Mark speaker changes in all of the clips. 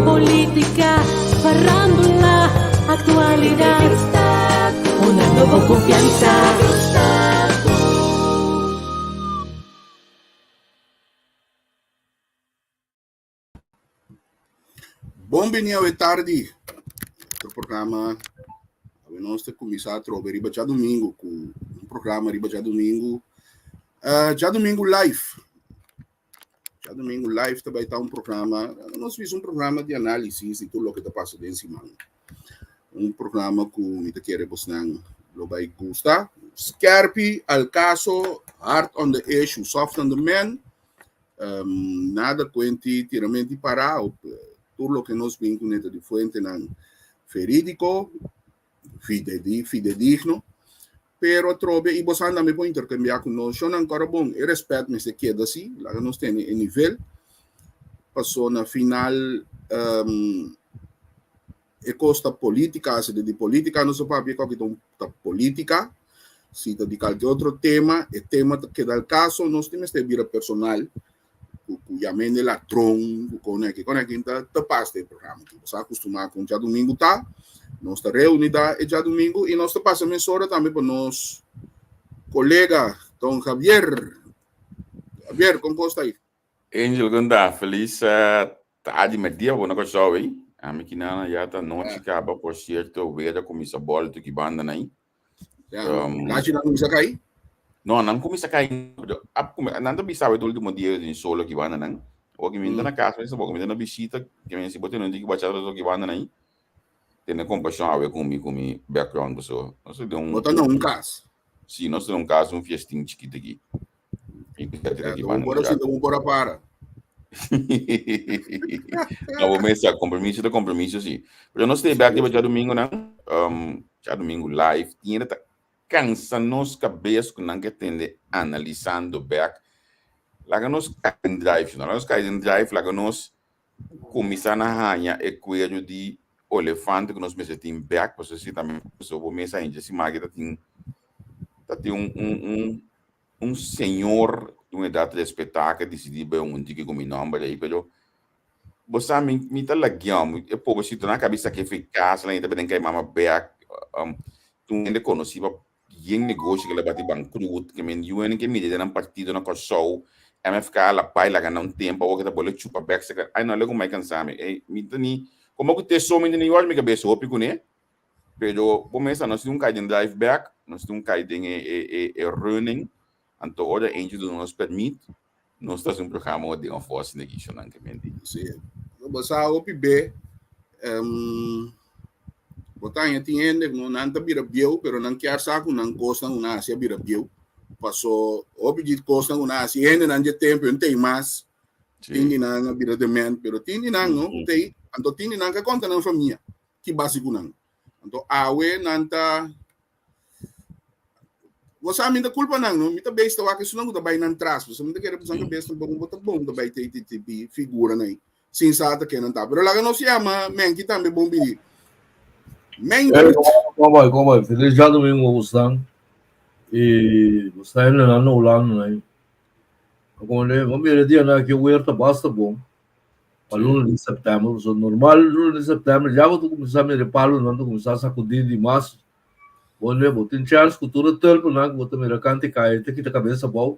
Speaker 1: Política, farándula, actualidad. Una nueva confianza.
Speaker 2: Bon bini awe tardi. Otro programa. Awe nos ta kuminsá atrobe riba djadumingu ku un programa riba djadumingu. Uh, djadumingu live. Djadumingu live ta bai ta un programa, nos bisa un programa di análisis di tur loke ta pasa den siman. Un programa ku mi ta kere bosnan lo bai gusta. Skerpi al kaso, hard on the issue, soft on the man. Um, nada kuenti tiramenti pará, tur loke nos bin kuné ta di fuentenan verídiko, fidedigno, pero atrobe i bosan tambe por interkambiá ku nos. Shonnan kòrda bon, e rèspèt mester keda si, laga nos tene e nivel, paso na final um, e kos ta polítika, si ta di polítika nos a papia, kòke ta un ta polítika, si ta di kalke otro tema, e tema ta keda al kaso, nos tin mester bira personal, ku ku yam'é de ladron, ku kon aki, kon aki, ta ta pas den e programa aki. Bo sa akustumá ku un djadumingu ta, nos ta reuní da e djadumingu i nos ta pasa mesora tambe pa nos kolega Don Javier. Javier, kon kos ta ei?
Speaker 3: Angel, kon ta? Felis tardi, merdia bo na Kòrsou ei. Ami kinan ya ta nochi kaba, por sierto, weer a kuminsá bòltu ki banda nan ei.
Speaker 2: Ja, um, Lachi nan kumisa kai?
Speaker 3: No, nan kumisa kai. Nan ta bisa e último dia din solo ki banda nan. O ki minta na casa, mi sa minta na visita, ki mi si bote non di bachata to ki banda nan. Tene compasión awe con mi con mi background so. No sé de un
Speaker 2: Bota na un cas.
Speaker 3: Sí, no sé de un cas un fiestín chiquito aquí.
Speaker 2: Ja, un por sinta un por para.
Speaker 3: No, bo mesa, compromiso ta compromiso, sí. Pero nos stay back riba djadomingo nan. Um, djadomingo live. Tiene ta cansa nos cabeza ku nan ke tende analizando back. Laga nos kai den drive, no? Laga nos kai den drive, laga nos kuminsá na haña e kueru di olefante ku nos mester tin bek, pasobra si tambe pasobra bo mesa hincha siman aki ta tin ta tin un un un un señor di un edat respetá ke disidí bai un tiki ku mi nòmber ei, pero bo sa mi mi ta lagion, e pobrecito nan a kabi sak'é for e kas, nan ta bini kai mama bek, un hende konosí pa Yen negoshi ke la bati bankrut, ke men UN ke mira den nan partido na Kòrsou, MFK la bai laga nan un tempu, awor ke ta bole chupa bèk seka, ai no, lego mai kansa mi, ei, mi ta ni, komo ku te so mi ta ni yòrda mi kabes hopi kuné, pero bo mester nos tin un kai den drive bèk, nos tin un kai den e e e e running, anto ora Angel duna nos pèrmit, nos ta hasi un programa den òf asina ki shonnan ke men di.
Speaker 2: Sí, bo sa hopi be, um, bo ta haña tin hende ku nan ta bira bieu, pero nan kier sa ku nan kosnan ku nan hasi a bira bieu. Paso hopi di kosnan ku nan hasi, hendenan dje tempu no tei mas, tin di nan a bira dement, pero tin di nan no ku tei, anto tin di nan ka konta nan famia ki basi ku nan. Anto awe nan ta Bo sa mi ta culpa nan no, mi ta beis ta wak esunnan ku ta bai nan tras, pasobra mi ta kere pensa kabes ta bon, bo ta bon ta bai te te te bi figura nan sin sa ta ken nan ta. Pero laga nos yama Menki tambe bon bini. Menki.
Speaker 4: Hey, kon bai, kon bai. Feliz djadomingo gustan. I gustan hende nan na Hulanda nan. Como bo mira dia nan aki weer ta basta bon. Pa luna di sèptèmber, pasobra normal luna di sèptèmber ya bo ta kuminsá mira e palunan ta kuminsá sakudí dimas. Bo ne, bo tin chèns ku tur e tèlpunan ku bo ta mira kanta i kai ta kita kabes abou.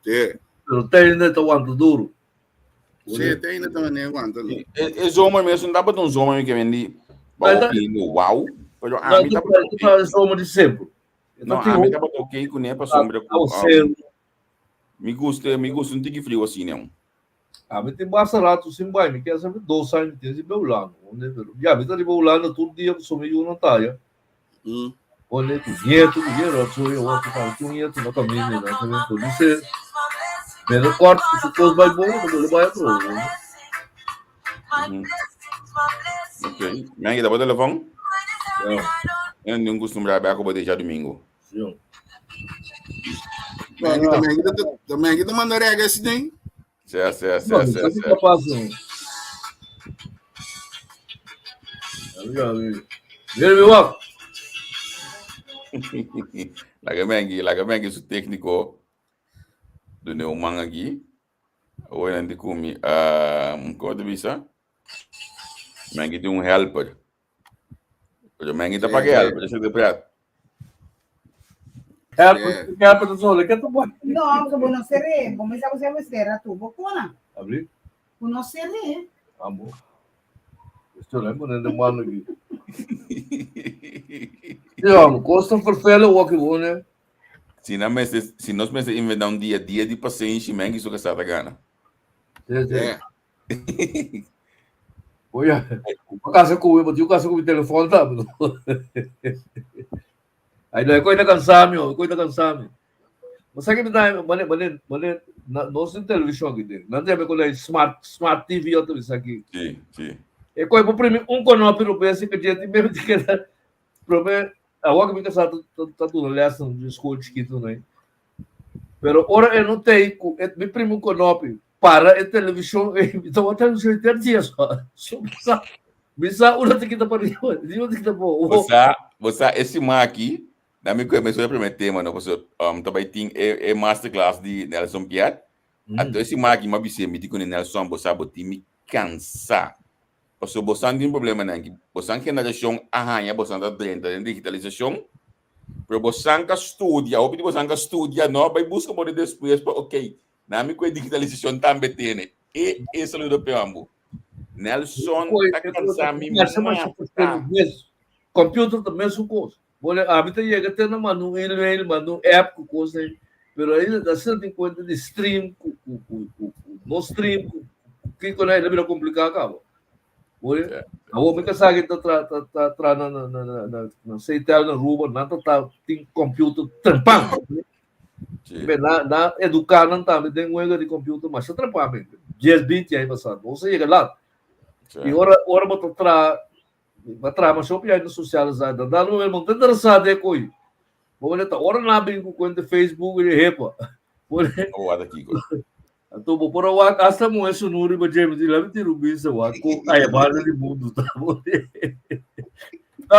Speaker 2: Sí.
Speaker 4: Pero te ainda e ta wanta duru.
Speaker 2: Sí, te ainda ta manera wanta duru.
Speaker 3: E, e zomer mes no tabata un zomer mi ke men di ba hopi hende wow, pero ami tabata
Speaker 4: oké. Ta e zomer di semper.
Speaker 3: No, ami tabata oké kuné pasobra ku mi gusta, mi gusta un tiki friu asina.
Speaker 4: Ami tin basta rato sin bai, mi kier sabi dos aña mi tin sin bai Hulanda. Ya, mi ta riba Hulanda tur dia pasobra mi yu no ta ya. Pone ku nieto, ku nieto, so yo wak ku tin un nieto na kaminda i nan tambe. Por dice, mene kort ku su kos bai bon, ta bole bai atrobe.
Speaker 3: Ok. Mi a kita bo telefon? Ja. Mi no tin kustumbrá bèk ku bo deja domingo.
Speaker 4: Sí.
Speaker 2: También aquí te manda reggae así, ¿no?
Speaker 3: Sí, sí, sí, sí, sí.
Speaker 4: Mira mi wak.
Speaker 3: Laga Mengi, laga Mengi su técnico. Dune un man aquí. Awor nan di ku mi, kon ta bisa? Mengi tin un helper. Pero mengi ta paga helper, esei ta pret.
Speaker 4: Helper, helper ta solo, ke ta bon?
Speaker 5: No, ku bo no ser'é. Bo mester bo sera tur bo kona.
Speaker 4: Abri?
Speaker 5: Ku no ser'é.
Speaker 4: Amo. Esto no pone de mano aquí. Ja, kos ta vervelen ook gewoon, hè.
Speaker 3: Si nan mester, si nos mester inventa un dia, dia di pasenshi, men kiso kasá ta gana.
Speaker 4: Sí, sí. Oye, bo casa ku mi, bo tin casa ku mi telefòn tambe. Ai, no, e koi ta kansa mi, e koi ta kansa mi. Bo sa ke mi ta, mane, mane, mane, na, nos tin televishon aki den. Nan ta yama ku smart, smart TV yo ta bisa aki.
Speaker 3: Sí, sí.
Speaker 4: E koi bo primi un konopi rubes i ke dje ti meme ti keda prome Awor ku mi kasá ta duna lès na un skol chikitu nei. Pero ora e no tei ku e mi primo konopi para e televishon ei, mi ta wak televishon henter dia so. So mi sa, mi sa unda ta kita pa riba, ni unda ta kita pa
Speaker 3: Bo sa, bo sa e siman aki, na mi kue menshoná e primer tema no, pasobra ta bai tin e e masterclass di Nelson Piet. Anto e siman aki mi a bis'é, mi di kuné, Nelson, bo sa bo tin mi kansa. Pasobra bosan tin problemanan aki. Bosan generashon a haña bosan ta drenta den digitalisashon, pero bosan ka studia, hopi di bosan ka studia no, bai buska bo di despues pa ok, nami ku e digitalisashon tambe tene. E e saludo pe ambu. Nelson ta kansa mi mata.
Speaker 4: Computer ta mesun kos. Bo le ami ta yega te na manda un email, manda un app ku kos ei, pero ainda ta asina tin kuenta di stream ku ku ku ku ku no stream ku ku kiko na ei ta bira kompliká kaba. Bo le awor mi kasá ki ta tra ta ta traha na na na na na na Seitel na Aruba nan ta ta tin computer trempan. Be na na eduká nan tambe den wega di computer masha trempan mi dies binti aña pasá nos a yega lat. I ora ora bo ta traha Ba traha masha hopi aña socialisá. Da dado momento bo no ta interesá den e ko'i. Bo wende ta ora nan a bin ku kuenta Facebook i hepa.
Speaker 3: Bo wak kiko.
Speaker 4: Anto bo por a wak asta muhé sunú riba dje mi di labi tira un bista wak kon aya banda di mundu ta. No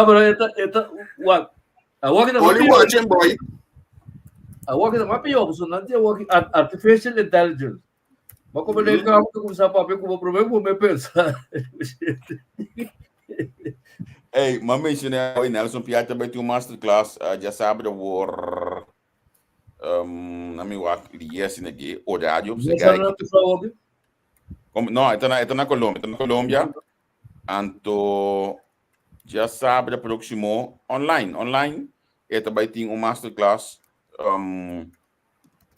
Speaker 4: pero e ta e ta wak awor ki ta
Speaker 2: Only watching boy.
Speaker 4: Awor ki ta mas pió pasobra nan tin awor ki artificial intelligence. Ma como le kamo ta kuminsá papia ku bo promé ku bo me pensa.
Speaker 3: Hey, ma mencioné hoy Nelson Piatti bai tin un masterclass uh, djasabra wor um, na mi wak lié asina ki horario.
Speaker 4: No sa na tu sa
Speaker 3: Como, no, esta na, esta na Colombia, esta na Colombia. Anto djasabra próximo online, online esta bai tin un masterclass um,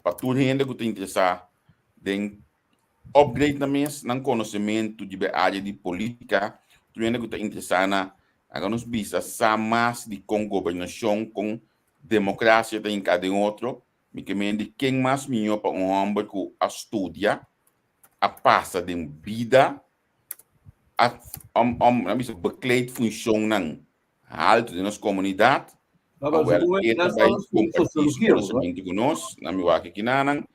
Speaker 3: Pa tur hende ku ta interesá den upgrade nan mes, nan konosementu di e área di polítika, tur hende ku ta interesá na laga nos bisa sa mas di kon gobernashon, kon demokrasia ta hinká den otro, mi ke mende ken mas mihó pa un hòmber ku a studia, a pasa den bida, a nan bisa bekleed funshonnan haltu den nos komunidat. Awel, e ta bai kompartí su konosementu ku nos. Na mi wak aki nanan.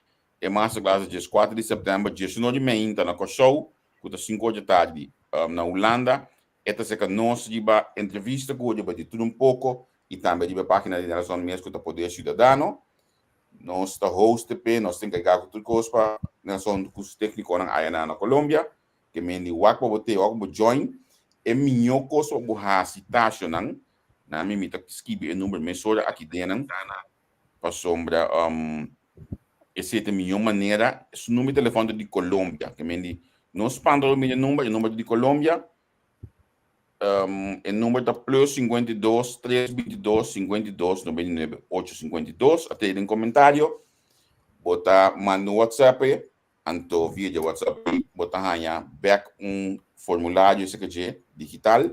Speaker 3: E masterclass ta djes kuater di sèptèmber, diesunor di meinta na Kòrsou, ku ta sinku or dje tardi na Hulanda. E ta seka nos riba entrevista ku riba di tur un poko i tambe riba e página di Nelson mes ku ta Poder Ciudadano. Nos ta host p'e, nos ta enkargá ku tur kos pa Nelson ku su téknikonan aya na Colombia. Ke men di wak pa bo te, wak pa bo join, e mihó kos pa bo hasi tashonan, na mi mi ta skibi e number mesora aki den nan, pasobra esei ta e mihó manera, su number di telefòn ta di Colombia, ke men di no spanta ora bo mira e number, e number ta di Colombia, e number ta plus 52 322 52 99 852, a tei den komentario, bo ta manda un whatsapp Anto via dje WhatsApp ei bo ta haña bek un formulario esaki dje digital,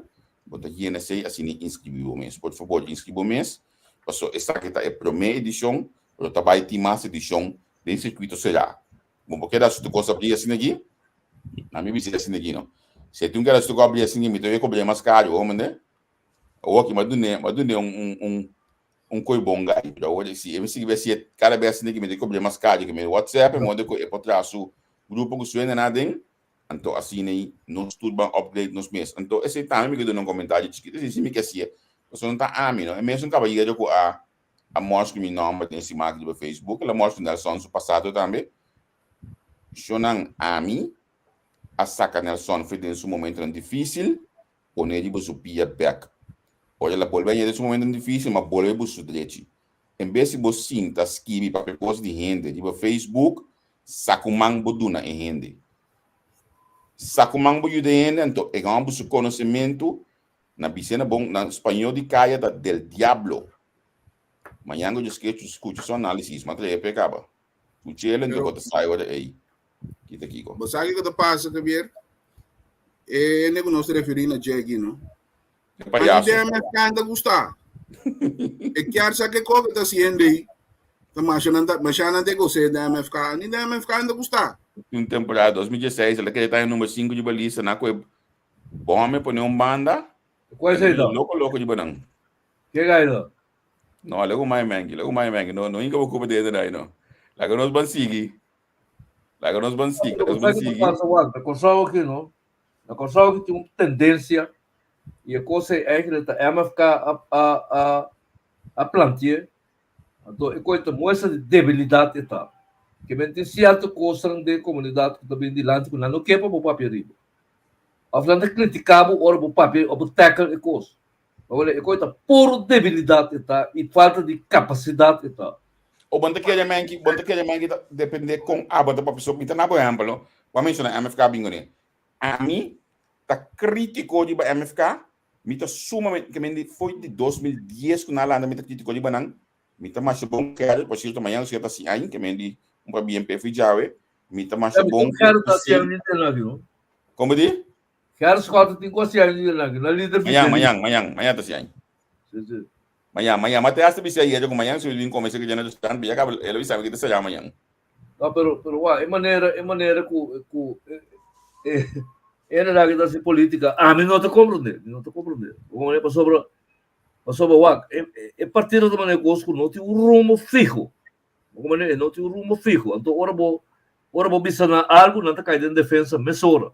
Speaker 3: bo ta yena esei asina i inskribí bo mes. Por fabor inskribí bo mes, paso esaki ta e promé edishon, pero ta bai tin mas edishon den sirkuito será. Bo por keda hasi tur kos abrí asina aki? Na mi bisa asina aki no. Si e tin un keda hasi tur kos abrí asina aki mi ta oye kobr'é mas karu, ho mende? Awor aki mi a dun'é, mi a dun'é un un un un koi bon gai. Pero awor si e mi sigui bes si kada bes asina ki mi ta kobr'é mas karu ke mi WhatsApp e modo ku e por traha su grupo ku su hendenan aden, anto asina ei nos tur ban upgrade nos mes. Anto esei tambe mi ke duna un komentario chikitu, esei si mi ke hasié, pasobra no ta ami no, e mesun kabayero ku a a mòrs ku mi nòmber den siman riba Facebook, el a mòrs ku Nelson su pasado tambe. Shonnan ami a saka Nelson for den su momentonan difísil, pone riba su pia bèk. Ora el a bolbe aña den su momentonan difísil, m'a bolbe bu su drechi. En bes di bo sinta skibi papia kos di hende riba Facebook, sa ku man bo duna e hende. Sa ku man bo yuda e hende, anto e gana bu su konosementu, na bis'é na bon, na spañó di kaya ta del diablo. Mañan ku dje skucha su análisis, m'a trae p'e kaba. Kuchele anto bo ta sai ora ei. Kita kiko.
Speaker 2: Bo sa kiko ta pasa, Javier? E hende ku nos ta referí na dje aki, no?
Speaker 3: E payaso.
Speaker 2: Ani DMFK ta gusta. E kier sa ke kos ta hasiendo ei. Ta masha nan ta masha nan te gos'é DMFK. Ani DMFK ta gusta.
Speaker 3: Un temporada 2016 el a kere ta e number 5 riba lista na ku e bòme pone un banda.
Speaker 4: Kual esei ta?
Speaker 3: Loko loko riba nan.
Speaker 4: Ke gai ta?
Speaker 3: No, laga mai mengi, laga mai mengi. No, no inka bo kupa dentro dai no. Laga nos ban sigui. Laga nos ban sigui, laga nos ban sigui.
Speaker 4: Pasa wak, na Kòrsou aki no. Na Kòrsou aki tin un tendensia i e kos ei eigenlijk ta MFK a a a a planti'é. Anto e kos ta muestra di debilidat e ta. Ke men tin sierto kosnan den komunidat ku ta bin dilanti ku nan no ke pa bo papia riba. Òf nan ta kritiká bo ora bo papia òf bo tackle e kos. Awor e kos ta puro debilidat e ta i falta di kapasidat e ta.
Speaker 3: O bon ta kere menki, bon ta kere menki ta depende kon abo ta papia. So mi ta na bo ehempel no, bo a menshoná MFK bingo ne. Ami ta kritiko riba MFK, mi ta sumamente, ke men di foi di 2010 ku nan a lanta mi ta kritiko riba nan, mi ta masha bon kere, por sierto mañana si ta si aña, ke men di un pa BNP fui djawe, mi ta masha bon
Speaker 4: Gerrit ta hasi aña di radio.
Speaker 3: Kon bo di?
Speaker 4: Gerrit Schotten tin ku hasi aña di radio, na lider
Speaker 3: Mañan, mañan, mañan, mañan ta hasi aña.
Speaker 4: Si, si.
Speaker 3: Mañan, mañan, ma te hasta bisa ayer ku mañan si bin kome si ke na restaurant, ya kaba el a bisa mi ke ta saya mañan.
Speaker 4: No, pero, pero wak, e manera, e manera ku, ku e, e, e na ta hasi polítika, ami no ta komprondé, mi no ta komprondé. Pasobra, pasobra wak, e, e partido ta manera kos ku no tin un rumbo fiho. Bo manera e no tin un rumbo fiho. Anto ora bo ora bo bisa nan algu nan ta kai den defensa mesora.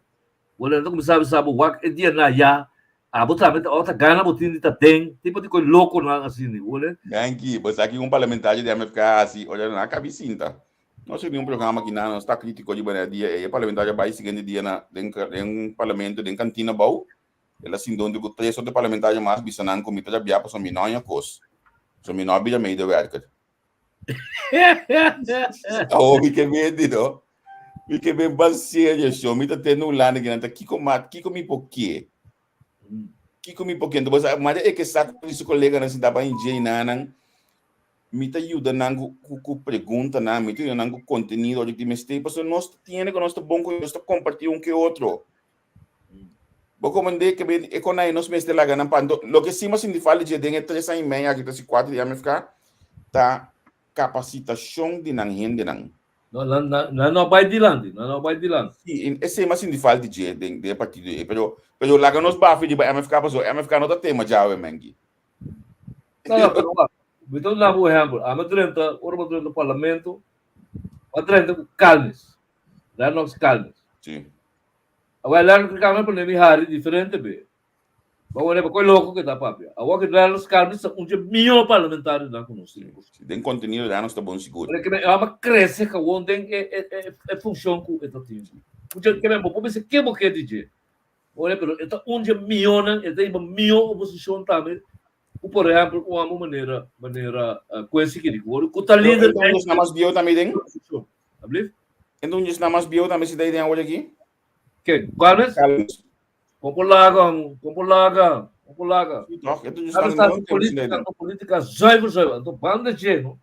Speaker 4: Bo nan ta kuminsá bisa bo wak e dia na ya abo tambe ta ora ta gana bo tin di ta den tipo di koi lokonan asina bo wole.
Speaker 3: Danki, bo sa ki un parlamentario di MFK a hasi ora nan a kabi sinta. Nos tin un programa aki nan, nos ta kritiko riba e dia ei. E parlamentario a bai siguiente dia na den den parlamento den kantina abou. El a sinta huntu ku tres otro parlamentario mas bisa nan ku mi ta rabia pasobra mi no haña kos. Pasobra mi no a bira medewerker. Awo mi ke bende no. Mi ke ben ban serio show. Mi ta tende un lana kinan ta kiko mat, kiko mi por ke. Kiko mi por ke. Entonces, bo sa, mara e ke sa ku su koleganan sinta ban dje nanan. Mi ta yuda nan ku ku ku preguntanan, mi ta yuda nan ku kontenido ora ki mester. Pasobra nos ta tiene ku nos ta bon ku nos ta kompartí un ke otro. Bo komandé ke ben e konai nos mester laga nan pa. Anto, loke sí m'a sinti falta dje den e tres aña i mei aki ta si kuater di MFK ta kapasitashon di nan hendenan.
Speaker 4: No, nan, nan, nan no a bai dilanti, nan no a bai dilanti.
Speaker 3: Sí, i esei m'a sinti falta dje den den e partido ei. Pero, pero laga nos bafia riba MFK pasobra MFK no ta tema djawe, menki.
Speaker 4: No, no, pero wak, mi ta duna bo un ehèmpel. Ami a drenta, ora mi a drenta parlamento, mi a drenta ku Calmes, Lennox Calmes.
Speaker 3: Sí.
Speaker 4: Awor Lennox Calmes pone mi hari diferente be. Bo wone pa koe loko ke ta papia. Awor ke Lennox Calmes ta un dje mihó parlamentarionan ku nos tin.
Speaker 3: Si, den kontenido Lennox ta bon sigur.
Speaker 4: Pero ke men ama krese kawon den e e e e funshon ku e ta tin. Un dje ke men bo por bisa ke bo ke di dje. Bo wone pero e ta un dje mihónan, e ta hiba mihó oposishon tambe ku por ehèmpel un amo manera manera Kwesi Kirigori ku ta lider
Speaker 3: Pero enton esnan mas bieu tambe den?
Speaker 4: Ablief?
Speaker 3: Enton esnan mas bieu tambe si ta den awor aki?
Speaker 4: Ken? Carlos?
Speaker 3: Carlos.
Speaker 4: Kompo laga, kompo laga, kompo laga.
Speaker 3: Sí, toch? Enton
Speaker 4: Carlos
Speaker 3: esnan
Speaker 4: ta política, política zuiver, zuiver. Anto banda dje, no?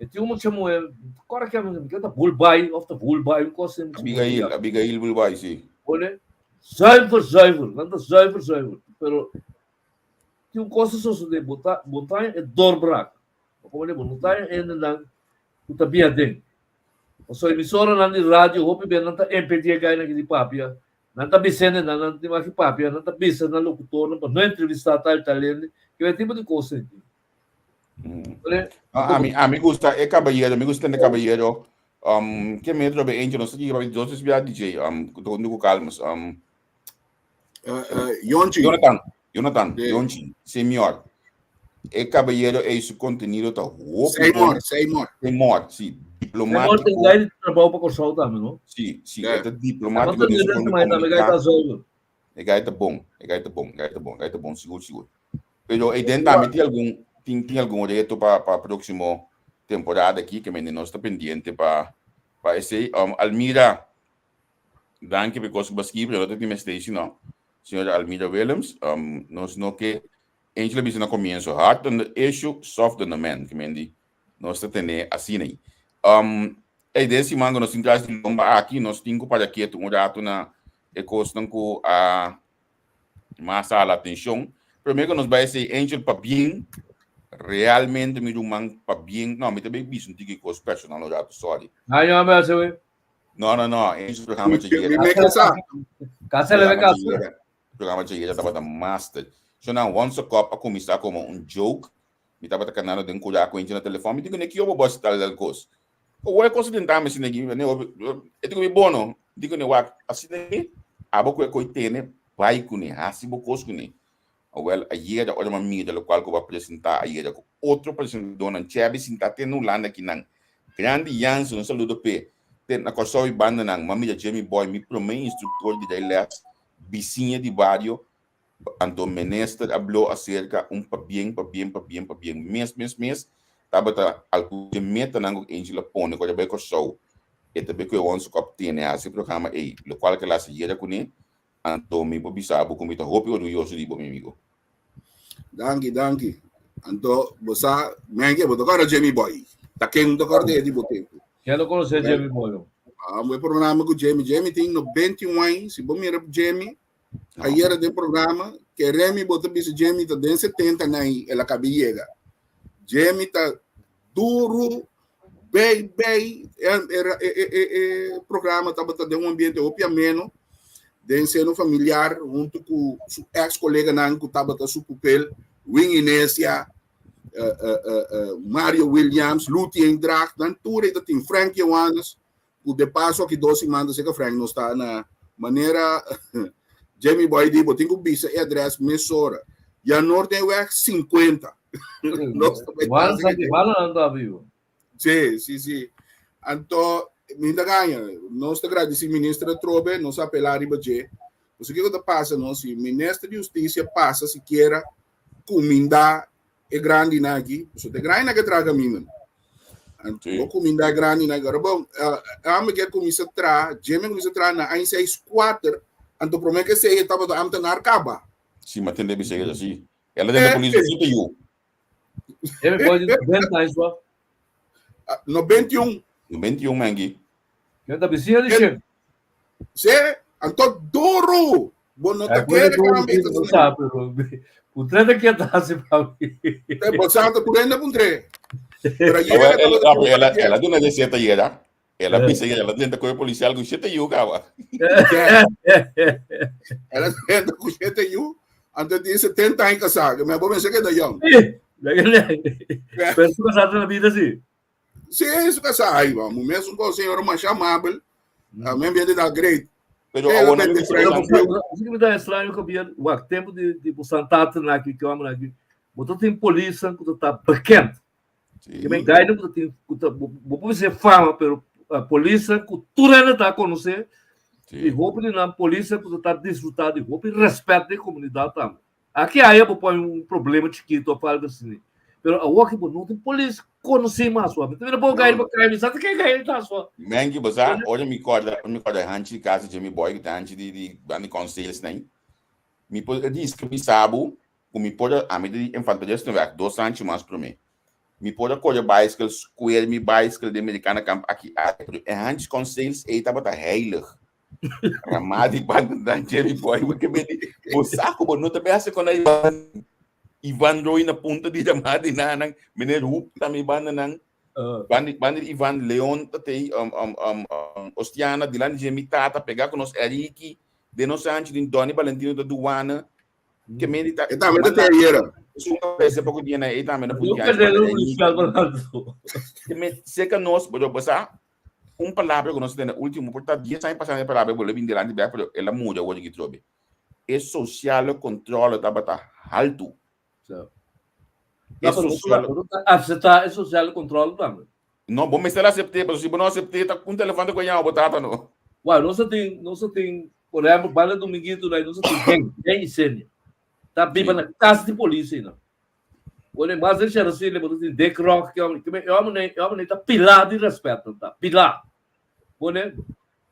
Speaker 4: E tin un mucha muhé, kora ke mi ta Bulbai of ta Bulbai, un kos asina.
Speaker 3: Abigail, Abigail Bulbai, sí.
Speaker 4: Pone zuiver, zuiver, nan ta zuiver, zuiver. Pero Tin un kos ta sosodé, bo ta bo ta haña e doorbraak. Bo komprendé? Bo no ta haña hendenan ku ta bin aden. Pasobra emisoranan di radio hopi bes nan ta impedí e gainan aki di papia. Nan ta bisa hendenan nan tin aki papia, nan ta bisa nan lokutornan pa no entrevistá tal i tal hende. Kibé tipo di kos ei tin. Komprendé?
Speaker 3: Ami ami gusta e kabayero, mi gusta tende kabayero. Um, ke metro be eentje, nos ta yega pa dos bia DJ, um, huntu ku Calmes. Um,
Speaker 2: Yonchi.
Speaker 3: Jonathan, Jonathan, yeah. Yonchi, senior. E caballero ei su contenido ta hopi
Speaker 2: Seymour, Seymour.
Speaker 3: Seymour, si.
Speaker 4: Diplomático. Seymour tin gai di trabou pa Kòrsou tambe, no?
Speaker 3: Si, si. E ta diplomático den su forma di komuniká. E gai ta bon, e gai ta bon, e gai ta bon, e gai ta bon, sigur, sigur. Pero ei den tambe tin algun, tin, tin algun reto pa, pa próksimo temporada aki, ke mende nos ta pendiente pa, pa esei. Um, Almira, danki pa e kos ku bo a skibi, pero no ta tin mester si no. Señora Almira Willems, um, nos no ke Angel a bisa na comienzo, hard on the issue, soft on the man. Ke men di, nos ta tene asina ei. Um, ei, den siman ku nos tin tras di lomba aki, nos tin ku para ketu un ratu na e kosnan ku a mas hala atenshon. Promé ku nos bai esei, Angel, pabien, realmente mi ruman, pabien, no, mi ta bai bisa un tiki kos personal un ratu, sorry.
Speaker 4: Ay, no, me hace, wey.
Speaker 3: No, no, no, Angel programa
Speaker 2: Mi, mi me kasa.
Speaker 4: Casa le ve casa.
Speaker 3: Programa djayer tabata master. Shona Once a Cup a kuminsá komo un joke. Mi tabata kanando den kurá ku hende na telefòn. Mi di kuné kio bo bo hasi tal tal kos. Awor e kos a tenta mi asina aki. E di ku mi bono. Mi di kuné wak asina aki abo ku e koi tene bai kuné hasi bo kos kuné. Awel ayer ora mi a mira lokual ku bo a presentá ayer ku otro presentadónan chèbi sintá te na Hulanda akinan. Grandi Jansen un saludo p'e. Te na Kòrsou i bandanan mi a mira Jimmy Boy mi promé instruktor di dai lès bisiña di bario, anto minister a blo acerca un pabien, pabien, pabien, pabien mes, mes, mes, tabata algun di e metanan ku Angel a pone ku a bai Kòrsou, e ta bai ku e onse kòp tene hasi e programa ei, lokual ke el a hasi yera kuné, anto mi por bisa bo ku mi ta hopi orguyoso di bo, mi amigo.
Speaker 2: Danki, danki. Anto, bo sa, Menke, bo ta kòrda Jimmy Boy. Ta ken ta kòrda e di bo tempu?
Speaker 4: Ken no konosé Jimmy Boy?
Speaker 2: Ah, un programa ku Jimmy. Jimmy tin 91 aña. Si bo mira Jimmy, ayer den programa, ke Remy bo ta bisa Jimmy ta den 70 na el a kabi yega. Jimmy ta duru, bei, bei. E, e, e, e, e programa tabata den un ambiente hopi ameno, den seno familiar, hunto ku su ex coleganan ku tabata su pupil, Win Inesia, Mario Williams, Luti Eendracht, nan tur ei ta tin Frank Johannes, ku de paso aki dos siman ta seka Frank nos ta na manera Jamie Boy di bo tin ku bisa e adres mesora. Jan Noordenweg 50. Nos ta bai
Speaker 4: Juan sa ki Juan anda vivo.
Speaker 2: Sí, sí, sí. Anto, mi ta gaña. Nos ta gradisí minister atrobe, nos a apelá riba dje. Pasobra kiko ta pasa no? Si minister di hustisia pasa sikiera kumindá e grandinan aki, pasobra ta e grandinan ke traha kaminda. Anto, bo kumindá e grandinan aki. Ora bon, ami ke kuminsá traha, Jimmy a kuminsá traha na aña seis kuater, anto promé ke esei e tabata ambtenaar kaba.
Speaker 3: Sí, mi a tende bisa esei, sí. El a tende polis di siete yu.
Speaker 4: Jimmy Boy di 90 años wa.
Speaker 2: 91.
Speaker 3: 91 mengi.
Speaker 4: Yo ta bisiña di Shem.
Speaker 2: Se, anto duro. Bo no ta kere cambia esta
Speaker 4: No sa, pero puntre ta kier ta hasi pa mi.
Speaker 2: Bo sa ta purenda puntre.
Speaker 3: Pero ayer ela ela duna de seta yera. Ela bisa yera, ela tenta koe policial ku shete yu kawa.
Speaker 2: Ela tenta ku shete yu. Anto tin 70 aña casá, que me bo pensé que da young.
Speaker 4: Pero su casá na vida sí.
Speaker 2: Sí, su casá, ay, vamos, mes un señor más amable. A mi ambiente da great.
Speaker 3: Pero awor no mi
Speaker 4: Así que me da extraño que había, wak, tempo de de Santata na aqui, que homem aqui. Botou tem polícia que tá bekend. Que men gaino que tem que tá, bo pode ser fama, pero a polícia que tudo ainda tá a conhecer. E hope de na polícia que tá desfrutar de hope e respeito da comunidade também. Aki aya bo pone un problema chikito of algo asina. Pero awor ki bo no tin polis konosí mas wak. Mi ta mira bo gai riba kaya, mi sa ta ken gai ta swa.
Speaker 3: Menki, bo sa, ora mi korda, ora mi korda hanchi di casa Jimmy Boy, ku ta hanchi di di banda di Conseils nan, mi por riska bisa bo ku mi por a, ami ta di Infanteriesneweg, dos hanchi mas promé. Mi por a kore baiskel, square mi baiskel den Americana Kamp aki aya, pero e hanchi Conseils ei tabata heilig. Ramadi banda dan Jerry Boy porque me di bo sa ku bo no ta be hasi kon Ivan Ivan Roy na punta di Ramadi nanan meneer Hoop tambe banda nan banda banda di Ivan Leon ta tei um, um, um, um, Ostiana dilanti dje mi tata pega ku nos Eriki den nos anchi din Donny Valentino ta duana ke me di ta
Speaker 2: E tambe ta te ayera.
Speaker 3: Esun ka parece poko dia na e tambe na
Speaker 4: Yo
Speaker 3: punti
Speaker 4: perdé lo Luis Alvarado.
Speaker 3: Ke me seka nos bo bo sa Un palabra ku nos a tene último, por ta dies aña pasá e palabra e bolbe bin dilanti bèk, pero el a muda awor aki trobe. E sosiale kontrole tabata haltu. E social...
Speaker 4: Acepta e social control tambe.
Speaker 3: No, bo mester acepté, pero si bo no acepté, ta un telefon ta koña bo tata no.
Speaker 4: Well, nos tin, nos tin, por ejemplo, banda dominguito daí, nos tin gen, gen y senia. Ta biba na casa de polícia, no. Bueno, mas ele era assim, ele botou assim, Dick Rock, que homem, que homem nem, homem nem tá pilar de respeito, tá? Pilar. Bueno,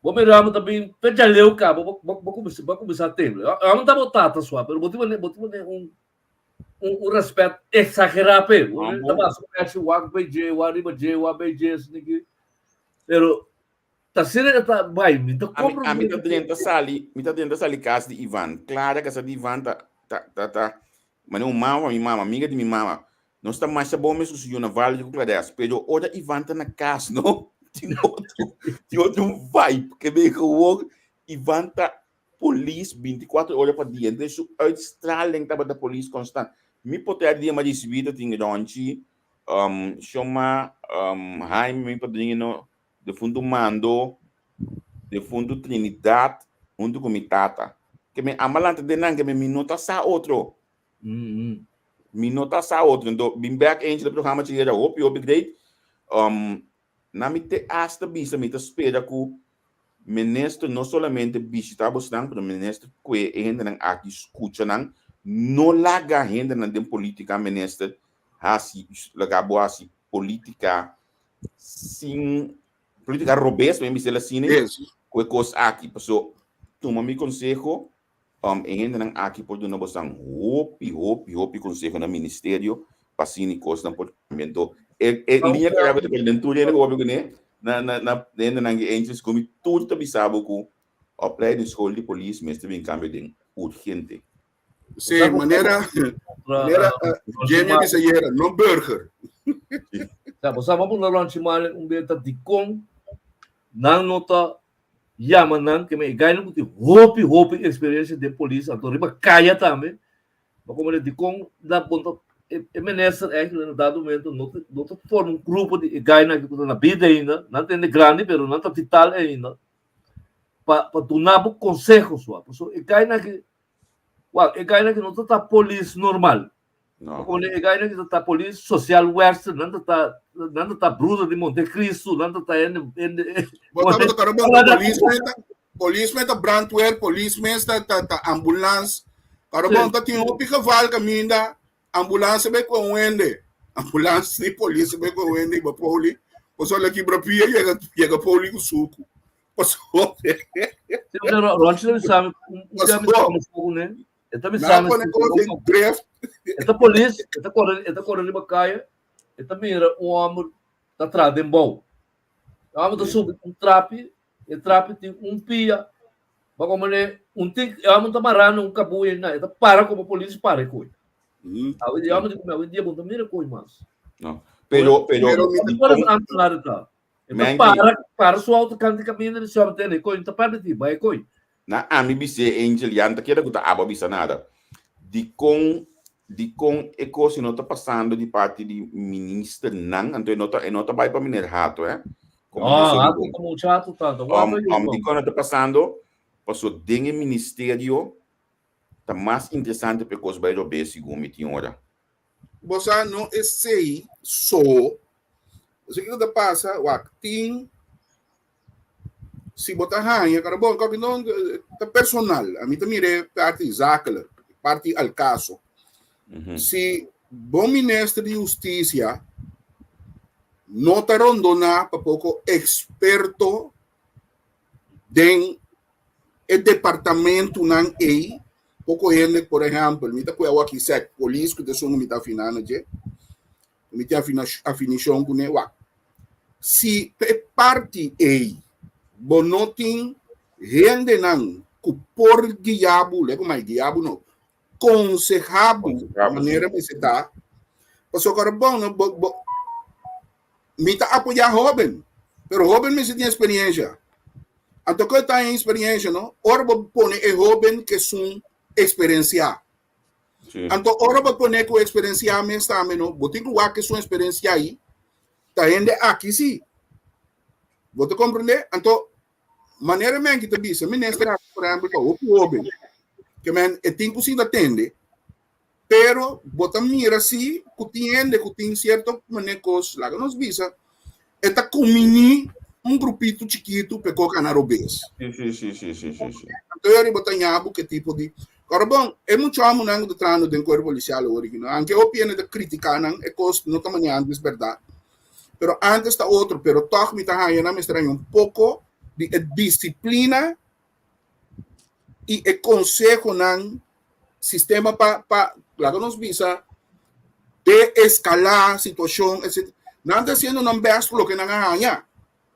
Speaker 4: Bo mira amo ta bin pe djaleu caba bo bo bo cuminsa bo cuminsa tembla. Amo ta bo tata sua, pero bo tin bo tin un un un respet exagera pe. Bo ta basa un mechi wak bay dje, wak riba dje, wak bay dje esaki aki. Pero ta asina e ta bay, mi ta
Speaker 3: Ami ami ta drenta sali, mi ta drenta sali cas di Ivan. Clara casa di Ivan ta ta ta ta manera un mama pa mi mama, amiga di mi mama. Nos ta masha bon mes ku su yuna Valerie ku Clades, pero ora Ivan ta na kas, no, tin otro, tin otro vibe ke be gewoon Ivan ta polis 24 ora pa dia, entonces su uitstraling tabata polis constant. Mi poter dia m'a ricibi ta tin Ronchi, um, Shoma, um, Jaime, mi padrino, defuntu Mando, defuntu Trinidad, huntu ku mi tata. Ke mi ama lanta den nan, ke mi no ta sa otro. Mi no ta sa otro. Ento, bin back Angel, e programa chi era hopi, hopi great. Um, na mi te hasta bisa, mi ta spera ku minister no solamente bishita bosnan, pero minister kue e hendenan aki skucha nan. No laga hendenan den politica, minister, hasi, laga bo hasi politica sin, politica robes, mi bisa asina, ku e kos aki. Paso, tuma mi konseho, Um, e hendenan aki por duna bosnan hopi, hopi, hopi conseho na ministerio pa asina y cosnan por cambia. Entonces, e, e linea que acaba de perder, tur hende ku papia kuné, na, na, na hendenan di Angels, ku mi tur ta bisa bo ku opleidingsschool di polis mester bin cambio den urgente.
Speaker 2: Sí, manera, manera uh, Jamie bisa yera, no burger.
Speaker 4: Ja, bo sa, vamos na lunch male un beta di con nan no ta yama nan ke men e gainan ku tin hopi hopi eksperensia den polis anto riba kaya tambe pa komo dikon nan bon ta e minister eigenlijk na dado momento no ta no ta forma un grupo di e gainan aki ku ta na bida ainda nan ta hende grandi pero nan ta vital ainda pa pa duna bo konseho sua pasobra e gainan aki wak e gainan aki no ta ta polis normal.
Speaker 3: No.
Speaker 4: Como e gainan ki ta polis social western, nan ta nan ta bruder di Monte Cristo, nan ta en en
Speaker 2: Bo ta bo ta bo polis meta, polis meta brandweer, polis meta ta ta ambulance. Pero bon ta tin hopi geval kaminda ambulance be con wende. Ambulance ni polis be con wende ba poli. Paso la kibra pia yega yega poli ku suku. Paso.
Speaker 4: Sí, pero Ronchi sabe un dia mi sabe ne. E ta bisa
Speaker 2: mi drift.
Speaker 4: E ta polis, e ta kore, e ta kore riba kaya, e ta mira un hòmber ta tra den bou. E hòmber ta subi un trapi, e trapi tin un pia, ba komo ne un tin, e hòmber ta mará na un kabuya na, e ta para komo polis para e koi. Awe e hòmber di komo awe dia bo no ta mira e koi mas.
Speaker 3: No. Pero, pero,
Speaker 2: Pero mi
Speaker 4: ta E ta para, para su auto kanta kaminda di sòm tene koi, no ta permití, bai koi.
Speaker 3: Na ami bis'é Angel ya no ta keda ku ta abo a bisa nada. Dikon dikon e kos no ta pasando di parti di ministernan anto e no ta e no ta bai pa meneer Hato eh.
Speaker 4: Komo no, Hato ta mucha Hato tanto.
Speaker 3: Um, um, dikon no ta pasando paso den e ministerio ta mas interesante pa e kos bai robes segun mi tin ora.
Speaker 2: Bo sa no esei so. Esei kiko ta pasa wak tin si bo ta haña kara bon kòke no ta personal ami ta mira e parti zakelijk parti al kaso si bo minister di hustisia no ta rondona pa poko eksperto den e departamentunan ei poko hende por ehèmpel mi ta kue awor aki sèk polis ku ta esun ku mi ta afiná na dje mi tin afinishon kuné wak si pa e parti ei bo no tin hendenan ku por guia bo lei ku mai guia bo no konsehá bo manera mester ta pasobra ku bon no bo bo Mi ta apoyá hóben, pero hóben mester tin experiencia. Anto ku e ta en experiencia no, ora bo pone e hóben ke sun experienciá.
Speaker 3: Sí.
Speaker 2: Anto ora bo pone ku experienciá mes tambe no, bo tin ku wak ke sun experienciá ahí ta hende aki sí. Bo ta comprende? Anto manera men ki ta bisa, minister aki por ehempel ta hopi hóben, ke men e tin ku sinta tende. Pero bo ta mira si ku tin hende ku tin sierto manera kos, laga nos bisa, e ta kuminí un grupito chikitu p'e kok ana robes.
Speaker 3: Sí, sí, sí, sí, sí, sí, sí.
Speaker 2: Anto e riba ta ñabu ke tipo di. Ora bon, e mucha homonan ku ta trahando den kuerpo polisial awor aki no, anke hopi hende ta kritiká nan, e kos no ta manera antes bèrdat. Pero antes ta otro, pero tòg mi ta haña nan mester haña un poko di e disiplina i e konsehonan, sistema pa pa laga nos bisa deeskalá situashon etc. Nan ta hasiendo nan bèst ku loke nan a haña.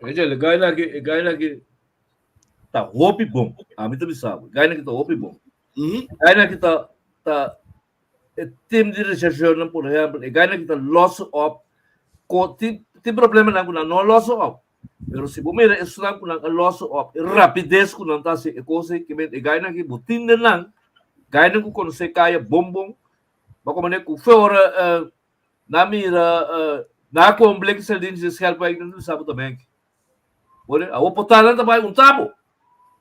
Speaker 4: Oye, e gaina aki, e gaina aki ta hopi bon. Ami ta bisa bo, e gaina aki ta hopi bon. E gaina aki ta ta e team di rechercheurnan por ehempel, e gaina ki ta losse op, ko tin tin problemanan ku nan no losse op. Pero si bo mira esnan ku nan a losse op, e rapides ku nan ta hasi e kos ei, ke men e gaina ki bo tin den nan, gaina ku konosé kaya bon bon, bo komprende ku fe ora nan mira nan a kohe un bleki sardines di Schelpwijk nan ta bisa bo ta benki. Bo awor por ta nan ta bai un tabo,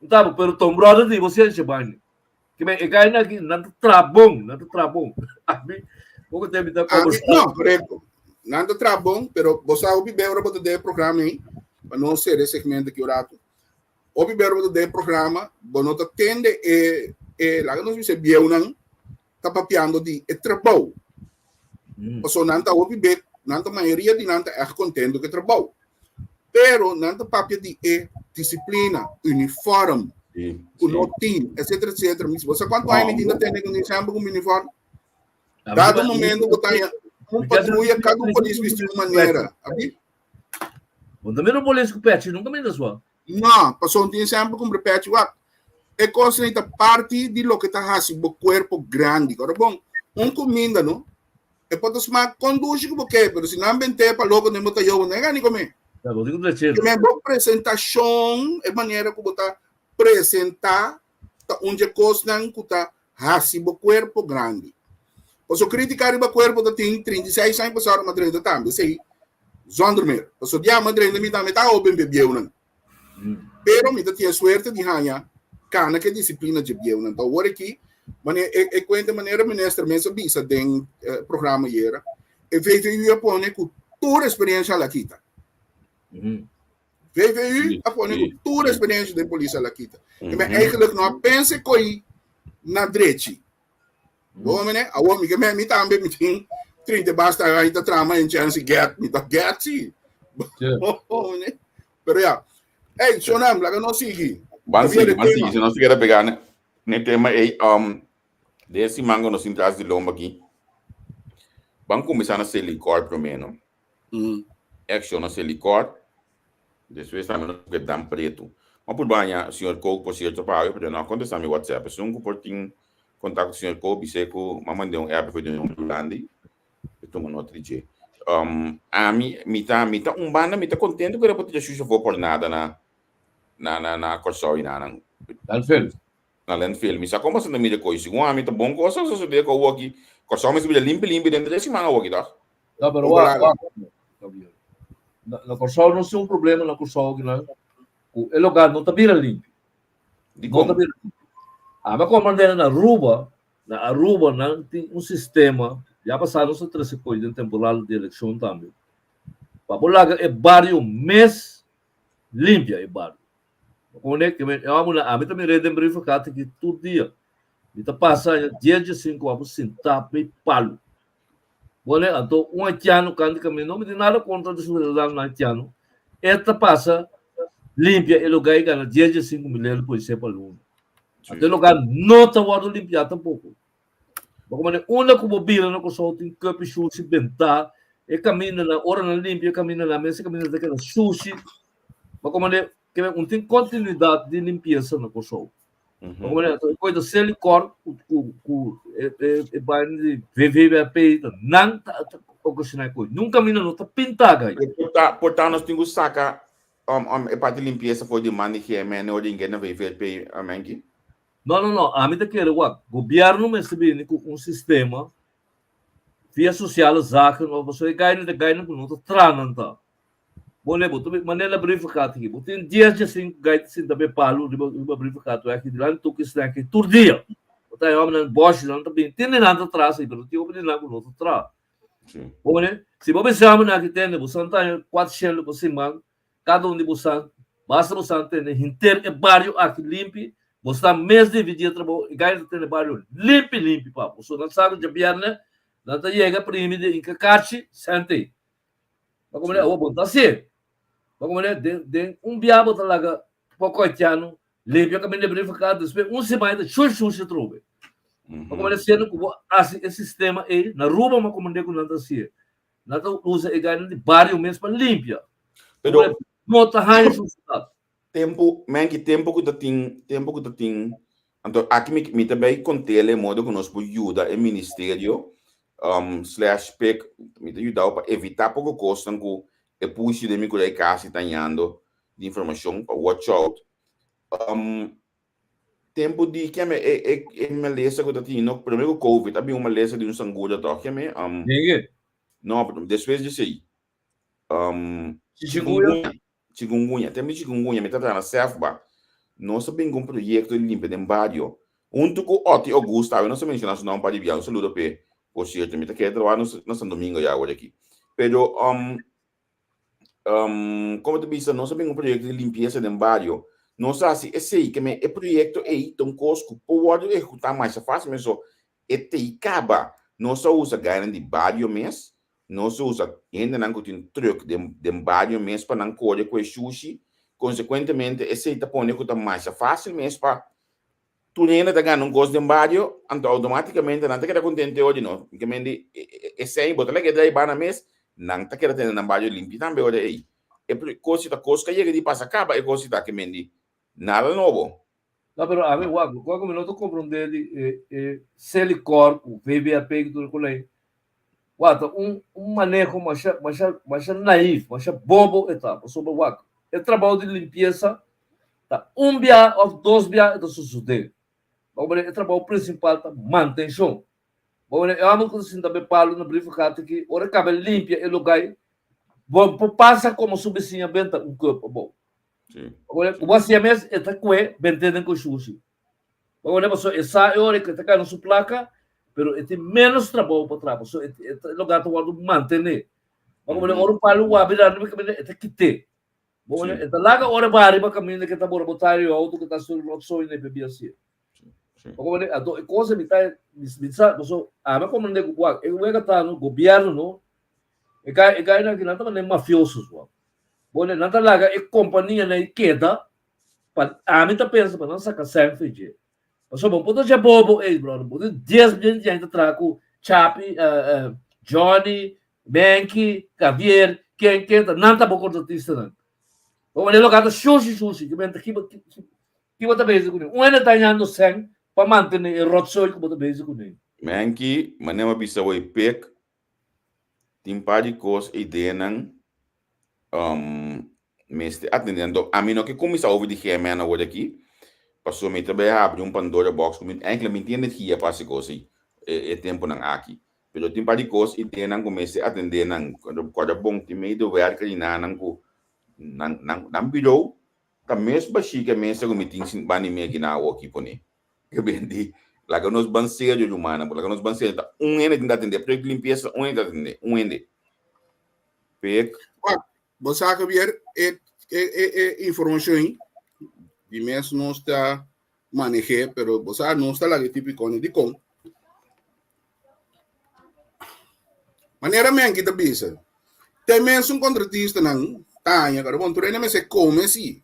Speaker 4: un tabo, pero ta un brother di bo siensia bani. Ke men e gainan aki nan ta traha bon, nan ta traha bon. Ami poko tempo mi ta
Speaker 2: Ami,
Speaker 4: conversa.
Speaker 2: no, correcto. Nan ta traha bon, pero bo sa hopi bebra bo ta den e programa ei, pa no sera e segmento aki un rato. Hopi bebra bo ta den e programa, bo no ta tende e, e laga nos bisa e bieunan ta papiando di e trabou. Pasobra nan ta hopi be, nan ta mayoria di nan ta ègt kontento ku e trabou. Pero nan ta papia di e disiplina, uniform, ku no tin, etcetera, etcetera. Mi si bo sa kuantu aña mi tin ta tende ku mi semper ku mi uniform? Dado momento ku ta un patruya, kada un polis bisti un manera. Abi?
Speaker 4: Bo ta mira un polis ku pechi, nunka mira sua.
Speaker 2: No, pasobra tin semper kumpra pechi. Wak, e kosnan ei ta parti di loke ta hasi bo kuerpo grandi. Ora bon, un kuminda no, e por ta smak kon dushi ku bo ke, pero si nan bent'é pa loko den bo ta yobo, no e gana di komé.
Speaker 4: Ta, bo tin ku trach'é.
Speaker 2: Ke men bo presentashon, e manera ku bo ta presentá, ta un dje kosnan ku ta hasi bo kuerpo grandi. Pasobra kritika riba kuerpo ta tin 36 aña pasado ma drenta tambe, esei zonder meer. Pasobra dia ma drenta mi tambe ta hoben p'e bieunan. Pero mi ta tin e suerte di haña kana ku e disiplina dje bieunan. Ta awor aki, manera e e kuenta manera minister mes a bisa den programa ayera, e VVU a pone ku tur experiencia a la kita. VVU a pone ku tur experiencia den polis a la kita. I men eigenlijk no a pensa koi na drechi. Bo mene, awor mi ke men mi tambe mi tin 30 basta aña ta trama en chance get, mi ta get si. Bo mene. Pero ya. Hey, Shonam, laga nos sigui.
Speaker 3: Ban sigui, ban sigui, si nos keda pega ne, ne tema ei, de siman ku nos tin tras di lomba aki. Ban kuminsá na Selikor promé, no? Action na Selikor. Despues tambe nos ke Dan Pretu. Ma por baña señor Kook por cierto pa awe, pero no a contesta mi WhatsApp. Esun ku por tin contacto ku señor Kook bis'é ku m'a mand'é un app for di un grandi e tuma nota di dje. Ami mi ta mi ta un banda mi ta contento ku e por tira shusha for por nada na na na na Kòrsou i nanan.
Speaker 4: Landfill.
Speaker 3: Na landfill. Mi sa kon boso ta mira ko'i. Segun ami ta bon kos a sosodé ku awoki Kòrsou mester bira limpi limpi den tres siman awoki tòg?
Speaker 4: No, pero wak, wak. Na, na Kòrsou no tin un problema na Kòrsou kinan ku e lugar no ta bira limpi.
Speaker 3: Di
Speaker 4: No ta
Speaker 3: kon?
Speaker 4: bira limpi. Ami a komprendé na Aruba, na Aruba nan tin un sistema, ya pasá nos a trese ko'i den temporada di elekshon tambe, pa bo laga e bario mes limpia e bario. Bo komprendé? Ke men e hòmber nan ami ta mir'é den brievenkat aki tur dia. Mi ta pasa dies dje sinku abo sintá bei palu. Bone, anto un haitiano kanta kaminda, no mi tin nada kontra di siudadanonan haitiano, e ta pasa limpia e lugar i gana dies di 5000 euro por esei pa luna. Anto e lugar no ta wòrdu limpiá tampoko. Bo komo unda ku bo bira na Kòrsou tin kòpi shushi bentá, e kamindanan, ora nan limpia e kamindanan mes e kaminda ta keda shushi. Bo komo un tin kontinuidat di limpiesa na Kòrsou. Como ne, e coisa Selikor ku ku ku e e e vaina di VVVP ta nan ta ta ocasioná e coisa. Nunca mina no ta pintá gai.
Speaker 3: Por ta por ta nos tin ku saka e parti limpiesa for di man di GMN o di inge na VVP menki?
Speaker 4: No no no, ami ta kere wak gobierno mester bini ku un sistema via sociale zaken of pasobra e gainan ta gainan ku no ta traha nan ta. Bo leba, bo ta manera brievengat aki. Bo tin dies dje sinku gai ta sinta be palu riba riba brievengat aki dilanti tuki snack aki tur dia. Bo ta homnan Bosch nan ta bin tin di nan ta traha si, pero tin hopi di nan ku no ta traha.
Speaker 3: Sí.
Speaker 4: Bo mane, si bo bisa mi aki tende bo san taña 400 pa siman, kada un di bo san, basta bo san tene henter e bario aki limpi, bo sta mes dividí e trabou, e gai ta tene bario limpi limpi pa bo. So nan sa ku djabièrnè nan ta yega primi di inka kachi sènte. Bo komprende? Awor bo no ta hasié. Bo komprende? Den den un bia bo ta laga poko haitiano Limpia kaminda di verifiká, despues un siman e ta shush shush atrobe. Pa komandé siendo ku bo hasi e sistema ei, na Aruba mi a komandé ku nan ta hasié. Nan ta usa e gainan di bario mes pa limpia.
Speaker 3: Pero
Speaker 4: no ta haña shushedad.
Speaker 3: Tempu, Menki, tempu ku ta tin, tempu ku ta tin, anto aki mi mi ta bai kont'el e modo ku nos por yuda e ministerio slash pek, mi ta yudao pa evitá poko kosnan ku e pushi den mi kura e kasi ta hañando di informashon pa watch out. Tempu di keme e e e malesa ku ta tin no prome ku covid a bin un malesa di un sanguda tòg keme
Speaker 4: Dengue.
Speaker 3: No despues di esei
Speaker 4: Chikungunya.
Speaker 3: Chikungunya tempu di chikungunya mi ta traha na sefba nos a bin ku un proyekto di limpia den bario huntu ku Otty Augusta awe nos a menshona su nòmber un par di bia un saludo p'e por sierto mi ta kere trabaha na San Domingo ya awor aki pero Como ta bisa, nos a bin un proyecto di limpieza den bario. Nos a haci esey, ke men e proyecto ey ta un cos cu por wordo ehecuta masha facil mes, so e tey caba. Nos a usa gainan di bario mes, nos a usa hendenan cu tin truck den den bario mes pa nan core cu e shushi. Consecuentemente esey ta pone cu ta masha facil mes pa Tur hende ta gana un kos den bario, anto automaticamente nan ta keda contento e ora di no. Ke men di esei bo ta laga e drai bana mes, nan ta keda tene nan bario limpi tambe ora ei. E kos si ta kos ka yega di pasa kaba e kos si ta ke men di nada nobo.
Speaker 4: No, pero ami wak, lokual ku mi no ta komprondé di e e Selikor ku VBAP ku tur e kolei, wak ta un un maneho masha masha masha naif, masha bobo e ta, pasobra wak e trabou di limpiesa Ta un bia òf dos bia e ta sosodé. Bo mira e trabou prinsipal ta mantenshon. Bo mira e hòmber ku ta sinta be palu na brievengat aki, ora e kaba limpia e lugá bo por pasa komo su bisiña benta un kùp abou. Bo mira ku bo hasié mes e ta kue bent'é den koshushi. Bo mira pasobra e sa e ora ku e ta gana su plaka pero e tin ménos trabou pa traha pasobra e lugá ta wòrdu mantené. Bo mira ora un palu wak bira e ta kit'é. Bo
Speaker 3: Sí.
Speaker 4: e ta laga ora ba riba kaminda ke ta bora bo tayo auto ke ta sur rotzooi na bebia si.
Speaker 3: Sí.
Speaker 4: Bo komprende? Anto e cosa mi ta mi sa paso ami a komprende ku wak e wega ta no gobierno no e kai e kai nan ki nan ta mane mafiosos wak. Bo ne nan ta laga e kompania nan keda pa ami ta pensa pa nan saka sèn for dje. Pasobra bo por ta dje bobo ey brother bo tin dies bion di ta traha ku Chapi Johnny Menki, Javier, ken ken ta nan ta bo kontratistanan. Bo manera loke a ta shushi shushi ki menta ki ki bo ta bezig kuné. Un hende ta hañando sèn pa mantené e rotzooi ku bo ta bezig kuné.
Speaker 3: Menki, manera bo a bisa bo e pek tin par di kos ideanan mester atendé. Anto ami no ke kuminsá over di GMN awor aki, pasobra mi ta bai habri un Pandora box ku mi enkele mi tin energia pa hasi kos ei e tempunan aki. Pero tin par di kos ideanan ku mester atendé nan. Kòrda bon tin medewerker di nan ku nan nan nan birou ta mes bashí ku e mesa ku mi tin banda di mi aki na awo aki pone. Ke bindi laga nos ban serio rumannan, laga nos ban serio. Ta un hende tin ta atendé proyekto di limpiesa un hende ta atendé, un hende. Pek.
Speaker 2: Wak, bo sa Javier, e, e, e, e informacion di mes nos ta manejé, pero bo sa nos ta laga típico ni dikon. Manera men kita bisa, te mes un contratista nan taña, pero bon, tur hende mester come si.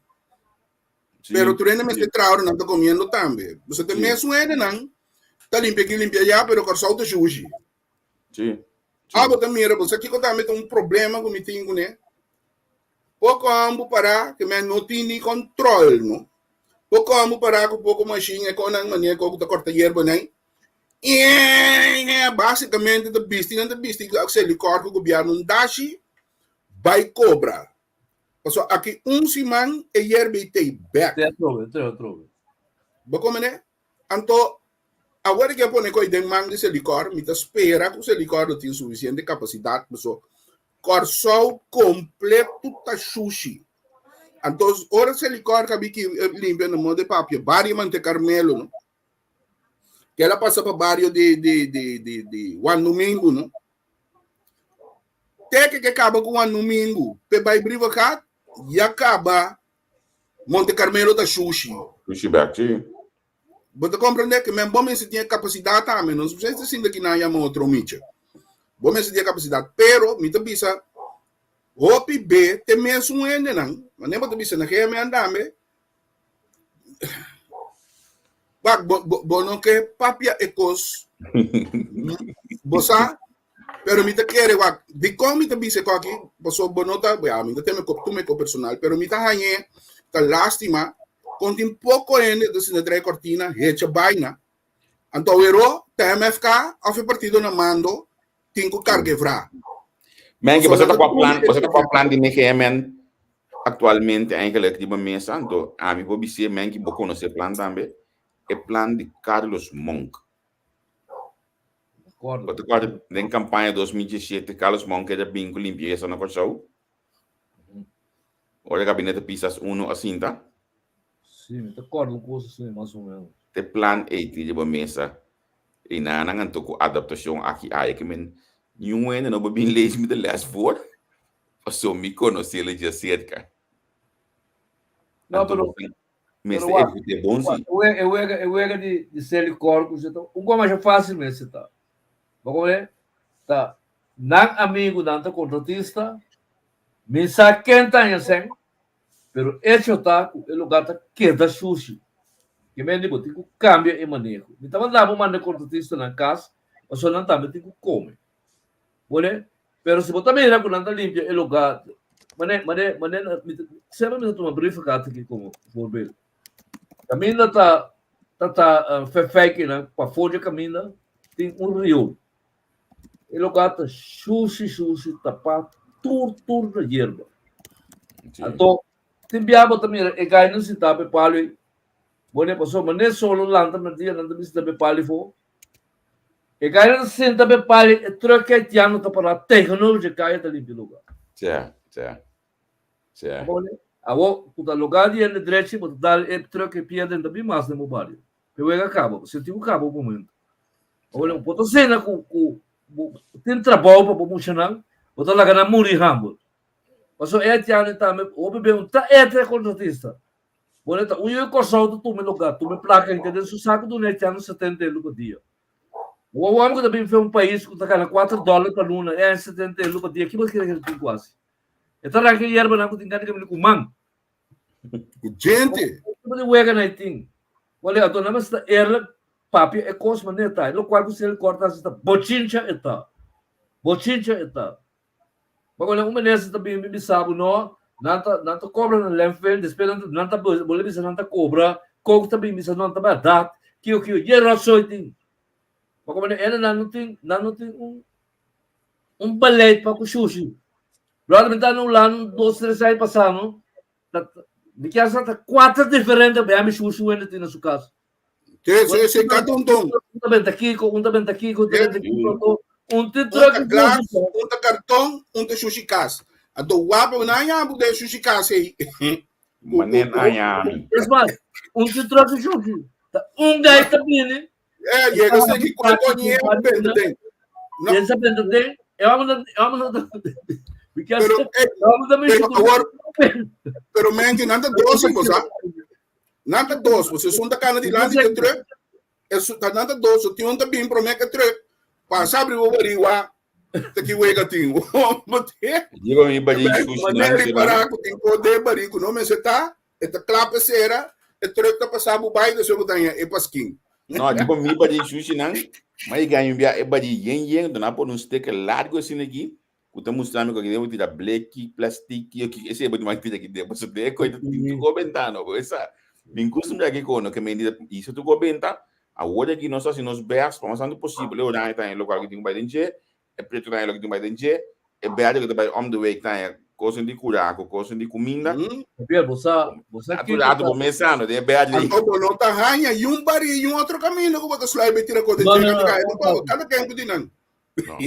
Speaker 3: Sí,
Speaker 2: Pero tur hende
Speaker 3: sí.
Speaker 2: mester traha nan ta comiendo tambe. Bo sa te
Speaker 3: Sí.
Speaker 2: mes un hende nan ta limpia aquí limpia allá, pero Kòrsou ta shushi.
Speaker 3: Sí. Sí.
Speaker 2: Abo ta mira, bo sa kiko tambe ta un problema ku mi tin kuné. Poko ambu pará ke men no tin ni control, no. Poko ambu pará ku poko machine e konan manera ku ta korta yerba nan. Básicamente ta bisti nan ta bisti selikor ku gobierno un dashi bai kobra. Paso aki un siman e yerba ei tei bek.
Speaker 4: Te atrobe, te atrobe.
Speaker 2: Bo komene? Anto, awor ke a pone koi den man di Selikor, mi ta spera ku Selikor lo tin sufisiente kapasidat paso Kòrsou kompleto ta shushi. Anto, ora Selikor kabi ki limpia na modo di papia, bario Monte Carmelo, no? Que ela passa para barrio de de de de de Juan Domingo, no? Te que que acaba com Juan Domingo, pe bai Brievengat, ya acaba Monte Carmelo ta sushi.
Speaker 3: Sushi back, sí.
Speaker 2: Bo ta comprende que men bo mester tin capacidad tambe, no precisa sinta ki nan yama otro micha. Bo mester tin capacidad, pero mi ta bisa hopi be te mesun hendenan, manera bo ta bisa na GMN tambe, Wak, bo, bo, bo no ke papia e kos. Bo sa, pero mi ta kere, wak, dikon mi ta bisa e koki, paso bo no ta, ya, mi ta teme kop, tu me kop personal, pero mi ta hañe, ta lástima, kon tin poko hende ta sinta trae kortina, hecha baina. Anto awero, ta MFK of e partido na mando, tin ku karga e vra.
Speaker 3: Menke, bo sa ta kua plan, bo sa ta kua plan di NGMN actualmente eigenlijk riba mesa, anto ami por bis'é, Menke, bo konosé e plan tambe, e plan di Carlos Monk. Bo ta kòrda den kampaña 2017 Carlos Monk a bin ku limpiesa na Kòrsou? Ora gabinete Pisas uno a sinta?
Speaker 4: Sí, mi ta kòrda un kos asina mas o ménos.
Speaker 3: E plan ei tin riba mesa i nan nan anto ku adaptashon aki aya ke men niun hende no por bin lees mi de les voor pasobra mi konosé lo djaserka.
Speaker 4: No,
Speaker 3: Anto
Speaker 4: pero
Speaker 3: bo
Speaker 4: pero
Speaker 3: mester
Speaker 4: wak,
Speaker 3: evit'é bon
Speaker 4: wak,
Speaker 3: si.
Speaker 4: e wega, e wega, e wega di di Selikor ku ta un kos masha fásil mester ta. Bo komprende? Ta nan amigunan ta kontratista, mi sa ken ta haña sèn, Pero echo ta ku e lugar ta keda shushi. Ke men di bo tin ku kambia e maneho. Mi ta manda bo manda e kontratistanan kas pasobra nan tambe tin ku kome. Bone? Pero si bo ta mira ku nan ta limpia e lugar, mane, mane, mane, mi ta, semper mi ta tuma brievenkaart aki komo voorbeeld. Kaminda ta, ta ta fèfèikinan pafó dje kaminda tin un riool. E lugar ta shushi shushi tapá tur tur na yerba. Anto tin bia bo ta mira e gainan sintá pa e palu ei. Bo ne pasobra manera solo lanta merdia nan ta bin sinta pa e palu ei for. E gainan ta sinta pa e palu ei e truck haitiano ta pará tegenover dje kaya ta limpia e lugar.
Speaker 3: Tja, tja, tja.
Speaker 4: Awor ku ta lugar di hende drechi bo ta dal e truck e piedra e ta bin mas den bo bario. E wega kaba, bo sinti ku kaba un momento. Awor bo ta sena ku ku bo tin trabou pa bo muchanan, bo ta laga nan muri hamber. Pasobra e haitiano tambe hopi be un ta ete kontratista. Bo ta un yu Kòrsou ta tuma e lugá, tuma e plaka henter den su saku duna e haitiano setenta euro pa dia. Bo un hòmber ku ta bin fe un pais ku ta gana kuater dòler pa luna e haña setenta euro pa dia, ki bo ta kere ku e tin ku hasi? E ta ranka e yerbanan ku tin gana di kaminda ku man.
Speaker 2: Gente.
Speaker 4: Tipo di wega na tin. Wale ato na mester eerlijk papia e kos manera ta. Lokual ku sel korta hasi ta bochincha e ta. Bochincha e ta. Pasobra un minister ta bin bisa bo no, nan ta nan ta kobra na landfill, despues nan ta nan ta bolbe bisa nan ta kobra, kok ta bin bisa no ta bèrdat, kio kio, ye rotzooi tin. Pasobra nan no tin nan no tin un un beleid pa ku shushi. Brother, mi ta na Hulanda dos, tres aña pasá, no? Ta, mi kier sa ta kuater diferente bia mi shushi wende tin na su kas.
Speaker 2: Sí, sí, sí, kada un ton.
Speaker 4: Un ta benta kiko, un ta benta kiko, un ta benta kiko, un tin
Speaker 2: Un
Speaker 4: truck
Speaker 2: ta
Speaker 4: di
Speaker 2: glas,
Speaker 4: shushi.
Speaker 2: un ta karton, un ta shushi kas. Anto wapo na aña bu den shushi kas ei.
Speaker 3: Manen aña mi.
Speaker 4: Es mas, un tin truck di shushi. Ta un guy ta bini.
Speaker 2: Eh, llega se ki cual coñe benta den.
Speaker 4: No. Piensa benta den. E vamos a vamos a
Speaker 2: Pero, eh, pero awor, pero men que nanta dos cosa. Nanta dos, você sun ta cana dilanti de truck. Eso ta nanta dos, o tin un ta bin prome que truck. Pasa abri o bariwa. Ta ki wega tin.
Speaker 3: Digo mi bari sushi
Speaker 2: nan. Ripara ku tin ko de bari ku no me se ta. E ta klap e sera, e truck ta pasa bo bai, despues bo ta haña e paskin.
Speaker 3: No, di bo mi bari sushi nan, ma e gaña un bia e bari yen yen, do nan pone un sticker largo asina aki, ku ta mustra mi ku aki den bo tira bleki, plastiki, o kiko, esei bo tin mas tira aki den, pasobra den e koi ta tin tur ko benta no, bo sa. Mi kustumbre aki kono ke men di hisa tur ko benta, awor aki nos ta hasi nos best pa mas tantu posibel, e oranje ta haña lokual ku tin ku bai den dje, E pretu ta haña loke tin bai den dje, e bèrdè ku ta bai om de week ta haña kosen di kura ku kosen di kuminda.
Speaker 4: Javier, bo sa, bo sa
Speaker 3: Atu
Speaker 4: kiko
Speaker 3: rato
Speaker 4: ta.
Speaker 3: bo mes sa no, den e bèrdè.
Speaker 2: Anto bo no ta haña yun bari yun otro kaminda ku bo ta sluip e tira kos den
Speaker 4: No,
Speaker 2: dje
Speaker 4: no,
Speaker 2: kante
Speaker 4: no,
Speaker 2: kaya
Speaker 4: no,
Speaker 2: tampoco. Kada ken ku di nan.
Speaker 3: No.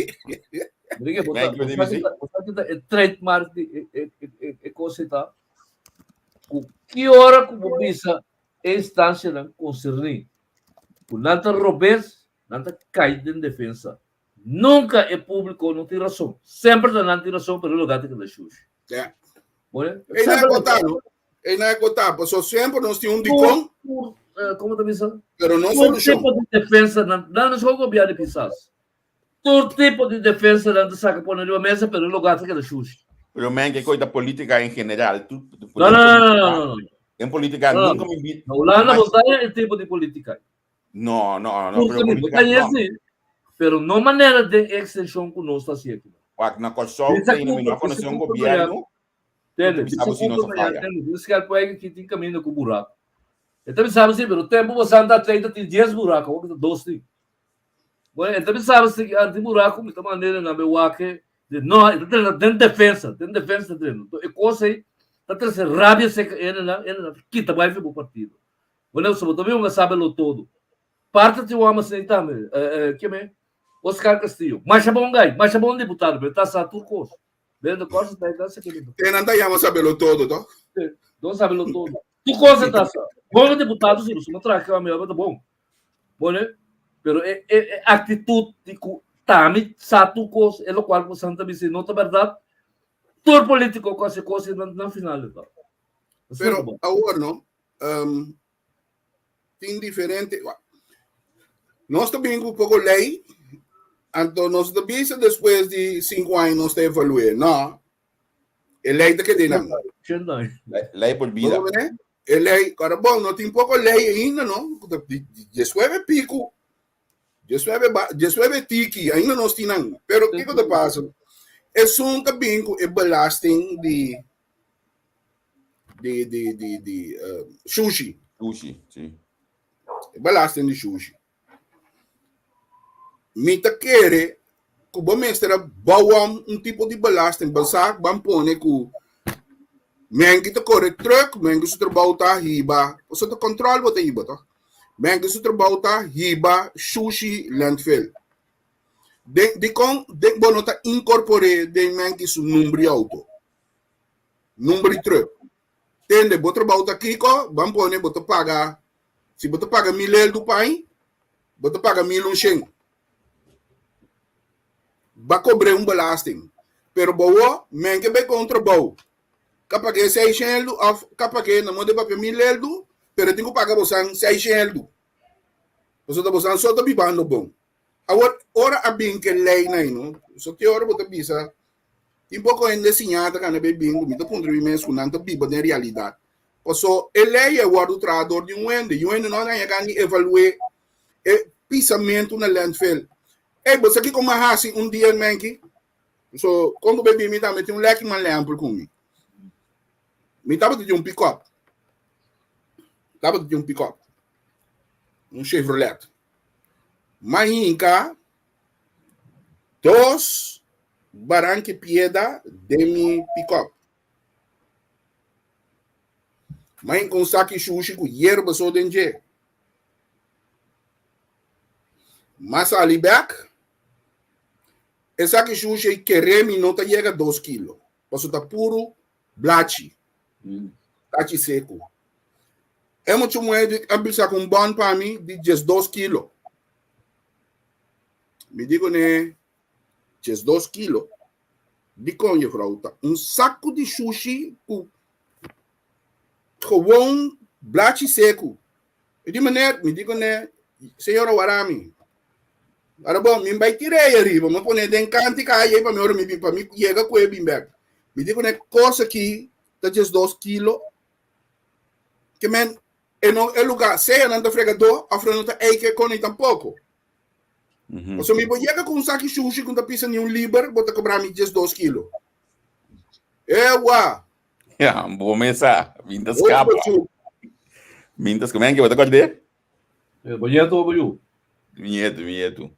Speaker 4: Enrique, bo sa,
Speaker 3: Thank you,
Speaker 4: bo sa
Speaker 3: DBC.
Speaker 4: kita, bo sa kita e trademark di e, e, e, e, e kos ei ta ku ki ora ku bo bisa e instansianan konserní. Ku nan ta robes, nan ta kai den defensa. Nunka e públiko no tin rason. Semper ta nan tin rason, pero e lugá ta keda shushi.
Speaker 2: Ja.
Speaker 4: Bueno,
Speaker 2: Ei na kota, no? Ei na kota, paso semper nos tin un dikon.
Speaker 4: Komo ta bisa?
Speaker 2: Pero no solushon.
Speaker 4: Tur tipo di defensa, nan nan no gobièrnu di Pisas. Tur tipo di defensa nan ta saka pone riba mesa, pero e lugá ta keda shushi.
Speaker 3: Pero men, ke koi ta polítika en general. Tu, tu,
Speaker 4: No, no, no, no, no, no.
Speaker 3: En polítika
Speaker 4: No,
Speaker 3: nunka mi vi.
Speaker 4: Na Hulanda bo ta e tipo di polítika.
Speaker 3: No, no, no,
Speaker 4: Tur
Speaker 3: pero
Speaker 4: kaminda
Speaker 3: polítika
Speaker 4: ta
Speaker 3: no.
Speaker 4: esi, pero no manera den ekstenshon ku nos ta hasi aki.
Speaker 3: Wak, na Kòrsou
Speaker 4: Bisa
Speaker 3: te mi no
Speaker 4: Cooper, bisa
Speaker 3: konosé un
Speaker 4: Cooper
Speaker 3: gobièrnu ku ta
Speaker 4: Tende,
Speaker 3: bisa
Speaker 4: bisa
Speaker 3: bo si nos
Speaker 4: Cooper
Speaker 3: a
Speaker 4: mañana,
Speaker 3: faya.
Speaker 4: tende, bisa Skelpweg aki tin kaminda ku buraku. E ta bisa bo si, pero tempu bo santa atleta tin dies buraku, awor ta dos tin. Bueno, e ta bisa bo si, ah, tin buraku, mi ta manda nan be wak e, di no, e ta trena den defensa, den defensa ta trena. Enton e kos ei ta trese rabia serka enenan, enenan ta kita bai fi bo partido. Bueno, so bo ta bin un sabelo todo. Parte ti wama asina tambe. Eh, eh, keme? Oscar Castillo. Masha bon guy, masha bon diputado, pero ta sa tur kos. Bem de cosa ta ta sa keme.
Speaker 2: Te nan ta llama sabelo todo, to?
Speaker 4: Don sabelo todo. Tu cosa ta sa. Bon diputado si, so tra ke mi ta bon. Bon, pero e, e, e actitud di ku tami sa tu kos, e lo cual ku santa bisi no ta verdad. Tur politico ku hasi kos na, na final ta.
Speaker 2: Pero awor no, um, tin diferente. Nos ta bin ku poko lei, anto nos ta bisa despues di 5 aña nos ta evalué. No. E lei ta kede nan.
Speaker 3: Lei por vida.
Speaker 2: E lei, ahora bon, no tin poko lei ainda, no. 19 pico. 19, 19 tiki, ainda nos tin nan. Pero kiko ta pasa? Esun ta bin ku e belasting di di di di di uh, sushi.
Speaker 3: Sushi, si.
Speaker 2: Belasting di sushi. Mi ta kere ku bo mester a bouw un tipo di belasting, basá ban pone ku men ki ta kore truck, men ki su trabou ta hiba, pasobra ta control bo ta hiba toch? Men ki su trabou ta hiba sushi landfill. Den dikon den bo no ta inkorpor'é den men ki su number di auto? Number di truck. Tende, bo trabou ta kiko? Ban pone bo ta paga, si bo ta paga mil eldu pain, bo ta paga 1100. Ba kobr'é un belasting. Pero bo wo, men ke bai kon trabou, ka pag'é seishen eldu òf ka pag'é na moda di papia mil eldu, pero e tin ku paga bosan seishen eldu. Pasobra bosan so ta bibando bon. Awor, ora a bin ke lei na no, so te ora bo ta bisa, tin poko hende siña ta gana bay bin ku mi ta puntra mi mes ku nan ta biba den realidat. Paso e lei a wòrdu traha dor di un hende, i un hende no a haña gana di evalu'é e pisamentu na landfill. Ey, bo sa kiko mi a hasi un dia menki? So, kon ku bay bin mi tambe tin un lèki man lèmpel ku mi. Mi tabata tin un pick-up. Tabata tin un pick-up. Un Chevrolet. Mahinka dos baranki pieda den mi pick-up. Mahinka un saki shushi ku yerba so den dje. Ma sali bek, e saki shushi ei kere mi no ta yega 2 kilo, pasobra ta puru blachi, blachi seku. E mucha muhé di a bisa ku un bòn pa mi di 12 kilo. Mi di kuné 12 kilo. Dikon juffrouw? Ta un saku di shushi ku gewoon blachi seku. E di meneer, mi di kuné, señora wara mi. Ora bon, mi bai tira ei ariba, mi pone den kanti kaya ei pa mi ora mi bin, pa mi yega ku e bin bèk. Mi di kuné kos aki ta 12 kilo. Ke men e no e lugar sea nan ta fregadó of nan no ta eike con ni tampoco. Pasobra mi bo yega ku un saki shushi ku no ta pisa ni un liber, bo ta kobra mi 12 kilo. Ewa!
Speaker 3: Ja, bo mesa, min ta skapa. Min ta skapa. Men ke bo ta kòrd'é?
Speaker 4: Bo nieto o bo yu?
Speaker 3: Mi nieto, mi nieto.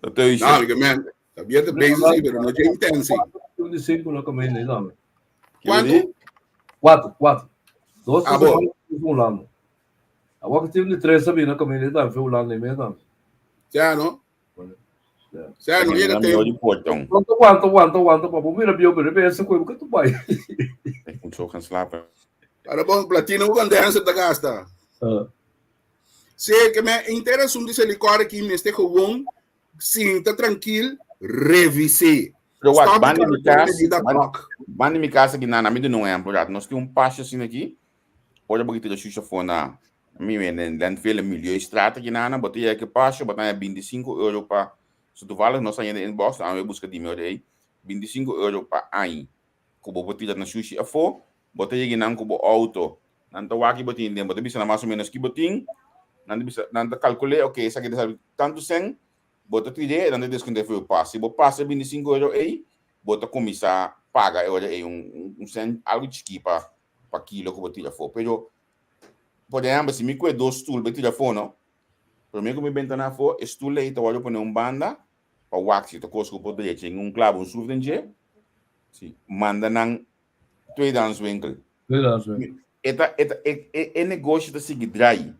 Speaker 3: Ta thuis.
Speaker 2: No, mi men, ta bien te bezig sí, pero no je intensi.
Speaker 4: Un di cinco na camino aí, dame.
Speaker 2: Quanto?
Speaker 4: Quatro, quatro. Dos
Speaker 2: Ah, bom.
Speaker 4: um lado. Agora que tem um de três também na caminho, dame, foi um lado nem mesmo, dame.
Speaker 2: Já, no? Já, no llega tempo.
Speaker 3: di portão.
Speaker 4: Aguanta, aguanta, aguanta, aguanta, papo. Mira, bio, mira, bem, essa coisa, que tu vai.
Speaker 3: Ik moet zo gaan slapen.
Speaker 2: Para bom, platina o condensa da gasta.
Speaker 4: Ah.
Speaker 2: Se ke me inter asunto di Selikor aki mester gewoon sinta trankil revis'é.
Speaker 3: Pero wak,
Speaker 2: Stop di
Speaker 3: banda mi
Speaker 2: kara
Speaker 3: kas,
Speaker 2: medida
Speaker 3: banda,
Speaker 2: kok.
Speaker 3: banda mi kas aki na, mi duna un ehempel rato. Nos tin un pasje asina aki, ora bo kita shusha for na, mi meen den landfill en Milieustraat aki na, bo ta yega ki pasje, bo ta haña 25 euro pa, so toevallig nos a haña den inbox, amo e buska di mi ora ei, 25 euro pa aña ku bo por tira na shushi afó, bo ta yega nan ku bo outo, nan ta wak ki bo tin den, bo ta bisa nan mas o ménos ki bo tin, nan ta bisa, nan ta kalkul'é, oke, esaki ta sabi tantu sèn, bo ta tir'é, nan ta deskonté for bo pas. Si bo pasa e 25 euro ei, bo ta kuminsá paga e ora ei un un sèn algu chikí pa pa kilo ku bo tira afó. Pero, por ehèmpel, si mi kue dos stul bai tira afó no, promé ku mi benta nan afó, e stul ei ta wòrdu pone un banda pa wak si ta kos ku por drecha i un klaba un sruf den dje, si, manda nan tweedehands winkel.
Speaker 4: Tweedehands winkel.
Speaker 3: E ta, e ta, e, e, e negoshi ta sigui draai.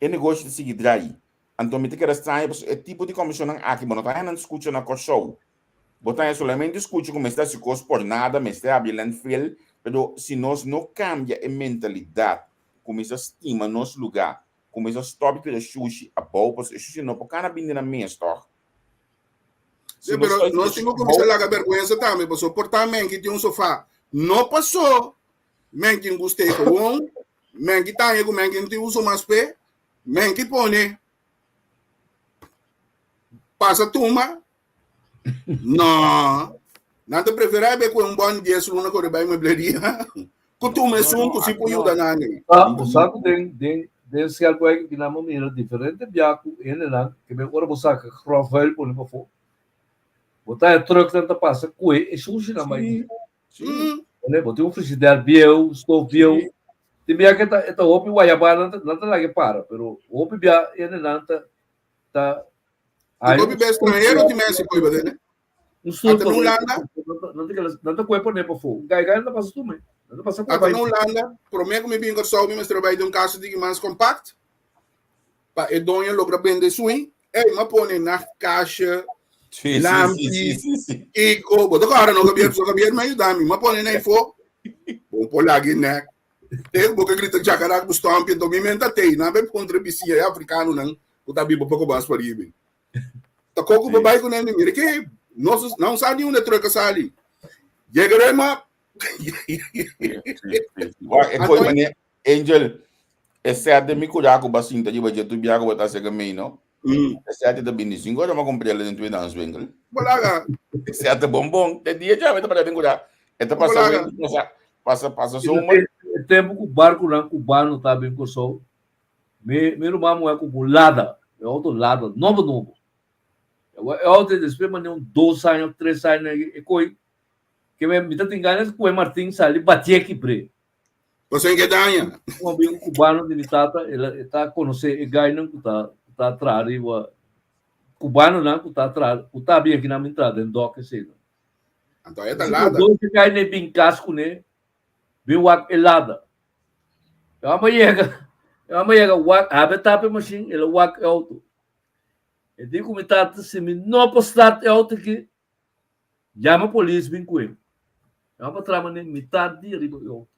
Speaker 3: E negoshi ta sigui draai. Anto mi ta keda straño pasobra e tipo di komishonnan aki bo no ta haña nan skucha na Kòrsou. Bo ta haña solamente skucha ku mester hasi kos por nada, mester habri landfill, pero si nos no kambia e mentalidat, kuminsá stima nos lugá, Kuminsá stòp di tira shushi abou pasobra e shushi no por kana bini na mes tòg.
Speaker 2: Sí, pero nos tin ku kuminsá laga bèrgwensa tambe pasobra por ta menki tin un sofá. No pasó menki gust'é gewoon, menki taña ku menki no tin uso mas p'e, menki pone pasa tuma. No. Nan ta preferá be ku un bon 10 luna kore bai muebleria. Ku tuma esun ku si por yuda nan.
Speaker 4: Ah, bo sa ku den den den Schelpwijk ki nan bo mira diferente bia ku hendenan ke men ora bo saka grof vuil pone pafó. Bo ta e trucknan ta pasa kue e shushinan bai.
Speaker 3: Sí.
Speaker 4: Bo tin un frigidaire bieu, stoof bieu. Tin bia ke ta e ta hopi wayabá nan ta nan ta laga e para, pero hopi bia hendenan ta ta
Speaker 2: Ay, hopi bia extranhero tin mesi koi ba
Speaker 4: Un stoel
Speaker 2: Ata na Hulanda.
Speaker 4: Nan ta nan ta kue pone pafó. Gai gai nan ta pasa tu me. Nan ta pasa kue
Speaker 2: Ata na Hulanda, promé ku mi bin Kòrsou mi mester bai den un kas di mas kompakt pa e doño logra bende sui. Ey, m'a pone nachtkastje,
Speaker 3: Sí, sí,
Speaker 2: lampi,
Speaker 3: sí, sí, sí.
Speaker 2: kiko. Bo ta kòrda no Gabriel? Pasobra Gabriel mi a yuda mi. M'a pone na efó. Bo por laga e nek. Te bo ke grita chakarak ku stòmpi, anto mi menta tei. Nan a bai puntra e bisiña, e afrikanonan ku ta biba poko mas pariba. Ta koko bo bai ku nan mira ke nos não sa ni unda truck a sali. Llegaremos.
Speaker 3: Wak, e koi mane, Angel, e sete mi kura ku basinta riba dje tu bia ku bo ta sega mei, no? E sete ta bini cinco ora ma comprele den tweedehands winkel.
Speaker 2: Bolaga.
Speaker 3: E sete bon bon, te dia dja mi ta para den kura. E ta pasa
Speaker 2: Bolaga.
Speaker 3: winkel, pasa, pasa, pasa zomer.
Speaker 4: E tempu ku barkunan kubano ta bin Kòrsou, Mi mi ruman muhé ku un Lada, e outo Lada nobo nobo. E outo ei despues mane un dos aña of tres aña e koi ke mi mi ta tin ganas ku e Martin sali batié kibr'é.
Speaker 2: Pasobra en ke daña.
Speaker 4: Un amigo cubano di mi tata el a e ta konosé e gainan ku ta ku ta traha riba cubanonan ku ta traha ku ta bin akinan bin traha den dòk esei.
Speaker 2: Anto e ta Lada.
Speaker 4: Dos e gainan bin kas kuné bin wak e Lada. E homber yega, e homber yega wak, abre tapa e machine, el a wak e auto. E di ku mi tata, si mi no por start e auto aki, yama polis bin ku e. E homber traha manera mitad dia riba e auto.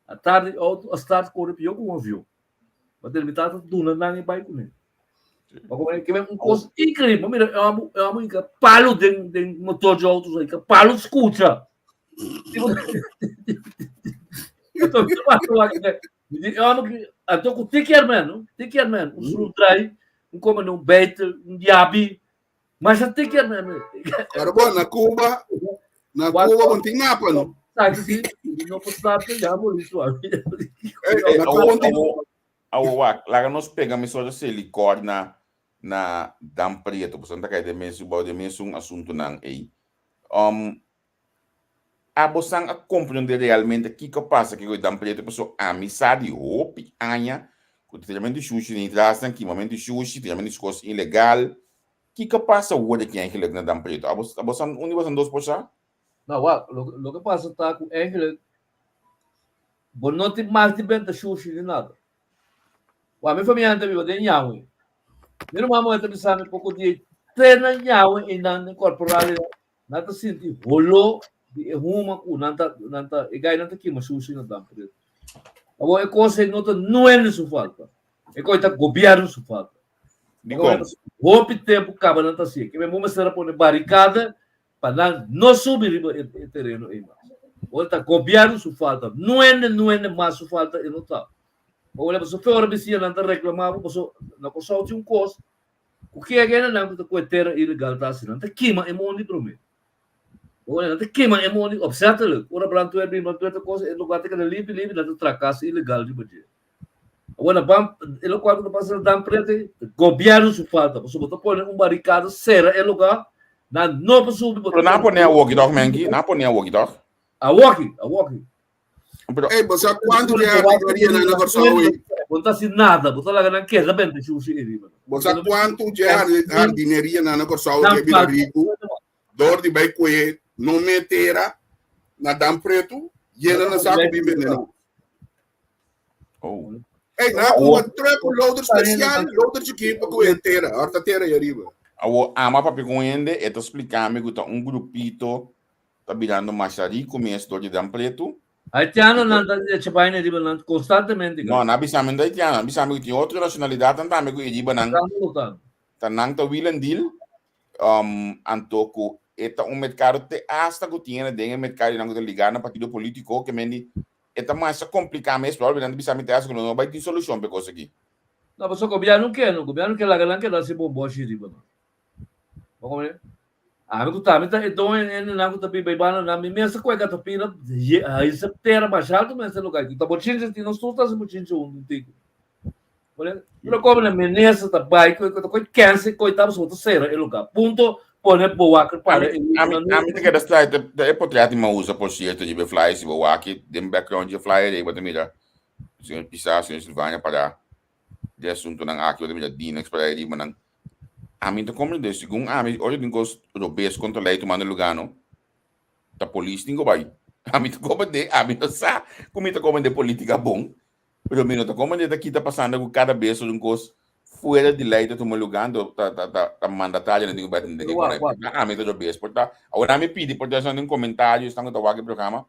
Speaker 4: A tardi e auto a start kore pior ku un avion. Ma mi tata duna nan e bai kuné. Ma como ke un kos increíble. Mira, e homber, e homber inka palo den den motor di auto, inka palo skucha. Anto ku te kier men, no? Te kier men, un schroevendraai, un kome un beitel, un diabi, mas a te kier men.
Speaker 2: Pero bon, na Cuba, na Cuba bon tin mapa, no?
Speaker 4: Sabe si, no por sabe, ya bo listo.
Speaker 2: Hey, na Cuba bon tin.
Speaker 3: Awo wak, laga nos pega mi soort selikor na na Dan Prieto, pasobra nan ta kai den mesun bou den mesun asuntunan ei. Um, Abosan a comprende realmente kiko a pasa kiko Dan Prieto paso ami sa di hopi aña ku ta tiramentu shushi den trasnan, kimamentu shushi, tiramentu kos ilegal. Kiko a pasa awor aki eigenlijk na Dan Prieto? Abos abosan un di bosan dos por sa?
Speaker 4: No, wak, loke loke pasa ta ku eigenlijk bo no tin mas di benta shushi ni nada. Wak, mi famia ta biba den Yahweh. Mi ruman muhé ta bisa mi poko dia te na Yahweh einan den korporal einan Nan ta sinti holó di e huma ku nan ta, nan ta, e gainan ta kima shushi na Dan Pretu. Awor e kos ei no ta nuende su falta. E koi ta gobièrnu su falta.
Speaker 3: Dikon?
Speaker 4: Hopi tempu kaba nan ta hasié. Ke men bo mester a pone barikada pa nan no subi riba e tereno ei mas. Ora ta gobièrnu su falta. Nuende nuende mas su falta e no ta. Pasobra pasobra fe ora bisiñanan ta reklamá bo pasobra na Kòrsou tin un kos ku ke nan ku ta kohe tera ilegal ta hasi. Nan ta kima e mondi promé. Ora nan ta kema e mondi opzettelijk. Ora brandweer bin, brandweer ta cosa, e lugar ta keda limpi limpi, nan ta traha cas ilegal riba dje. Awor na ban, e locual cu ta pasa na Dan Prete, gobierno su falta, pasobra bo ta pone un barricada cera e lugar, nan no por subi, bo ta
Speaker 3: Pero nan a pone awoki toch, Menki? Nan a pone awoki toch?
Speaker 4: Awoki, awoki.
Speaker 3: Pero
Speaker 2: Ey, bo sa kuantu di jardineria nan na Kòrsou ei?
Speaker 4: Bo no ta hasi nada, bo ta laga nan keda benta shushi ei riba.
Speaker 2: Bo sa kuantu di jardineria nan na Kòrsou ke bira riku dor di bai kue no me tera na Dan Pretu, yena na saku bin bende no.
Speaker 3: Oh.
Speaker 2: Ey, nan a kumpra truck ku loader spesial, loader chikí pa kue tera, horta tera ei ariba.
Speaker 3: Awor ama papia ku un hende, e ta splika mi ku ta un grupito ta birando masha riku mes dor di Dan Pretu.
Speaker 4: Haitianonan ta echa baina riba nan konstantemente.
Speaker 3: No, nan a bisa mi no ta haitiano, nan a bisa mi ku tin otro nashonalidatnan tambe ku e riba nan. Ta nan ta wheel and deal, um, anto ku e ta un merkado te hasta ku tin hende den e merkado nan ku ta ligá na partido polítiko ke men di e ta masha kompliká mes, pero nan ta bisa mi te hasta ku no bai tin solushon pa e kos aki.
Speaker 4: No, pasobra gobièrnu ke no, gobièrnu ke laga nan keda hasi bomboshi riba nan. Bo komprende? Ami ku ta, mi ta e don e hendenan ku ta biba ei banda nan, mi mes ta kohe katapila, haisa tera masha altu mes ta lugar ku ta bochincha tin nos tur ta hasi bochincha huntu un tiki. Pero como na minister ta bai ku ta koe kense koe ta pasobra ta sera e lugar. Punto pone bewaker para e
Speaker 3: Ami ami ta keda straya ta e potret di mi a usa por cierto riba e flyer si bo wak den background di e flyer ei bo ta mira señor Pisas señor Silvania para di e asuntonan aki bo ta mira Dinex para ei riba nan. Ami ta comprende segun ami ora tin cos robes contra ley tumando lugar no ta polis tin cu bai. Ami ta comprende ami no sa cu mi ta comprende politica bon Pero mi no ta comprende ta kita pasando cu cada bes un cos fuera di ley ta tuma lugar anto ta ta ta ta mandatario nan tin cu bai tende con ley. Por ta ami ta robes por ta awor ami pidi por ta esnan den comentario esnan cu ta wak e programa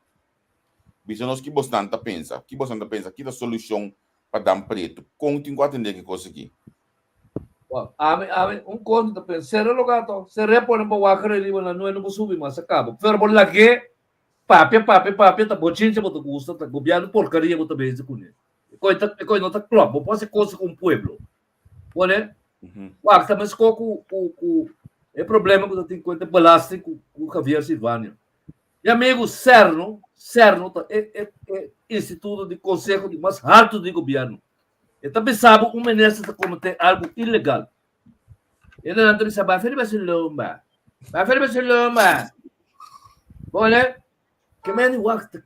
Speaker 3: bisa nos ki bosnan ta pensa ki bosnan ta pensa ki ta solucion pa dan preto con tin cu atende ki cos aki.
Speaker 4: Wak ami ami un cos mi ta pensa sera lugar to sera pone bo wak riba nan no bo subi mas a caba pero bo lage Papia, papia, papia, ta bochincha bo ta gusta, ta gobierno porcaria bo ta bezig cune. E coi ta, e coi no ta klop, bo por haci cosa cu un pueblo. Pone? Wak, ta mesco cu, cu, cu e problema cu ta tin cu e belasting cu, cu Javier Silvania. Mi amigo, Serno, Serno ta e, e, e instituto di conseho di mas halto di gobierno. E ta bisa bo un minister ta comete algo ilegal. E nan ta bisa, Bai riba su lomba. Bai riba su lomba. Bole, ke men wacht.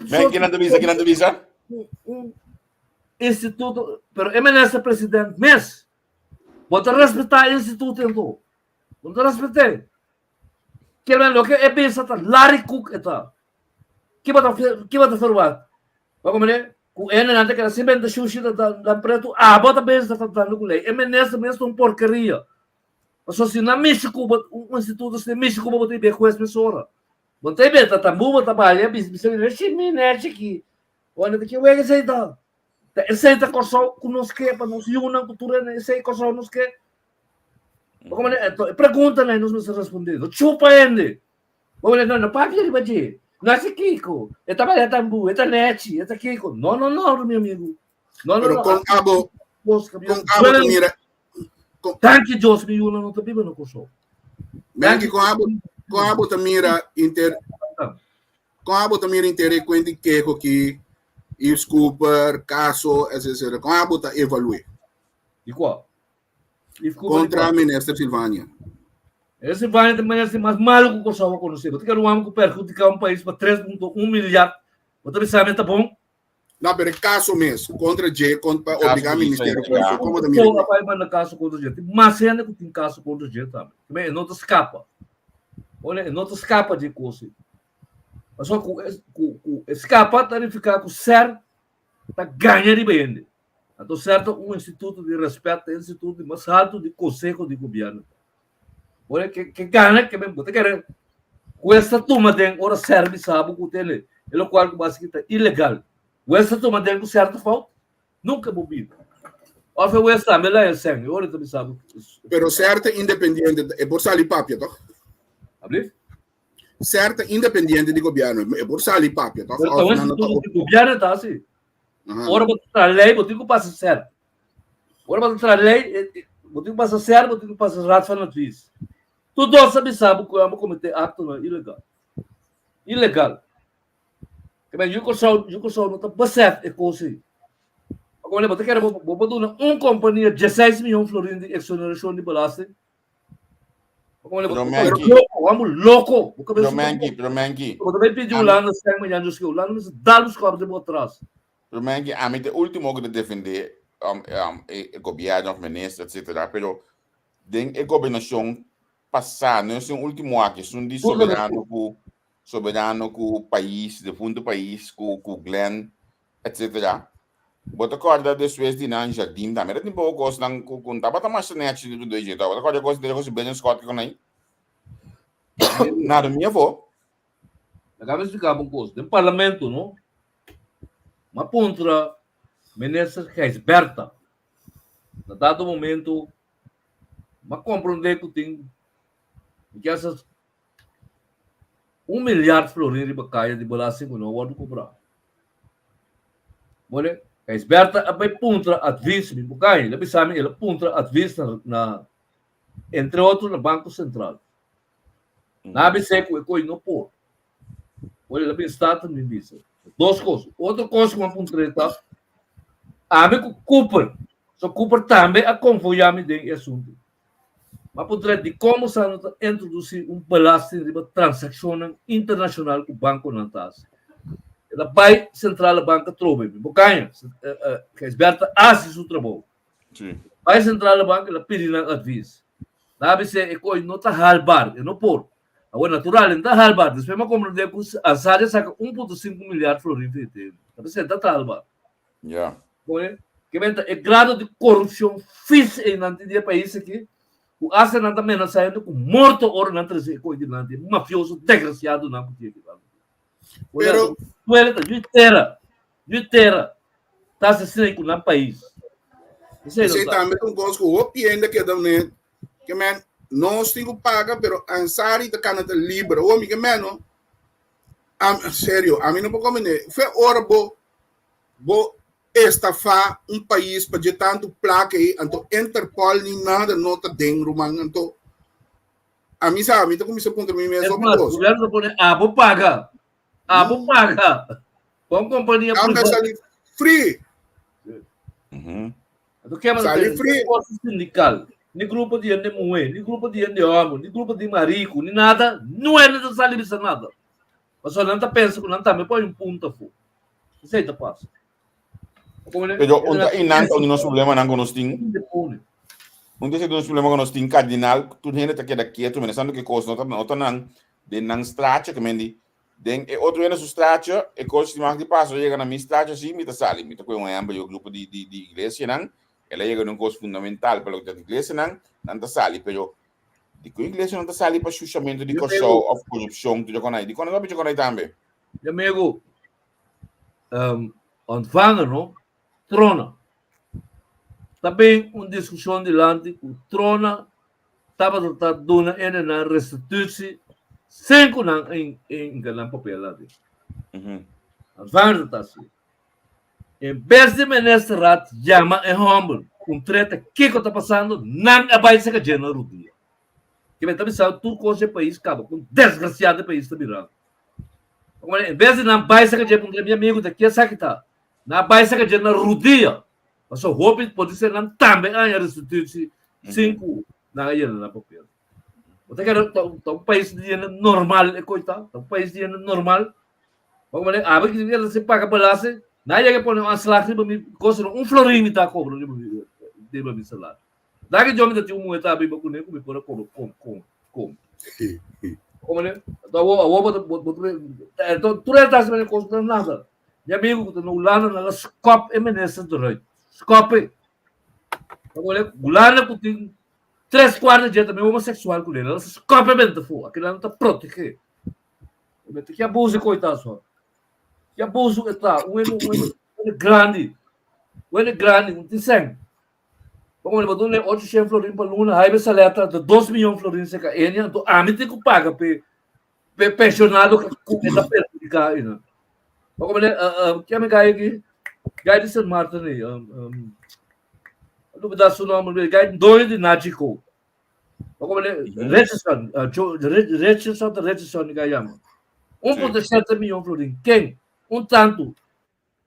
Speaker 3: Men, kinan ta bisa, kinan ta bisa?
Speaker 4: Un instituto, pero e minister president mes. Bo ta respetá e instituto anto. Bo ta respet'é. Ke men loke e bisa ta Larry Cook e ta. Ki bo ta ki bo ta verwacht? Bo komprende? Ku e nan ta keda sin benta shushi ta dan pretu, abo ta bezig ta tratando ku lei. E minister mes ta un porkeria. Pasobra si nan mishi ku bo, un instituto si mishi ku bo, bo ta ibe hues mesora. Bo ta ibe ta tambu bo ta balia bisa bisa mi shi mi nechi ki. Wanda ta ki wega esei ta. Ta esei ta Kòrsou ku nos ke pa nos yunan ku tur esei Kòrsou nos ke. Bo komprende? Enton e preguntanan nos mester responde. No chupa hende. Bo mester no, no papia riba dje. No hasi kiko. E ta balia tambu, e ta nechi, e ta kiko. No, no, no, mi amigu. No, no,
Speaker 2: Pero
Speaker 4: no.
Speaker 2: kon abo,
Speaker 4: Bos ka
Speaker 2: kon abo ta mira, kon,
Speaker 4: Danki Dios, mi yunan no ta biba na Kòrsou.
Speaker 2: Menki, kon abo, kon abo ta mira inter, kon abo ta mira inter e kuenta i keho ki Yves Cooper, kaso, etc. Kon abo ta evalu'é?
Speaker 4: Di kua?
Speaker 2: Contra minister Silvania.
Speaker 4: E Silvania ta minister mas malo ku Kòrsou a konosé. Bo ta kere un hòmber ku perhudiká un pais pa 3.1 milyard. Bo ta bisa mi ta bon?
Speaker 2: No, pero e kaso mes kontra dje kon pa obligá ministerio públiko. Komo ta mira
Speaker 4: Kòrsou a bai manda kaso kontra dje. Tin mas hende ku tin kaso kontra dje tambe. E no ta skapa. Oye, e no ta skapa dje kos ei. Pasobra ku ku ku e skapa ta nifiká ku ser ta gaña riba hende. Anto serto un instituto di respet, e instituto di mas haltu di konseho di gobièrnu. Ora ke ke gana ke men bo ta kere hues ta tuma den ora ser bisa bo ku tene e lokual ku bo hasi ta ilegal. Hues ta tuma den ku serto fout? Nunka bo bida. Of e wes tambe la e sèn, e ora ta bisa bo.
Speaker 2: Pero SER ta independiente, e por sali papia, toch?
Speaker 4: Ablief?
Speaker 2: SER ta independiente di gobierno, e por sali papia, toch?
Speaker 4: Pero ta un instituto di gobierno ta así. Ora bo ta traha lei, bo tin ku pasa SER. Ora bo ta traha lei, bo tin ku pasa SER, bo tin ku pasa Raad van Advies. Tur dos a bisa bo ku abo kometé aktonan ilegal. Ilegal. Ke men yu Kòrsou, yu Kòrsou no ta besef e kos ei. Pasobra bo ta kere bo bo duna un kompania dieseis miyon florin di eksonerashon di belasting. Pasobra bo
Speaker 3: Pero
Speaker 4: ta
Speaker 3: Menki,
Speaker 4: loko, bo amo loko. Bo
Speaker 3: pero
Speaker 4: kabes
Speaker 3: Menki, pero Menki,
Speaker 4: bo ta bai pidi
Speaker 3: ami,
Speaker 4: Hulanda sèn mañana Dios ke Hulanda mester dal bo skòp den bo atras.
Speaker 3: pero Menki, ami ta e último ku ta defendé um, um, e, e gobièrnu òf minister, etcétera, pero den e gobernashon pasá, no esun último aki, esun di
Speaker 4: Tur ta
Speaker 3: soberano ku Soberano ku pais, defunto pais ku ku Glenn etc. Bo ta kòrda despues di nan Jardim tambe ta tin poko kosnan ku ku tabata masha nèchi di tur dje. Bo ta kòrda kos di Ben Scott ku nan? Nada mi afó.
Speaker 4: Laga mi splika bo un kos. Den parlamento no, mi a puntra minister Gijsbertha na dado momento mi a komprondé ku tin mi kier sa Un milyard florin riba kaya di belasting ku no a wòrdu kobrá. Bone, Gijsbertha a bai puntra advis, mi por gaña, el a bisa mi el a puntra advis na, na entre otro na Banko Sentral. Nan a bis'é ku e koi no por. Bone, el a bin Staten bin bisa. Dos kos. Otro kos ku mi a puntr'é ta, ami ku Cooper, so Cooper tambe a konfoyá mi den e asuntu. Ma puntra dikon bo sa no ta introdusí un belasting riba transakshonnan internashonal ku bankonan ta hasi? E ta bai Sentrale Bank atrobe. Mi bo kaña. Gijsbert ta hasi su trabou. Bai Sentrale Bank el a pidi nan advis. Nan a bis'é e koi no ta haalbaar, e no por. Awor natural e no ta haalbaar. Despues mi a komprendé ku Ansary a saka 1.5 milyard florin for e tene. Ta bis'é e ta haalbaar.
Speaker 3: Ja.
Speaker 4: Pone, ke men ta e grado di korupshon fis einan tin di e pais aki, ku asta nan ta menasá hende ku morto ora nan trese e kos dilanti, e mafioso desgrasiadonan ku tin aki tambe.
Speaker 2: Pero
Speaker 4: Duele ta yu tera, yu tera ta asesina ku nan pais. Esei
Speaker 2: Esei
Speaker 4: no ta.
Speaker 2: tambe ta un kos ku hopi hende keda ne, ke men nos tin ku paga, pero Ansary ta kana ta libre. Omi ke men no, am, serio, ami no por komprende. Fe ora bo Bo estafá un pais pa dje tantu plaka ei, anto Interpol ni nada no ta den ruman. Anto ami sa, mi ta kuminsá puntra mi mes
Speaker 4: Es
Speaker 2: hopi
Speaker 4: mas,
Speaker 2: kos.
Speaker 4: gobierno ta pone abo paga. Abo paga. Pa un kompania
Speaker 2: Anda
Speaker 4: privá.
Speaker 2: sali free.
Speaker 4: Anto kema ta
Speaker 2: Sali
Speaker 4: tene
Speaker 2: free.
Speaker 4: forsa sindikal, ni grupo di hende muhé, ni grupo di hende hòmber, ni grupo di mariku, ni nada, no hende ta sali bisa nada. Pasobra nan ta pensa ku nan tambe por hay un punto afó. Esei ta pasa.
Speaker 3: Pero un ta inan ta un di nos problemanan ku nos tin. Un ta nos problema ku nos tin kardinal, tur hende ta keda ketu, menasando ku e kos no ta no ta nan den nan straatje, ke men di den e otro hende su straatje, e kos di mag di pasa, yega na mi straatje si mi ta sali, mi ta kohe un ehèmpel, yo grupo di di di iglesianan, el a yega na un kos fundamental pa loke ta di iglesianan, nan ta sali, pero Di ku iglesia no ta sali pa shushamentu di Kòrsou òf korupshon tur konai? Dikon no ta bichi konai tambe?
Speaker 4: Mi amigo, um, ontvanger no, trona. Ta bin un diskushon dilanti ku trona tabata ta duna ene nan restitutie sin ku nan in in nan papel adi. Ontvanger ta asi. En bes di ministerraad yama e homber un treta kiko ta pasando, nan a bai saka dje na rudia. Ke men ta bisa tur kos e pais kaba kon desgrasiado e pais ta birando. En bes di nan bai saka dje puntra mi amigo ta ke esaki ta, nan a bai saka dje na rudia. Pasobra hopi por di ser nan tambe a haña restitutie sin ku nan a yena nan papel. Bo ta kere ta un pais di hende normal e koita, ta un pais di hende normal. Bo mane awe ki el se paga belasting, na yega pone un aanslag riba mi cosa, un florin mi ta cobra riba mi riba mi salario. Da que yo mi ta tin un mujer ta biba kuné ku mi por a cobra kom kom kom. Bo mane awo awo bo bo bo enton tur el ta hasi mane cosa nada. Mi amigo ku ta na Hulanda nan a skop e minister eruit. Skop e. Hulanda ku tin Tres kuarto dje tambe homoseksual ku nel. Ela skope benta fu. Akila no ta protegé. Ki abuso e koita so. Ki abuso e ta. Un hende un hende grandi. Un hende grandi, un tin sèn. Como bo duna 800 florin pa luna, haibe sa letra de 2 miljoen florin seca enia, anto ami tin ku paga pe pe pensionado ku e ta perjudica ina. Como ne, uh, uh, gai aqui? Gai de Sint Maarten aí, lubida su nomber, gai doño di Nagico. Como ne, Richardson, Richardson, Richardson gai llama. 1.7 miljoen florin. Ken? Un tanto.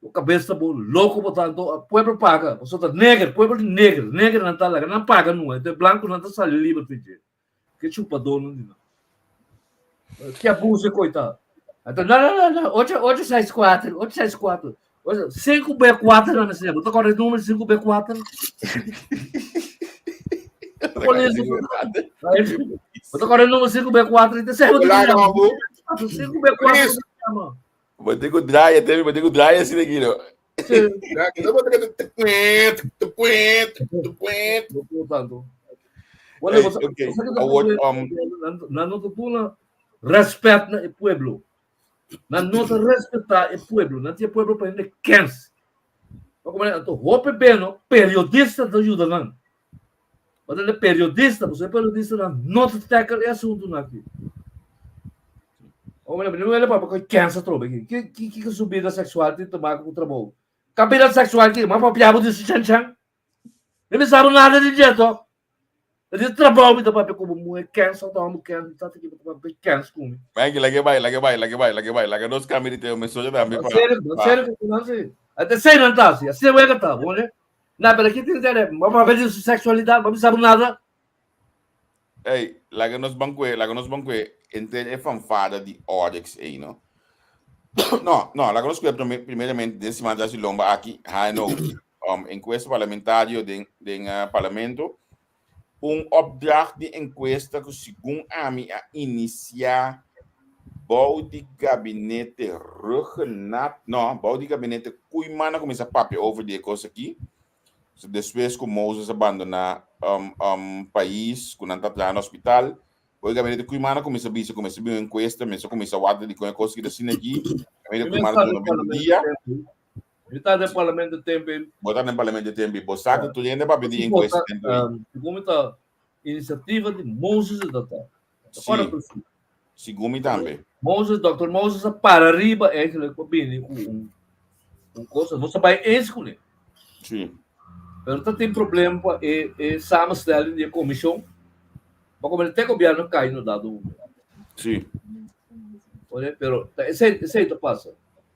Speaker 4: Bo kabes ta bo loko bo ta anto pueblo paga pasobra ta neger pueblo di neger neger nan ta laga nan paga nua e blanco nan ta sali liber fi dje ke chupadornan di nan ke abuso e koi ta anto no no no no ocho ocho seis kuater ocho seis kuater sinku be kuater nan mester bo ta kòrda e numero sinku be kuater bo ta kòrda e numero sinku be kuater sinku be kuater
Speaker 3: Bo tin ku draai, Temi, bo tin ku draai asina aki, no?
Speaker 4: Hey, okay. Awor, Nan no ta duna respet na e pueblo. Nan no ta respetá e pueblo. Nan tin e pueblo pa hende kens. Anto hopi beno periodista ta yuda nan. Bo ta periodista, pasobra e periodistanan no ta tackle e asuntunan aki. Hombre, mi no wele papia ku kens atrobe aki. Ki ki ki su bida seksual tin te maka ku trabou? Ka bida seksual ki? Ma papia bo di su chan chan. Mi no sabi nada di dje tok. E di trabou mi ta papia ku bo muhe kens ota homber kens mi tata ki bo ta papia kens ku mi.
Speaker 3: Frankie, lage bai, lage bai, lage bai, lage bai, laga nos kambia di tema, mi soña tambe pa.
Speaker 4: Serio, serio ku nan si. Ate sei nan ta si, asina wega ta, bo ne? Na, pero ki tin tere? Bo papia di su sexualidad, bo bisa bo nada.
Speaker 3: Ey, laga nos bankwe, laga nos bankwe enter e fanfara di Oryx ey, no? No, no, laga nos kwe primeramente den siman tras di lomba aki, HNO, encuesta parlamentario den, den parlamento. Un opdracht di encuesta ku segun ami a inicia bou di gabinete Rhuggenaath, no, bou di gabinete Koeiman a kuminsá papia over di e kos aki. So, despues ku Moses a bandoná um, um, pais, ku nan ta traha na hospital, bou di gabinete Koeiman a kuminsá bisa, kuminsá bin un enkuesta, mester kuminsá wak di kon e kos ki ta asina aki. Gabinete Koeiman a duna 20 dia.
Speaker 4: Mi ta den parlamento tempu ei.
Speaker 3: Bo ta den parlamento tempu ei. Bo sa ku tur hende papia di enkuesta tempu ei.
Speaker 4: Segun mi ta inisiativa di Moses e ta ta.
Speaker 3: Sí. Segun mi tambe.
Speaker 4: Moses, Dòkter Moses a para riba eigenlijk pa bini ku un un cosa. Nos a bai eens kuné.
Speaker 3: Sí.
Speaker 4: Pero ta tin problema pa e e samenstelling di e komishon. Pa komo te gobièrnu kai no dado momento.
Speaker 3: Sí.
Speaker 4: Oye, pero ta esei esei ta pasa.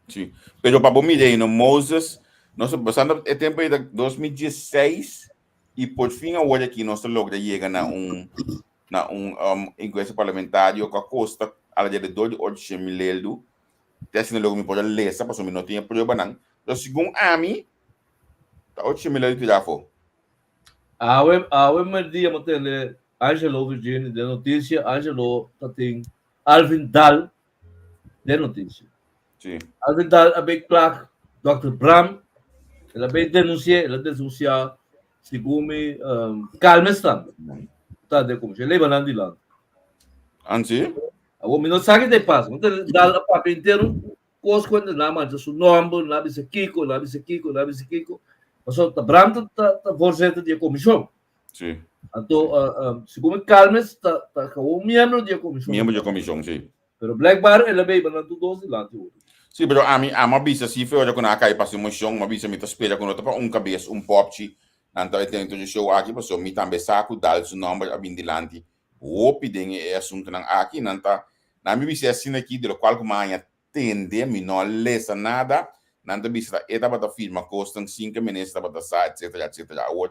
Speaker 3: Sí. Pero pa bo mira ei, no Moses, nos pasando e tempo ei ta 2016 y por fin awor aki nos ta logra yega na un na un um, encuesta parlamentario ku a kosta alrededor di 800 mil eldu. Te asina luego mi por a lesa, pasobra mi no tin e pruebanan. Pero segun ami, ta 800 mil eldu tira afó.
Speaker 4: Awe, awe merdia mo tende Angelo Virginie den noticia, Angelo ta tin Alvin Daal den noticia.
Speaker 3: Sí.
Speaker 4: Alvin Daal a bay klag Dr. Bram, el a bay denuncia, el a denuncia segun mi um, Calmes tambe. Ta den comisión, leba nan dilanti.
Speaker 3: Ansi?
Speaker 4: Awor mi no sa ki ta e pasa. Mi ta dal a papia entero kos ku nan mancha su nomber, nan bisa kiko, nan bisa kiko, nan bisa kiko. Pasobra ta Bram ta, ta, ta voorzitter di e comisión.
Speaker 3: Sí.
Speaker 4: Anto, uh, uh, segun mi Calmes ta, ta gewoon miembro di e comisión.
Speaker 3: Miembro di e comisión, sí.
Speaker 4: Pero blijkbaar el a beba nan tur dos dilanti otro.
Speaker 3: Sí, pero ami, ami a bisa sí fe ora ku nan a kai pasa emocion, mi a bisa mi ta spera ku no ta pa un kabes, un popchi, nan ta tene tur e show aki, pasobra mi tambe sa ku Dal su nomber a bin dilanti hopi den e asuntunan aki, nan ta, nan mi bisa asina aki, de lokual ku mi a haña tende, mi no a lesa nada, nan ta bisa ta e tabata firma kosnan sin ke minister tabata sa, etcetera, etcetera. Awor,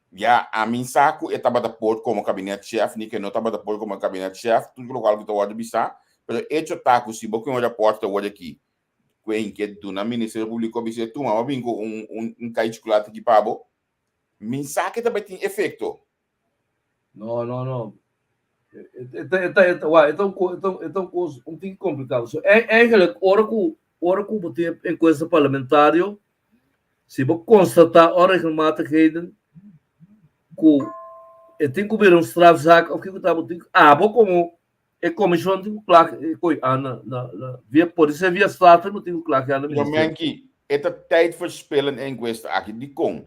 Speaker 3: Ya, ami sa ku e tabata por komo kabinetchef, ni ku e no tabata por komo kabinetchef, tur lokual ku ta wòrdu bisá, pero echo ta ku si bo ke un rapòrt ta wòrdu aki, ku e ke duna Ministerio Públiko a bis'é, tuma, bo a bin ku un un kai chukulate aki pa bo, mi sa ku e ta bai tin efekto.
Speaker 4: No, no, no. E ta, e ta, e ta, wak, e ta un ko, e ta, e ta un kos un tiki komplikado. So, eigenlijk, ora ku, ora ku bo tin enkuesta parlamentario, Si bo konstatá onregelmatigheden ku e tin ku bira un strafzaak òf kiko ta, bo tin abo komo e komishon tin ku kla e koi an na na na via por ser via staten bo tin ku kla ke an na
Speaker 3: Pero
Speaker 4: ministerio.
Speaker 3: Menki, e ta tijd verspillen e enkuesta aki. Dikon?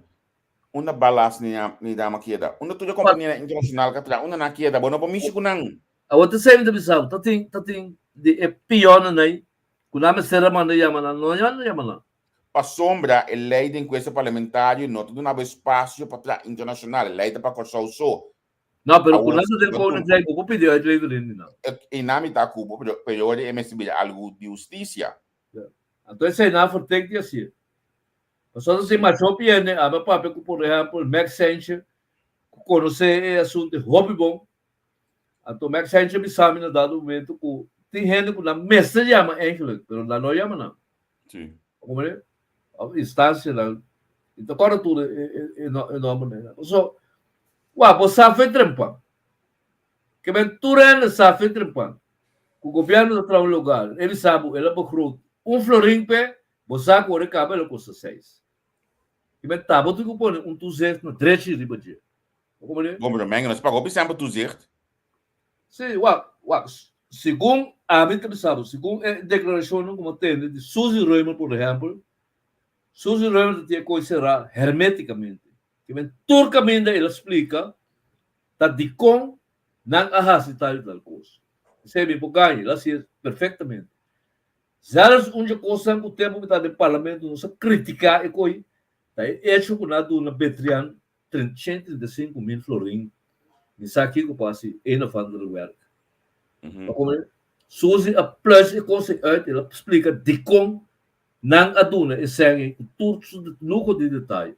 Speaker 3: Unda Balas ni ni dama keda? Unda tur e kompanianan internashonal ka traha? Unda nan keda? Bo no por mishi ku nan.
Speaker 4: Awor ta esei mi ta bisa bo, ta tin ta tin di e pionnan ei ku nan mester a manda yama nan, no a manda yama nan.
Speaker 3: Pasobra e lei di enkuesta parlamentario no ta duna bo espasio pa traha internashonal, e lei ta pa Kòrsou so.
Speaker 4: No, pero ku nan ta den Koninkrijk, bo por pidi uitlevering di nan.
Speaker 3: E nan mi ta ku bo, pero pero ora e mester bira algu di hustisia.
Speaker 4: Anto esei nan a vertek di hasié. Pasobra si masha hopi hende aba papia ku por ehèmpel Max Senche ku konosé e asuntu hopi bon, anto Max Senche bisa mi na dado momento ku tin hende ku nan mester yama eigenlijk, pero nan no yama nan.
Speaker 3: Sí.
Speaker 4: Komprende? Of instansianan. Mi ta kòrda tur e nòmbernan. Pasobra, wak, bo sa fe trempan. Ke men tur hende sa fin trempan ku gobièrnu ta traha un lugar, e bisa bo el a begroot un florin p'e, bo sa ku ora e kaba el a kosta seis. Ke men ta bo tin ku pone un toezicht na drechi riba dje. Bo komprende?
Speaker 3: Bon, pero men nos paga hopi semper toezicht.
Speaker 4: Si, wak, wak, segun ami ta bisa bo, segun e deklarashonnan ku mi a tende di Suzy Römer por ehèmpel, Suzy Römer ta tin e kos será hermétikamente. Ke men tur kaminda el a splika ta dikon nan a hasi tal i tal kos. Esei mi por gaña, el a hasié perfektamente. Zelfs un dje kosnan ku tempu mi ta den parlamento nos a kritiká e koi, ta e echo ku nan a duna Betrian 135 mil florin, mi sa kiko pa hasi een of ander werk. Pa Suzy a pluis e kos ei uit, el a splika dikon nan a duna e sèn ei ku tur su luho di detaye.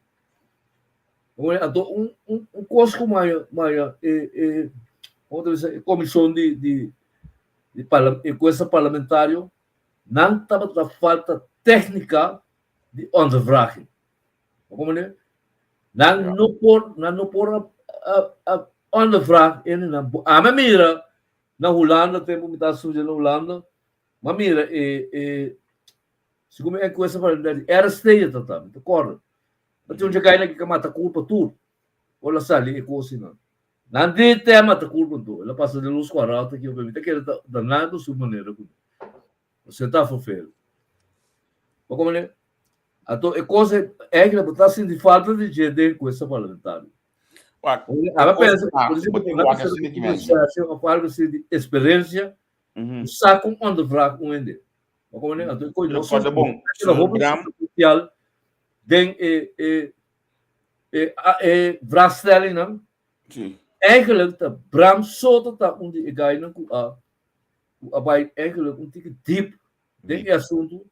Speaker 4: Anto un un un kos ku maya maya e e komo ta bisa e komishon di di di parla enkuesta parlamentario nan tabata falta téknika di ondervraging. Bo komprende? Nan no por nan no por a a a ondervraag hendenan. Ami a mira na Hulanda tempu mi ta studia na Hulanda, mi a mira e e Segun mi enkuesta parlamentario di RST ya ta ta, mi ta kòrda. Ta tin un djakaina ki ka mata kurpa tur ora sali e kosinan. Nan di te a mata kurpa anto, el a pasa den lus kuarata ki mi ta kere ta danado su manera ku Pasobra ta vervelend. Bo komprende? Anto e kos eigenlijk bo ta sinti falta di dje den enkuesta parlamentario.
Speaker 3: Wak,
Speaker 4: Aba pensa, por exemplo, of algo así di experiencia, sa kon ondervraag un hende. Bo komprende? Anto e kos
Speaker 3: Pero bon,
Speaker 4: Bram social den e e e e vraagstellingnan.
Speaker 3: Sí.
Speaker 4: Eigenlijk ta Bram Soto ta un di e gainan ku a ku a bai eigenlijk un tiki diep den e asuntu,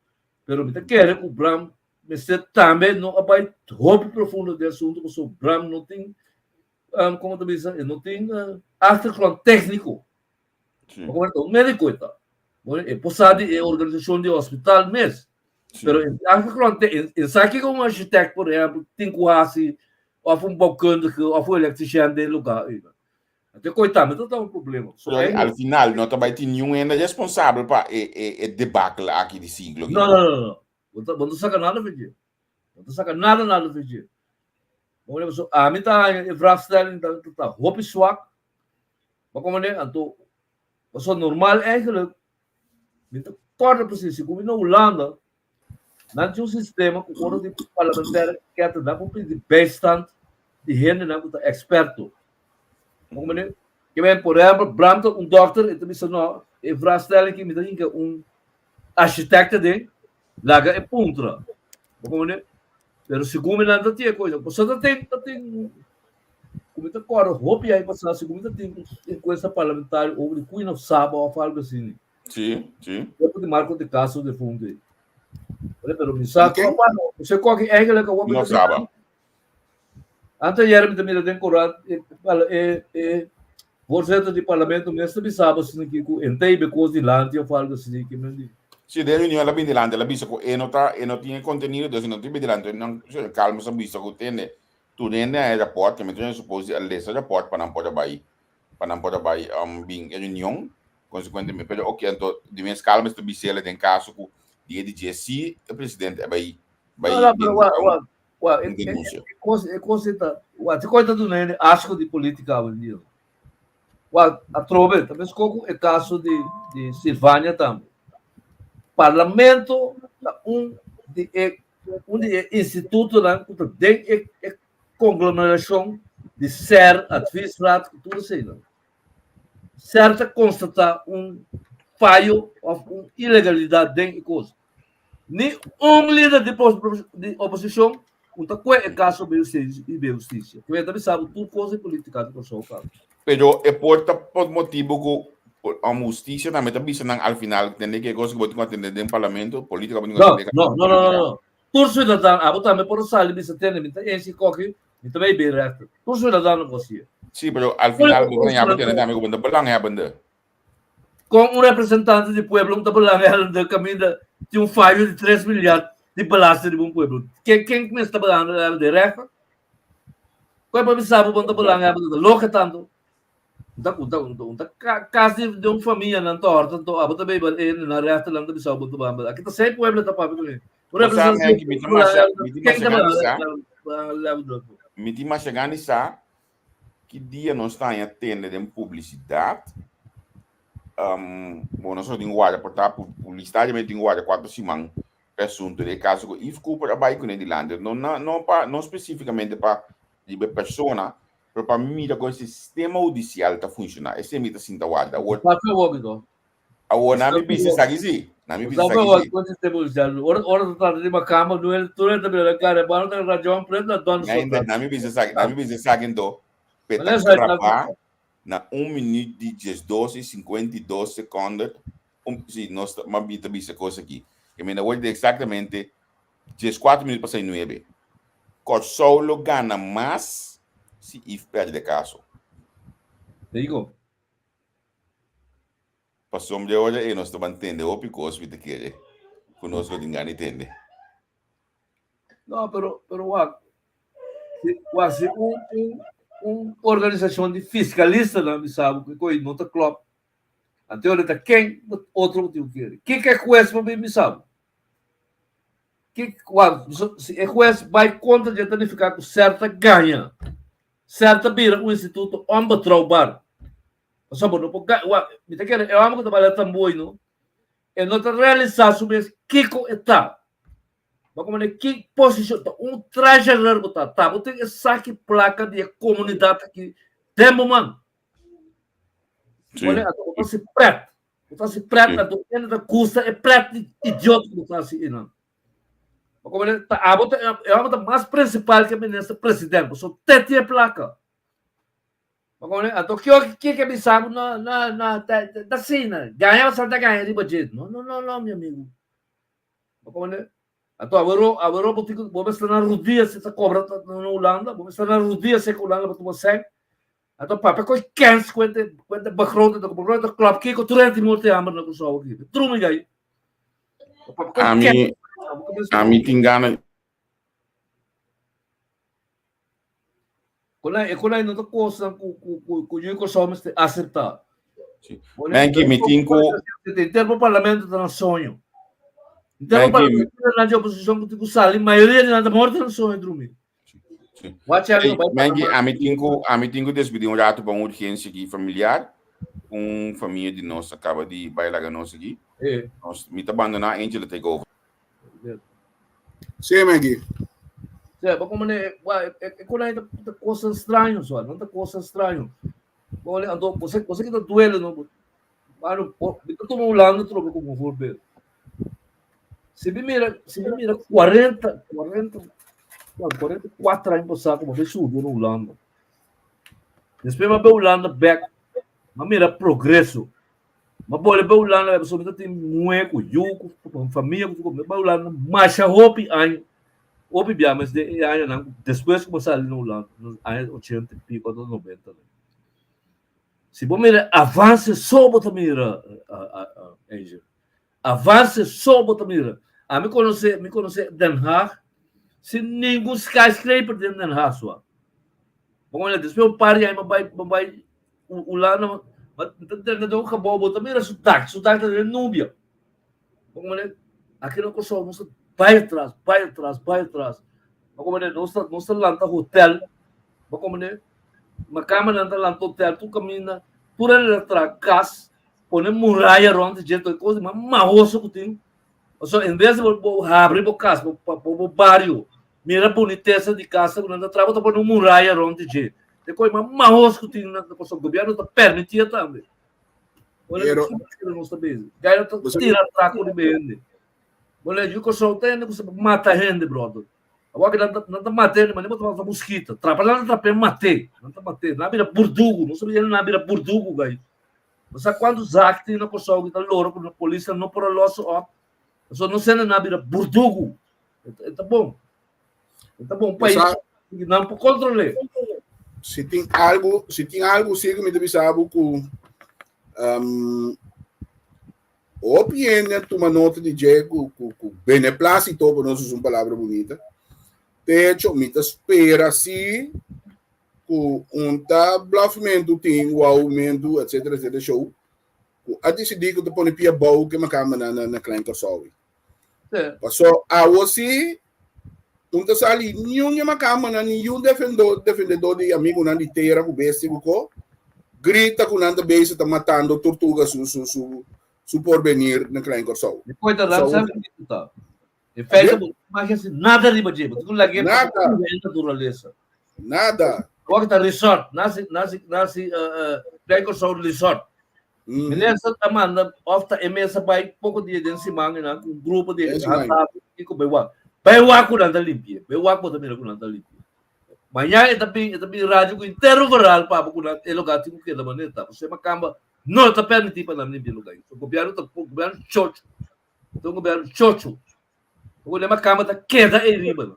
Speaker 4: pero mi ta kere ku Bram mester tambe no a bai hopi profundo den e asuntu pasobra Bram no tin um, komo ta bisa, e no tin uh, achtergrond técnico.
Speaker 3: Sí.
Speaker 4: Bo ta un médico e ta. Bueno, e por sa di e organisacion di hospital mes.
Speaker 3: Sí.
Speaker 4: Pero en achtergrond, en, en sa kiko un architect, por ehempel, tin ku hasi, of un bouwkundige, of un elektricien den lugar. Anto koi tambe ta un problema.
Speaker 3: So, Pero al final no ta bai tin niun hende responsabel pa e, e, e debacle aki di siglo.
Speaker 4: No, no, no, no. Bo ta, bo no saca nada van dje. Bo no saca nada, nada van dje. Bo so, ami ta haña e vraagstelling ta, ta, ta hopi zwak. Bo komprende? Anto, so normal eigenlijk, mi ta kòrda precies, si ku mi na Hulanda, nan tin un sistema ku ora di parlamentaire kèt nan por pidi bijstand di hendenan ku ta eksperto. Bo komprende? Ke men, por ehèmpel, Bram ta un dòkter, e ta bisa no, e vraagstelling ki mi ta hinka un architect aden, laga e puntra. Bo komprende? Pero segun mi nan ta tin e koisa. Pasobra ta tin, ta tin, ku mi ta kòrda hopi aña pasá, segun mi ta tin un enkuesta parlamentario over di Queen of Saba òf algu asina.
Speaker 3: Sí, sí.
Speaker 4: Tempu di Marco de Castro defunto ei. Pero mi sa ku se koki eigenlijk a
Speaker 3: Queen of Saba.
Speaker 4: Anteayer mi ta mira den korant e e e voorzitter di parlamento mes ta bisa bo asina ki ku entei be kos dilanti of algo asina ki men di.
Speaker 3: Si den reunion el a bin dilanti el a bisa ku e no ta e no tin e kontenido dus e no tin bin dilanti nan señor Calmes a bisa ku tende tur hende a e raport ke mi ta supos di a lesa raport pa nan por a bai pa nan por a bai bin e reunion konsekuentemente pero oke anto di mes Calmes ta bis'el den kaso ku dia di dje si e presidente a bai bai
Speaker 4: No, no, pero wa wa Wa, e, e, e kos, e kos ta, wa, te koi ta duna hende asko di politika awendia. Wa, atrobe, ta meskos ku e kaso di, di Silvania tambe. Parlamento ta un di e, un di e institutonan ku ta den e, e konglomerashon di SER, Adviesraad, ku tur eseinan. SER ta konstatá un fayo òf un ilegalidat den e kos. Ni un lider di di oposishon no ta kue e kaso bei bei hustisia. Ku e ta bisa bo tur kos di politika di Kòrsou kaba.
Speaker 3: Pero e por ta por motibu ku hustisia tambe ta bisa nan al final tende ke kos ku bo tin ku atende den parlamento, politika bo tin ku atende.
Speaker 4: No, no, no, no, no. Tur siudadano, abo tambe por sali bisa tende mi ta enchi koki, mi ta bai bei rèkter. Tur siudadano por hasié.
Speaker 3: Sí, pero al final bo ta yama tende tambe ku bo ta belanghebbende.
Speaker 4: Kon un representante di pueblo un ta belanghebbende kaminda tin un fayo di tres milyard di belasting riba un pueblo? Ken ken mester ta belanghebbende? Rèkter? Kon e por bisa bo bo ta belanghebbende? Ta loke tantu. Un ta un ta un ta kas di di un famia nan ta horta anto abo ta beba e na rèkternan ta bisa bo ta belanghebbende. Aki ta sei pueblo ta papia ku mi. Un
Speaker 3: Bo sa,
Speaker 4: representante
Speaker 3: Menki, mi ta masha, mi tin
Speaker 4: ken
Speaker 3: masha
Speaker 4: ta
Speaker 3: gana di sa,
Speaker 4: belanghebbende?
Speaker 3: mi tin masha gana di sa Ki dia nos ta haña tende den publisidat? Um, bon, nos tin guarda por ta publicitariamente tin guarda cuatro siman pe asunto de caso cu Yves Cooper a bai cune dilante. No, no, no, pa, no specificamente pa riba e persona, pero pa mira con e sistema hudicial ta funciona. Ese mi ta sinta guarda. Awor,
Speaker 4: Papia awor, no?
Speaker 3: Awor nan mi bisa esaki si. Nan mi bisa esaki si.
Speaker 4: Con sistema hudicial. Ora, ora ta trata di makamba, nu el tur el ta mira la cara, bueno ta rajon preto na don
Speaker 3: so. Nan mi bisa esaki, nan mi bisa esaki ento. Pe ta grabá na un minuut di diesdos i 52 seconde. Un, si, nos ta, ma ta bisa kos aki. Ke mi na word exactamente 14 minuut pasai nuebe. Kòrsou lo gana mas si Yves pèrdè kaso.
Speaker 4: Digo.
Speaker 3: Pasobra ora ei nos ta ban tende hopi kos mi ta kere ku nos lo tin gana di tende.
Speaker 4: No, pero, pero wak, si, wak, si un, un, un organisashon di fiskalistanan bisa bo ku e koi no ta klòp, anto ora ta ken otro bo tin ku kere? Kiko e hues por bin bisa bo? Ki, wak, si e hues bai kontra dje ta nifiká ku ser ta gaña, ser ta bira un instituto onbetrouwbaar. Pasobra bo no por ga, wak, mi ta kere e hòmber ku ta baila tamboi no, e no ta realisá su mes kiko e ta. Bo komo den ki posishon, ta un treasurer bo ta, ta bo tin e saki plaka di e komunidat aki den bo man.
Speaker 3: Sí.
Speaker 4: Bo bo ta hasi pret, bo ta hasi pret,
Speaker 3: Sí.
Speaker 4: anto hende ta gusta e pret di idiota ku bo ta hasi einan. Bo komo den, ta abo ta, e hòmber ta mas prinsipal ke minister president, pasobra te tin e plaka. Anto kio ke ke bisa bo no no no ta ta asina gaña bo sa ta gaña riba dje no no no no mi amigo bo komprende anto awero awero bo tin ku bo mester na rudia si ta kobra na Hulanda bo mester na rudia si Hulanda pa tuma sèn anto papia koe kens kuente kuente begroting ta begroting ta klòp kiko tur hende tin morto di hamber na Kòrsou aki trumi gai papia koe
Speaker 3: Ami
Speaker 4: kens
Speaker 3: ami tin gana
Speaker 4: Konai, e konai no ta kosnan ku ku ku ku yu Kòrsou mester aseptá.
Speaker 3: Sí. Menki, mi tin ku
Speaker 4: Henter parlamento ta na soño. Henter
Speaker 3: Menki,
Speaker 4: parlamento na di oposishon ku tin ku sali, mayoria di nan ta morto na soño drumi.
Speaker 3: Sí.
Speaker 4: Watch out,
Speaker 3: Hey,
Speaker 4: bai
Speaker 3: Menki,
Speaker 4: Panamá.
Speaker 3: ami tin ku despedí un rato pa un urgensia aki familiar. Un famia di nos a kaba di bai laga nos aki.
Speaker 4: Eh.
Speaker 3: Nos, mi ta bandoná, Angela take over.
Speaker 2: Sí, Maggie.
Speaker 4: Sí, maar como ne, wa, e, e, e ta, ta cosa extraño, so, no ta cosa extraño. Bom, anto, você, você que tá duele, no, mano, mi ta toma Holanda troca como voorbeeld. Se mi mira, se mi mira 40, 40, 44 años passado, como foi subiu no Holanda. Después me Holanda back, me mira progresso. Ma bole bai Hulanda pasobra mi ta tin muhé ku yu ku famia ku tur mi bai Hulanda masha hopi aña hopi bia mes den e añanan despues ku mi a sali na Hulanda na aña ochenta i piko ata nobenta si bo mira avanse so bo ta mira Angel avanse so bo ta mira ami konosé mi konosé Den Haag sin ningun skyscraper den Den Haag sua bo mira despues un par di aña mi bai mi bai Hulanda ma ta drenta den un gebou bo ta mira su dak, su dak ta den nubia. Bo komprende? Aki na Kòrsou nos ta bai atras, bai atras, bai atras. Bo komprende? Nos ta nos ta lanta hotel, bo komprende? Makamanan ta lanta hotel tur kaminda, tur hende ta traha kas, pone muraya rònt di dje, tur e kos di mas mahoso ku tin. Pasobra en bes di bo bo habri bo kas, bo bo bario. Mira bunitesa di casa ku nan ta traha, bo ta pone un muraya rond di dje. Te koi mas mahos ku tin na pasobra gobièrnu ta permitié tambe. Ora
Speaker 2: Pero
Speaker 4: ku nos ta bezig. Gai ta tira atraco riba hende. Bo lei yu Kòrsou ta hende ku sa mata hende brother. Awor ki nan ta nan ta mata hende manera bo ta mata muskita. Trapa nan ta trap'é mat'é. Nan ta mat'é. Nan a bira burdugu. No sabia hende nan a bira burdugu gai. Bo sa kuantu zak tin na Kòrsou ku ta lora ku polisnan no por a lòs op. Pasobra nos hende nan a bira burdugu. E ta bon. E ta bon país. Nan por kontrol'é.
Speaker 2: Si tin algu, si tin algu sí ku mi ta bisa bo ku um, hopi hende a tuma nota di dje ku ku ku beneplácito, pa nos usa un palabra bunita. De hecho, mi ta spera sí ku un ta blafmentu tin, woumentu, etcétera, etcétera, show, ku a disidí ku ta pone pia bou ke makamba na na na Klein Kòrsou. Paso awo si un ta sali niun e makamba niun defendor defendedor di amigunan di tera ku bestia ku ko grita ku nan ta bezig ta matando tortuga su su su su porvenir na Klein Kòrsou.
Speaker 4: E koe ta ram sabi kiko ta. E feito bo magia si nada riba dje, bo tin ku lag'é pa
Speaker 2: Nada.
Speaker 4: e naturalesa.
Speaker 2: Nada.
Speaker 4: Awor ta resort, nasi nasi nasi Klein Kòrsou resort. Minister ta manda of ta e mes a bai poko dia den siman einan ku un grupo di
Speaker 2: Den siman.
Speaker 4: handhaven kiko bai wak. Bai wak ku nan ta limpia. Bai wak bo ta mira ku nan ta limpia. Mañan e ta bin e ta bin radio ku intero verhaal pa bo ku nan e lugar tin ku keda manera ta. Pasobra makamba no ta permiti pa nan limpia e lugar. So gobierno ta gobierno chocho. Ta un gobierno chocho. Pasobra makamba ta keda ei riba.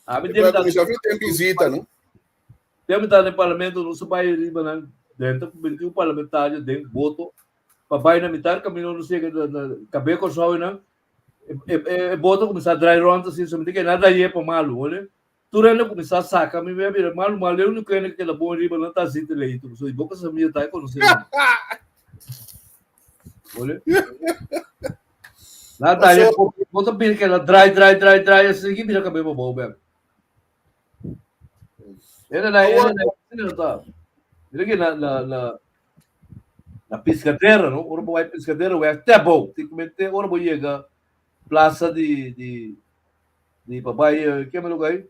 Speaker 4: Ami
Speaker 2: E
Speaker 4: debe
Speaker 2: puede
Speaker 4: ta
Speaker 2: kuminsá fi ten visita, no?
Speaker 4: Debe ta den parlamento nos a bai riba nan denter ku 21 parlamentario den boto pa bai na mitar camino nos yega na na Kabé Kòrsou nan e e e boto kuminsá drai rònt asin so mi ta kere nan ray'é pa malu hole tur hende kuminsá saka mi mi a bira malu malu e úniko hende ku keda bon riba nan ta Azita Leito pasobra di boka samia ta e konosé nan hole nan ta
Speaker 2: Paso
Speaker 4: boto bira keda drai drai drai drai asin ki bira kabé pa bou bèk. Era na, era
Speaker 2: awor
Speaker 4: na, era ta. Mira que na, na, na, na Piscadera, no? Ora bo vai Piscadera, vai até bom. Tem que meter, ora bo chega plaza de, de, de papai, eh, que é meu lugar aí?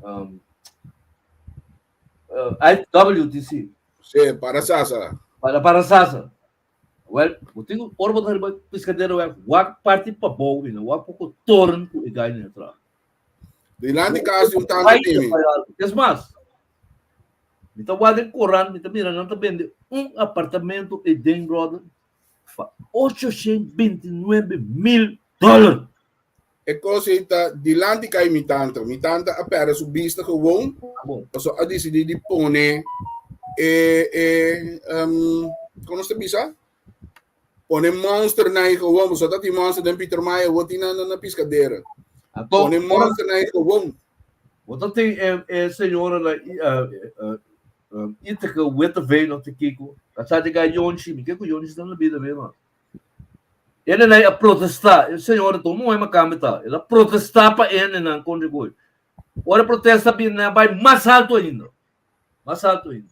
Speaker 4: Um, uh, IWTC,
Speaker 2: sí, para sasa.
Speaker 4: para, para Sasa. Wel, bo tin ku ora bo ta riba piskadero wèk, wak parti pabou i no wak poko toren ku e gai na tra.
Speaker 2: Dilanti kas di un tanta di mi.
Speaker 4: Es mas, mi ta wak den korant, mi ta mira nan ta bende un apartamento ei den, brother, pa 829 mil dòler.
Speaker 2: E kos ei ta dilanti kai mi tanta. Mi tanta a pèrdè su bista gewoon. Paso a disidí di pone e e um, kon nos ta bisa? Pone monster na ei gewoon. Paso ta tin monster den Pietermaai, awor tin na na Piscadera.
Speaker 4: Anto,
Speaker 2: Pone monster na ei gewoon.
Speaker 4: Bo ta tin e e señora na Ithaca Witteveen of te kiko. A sa di gai Yonchi, mi ke ku Yonchi ta na bida mesmo. Hendenan a protestá. E señora ta un muhé makamba ta. El a protestá pa e hendenan kontra ku Ora e protesta bini nan a bai mas alto ainda. Mas alto ainda.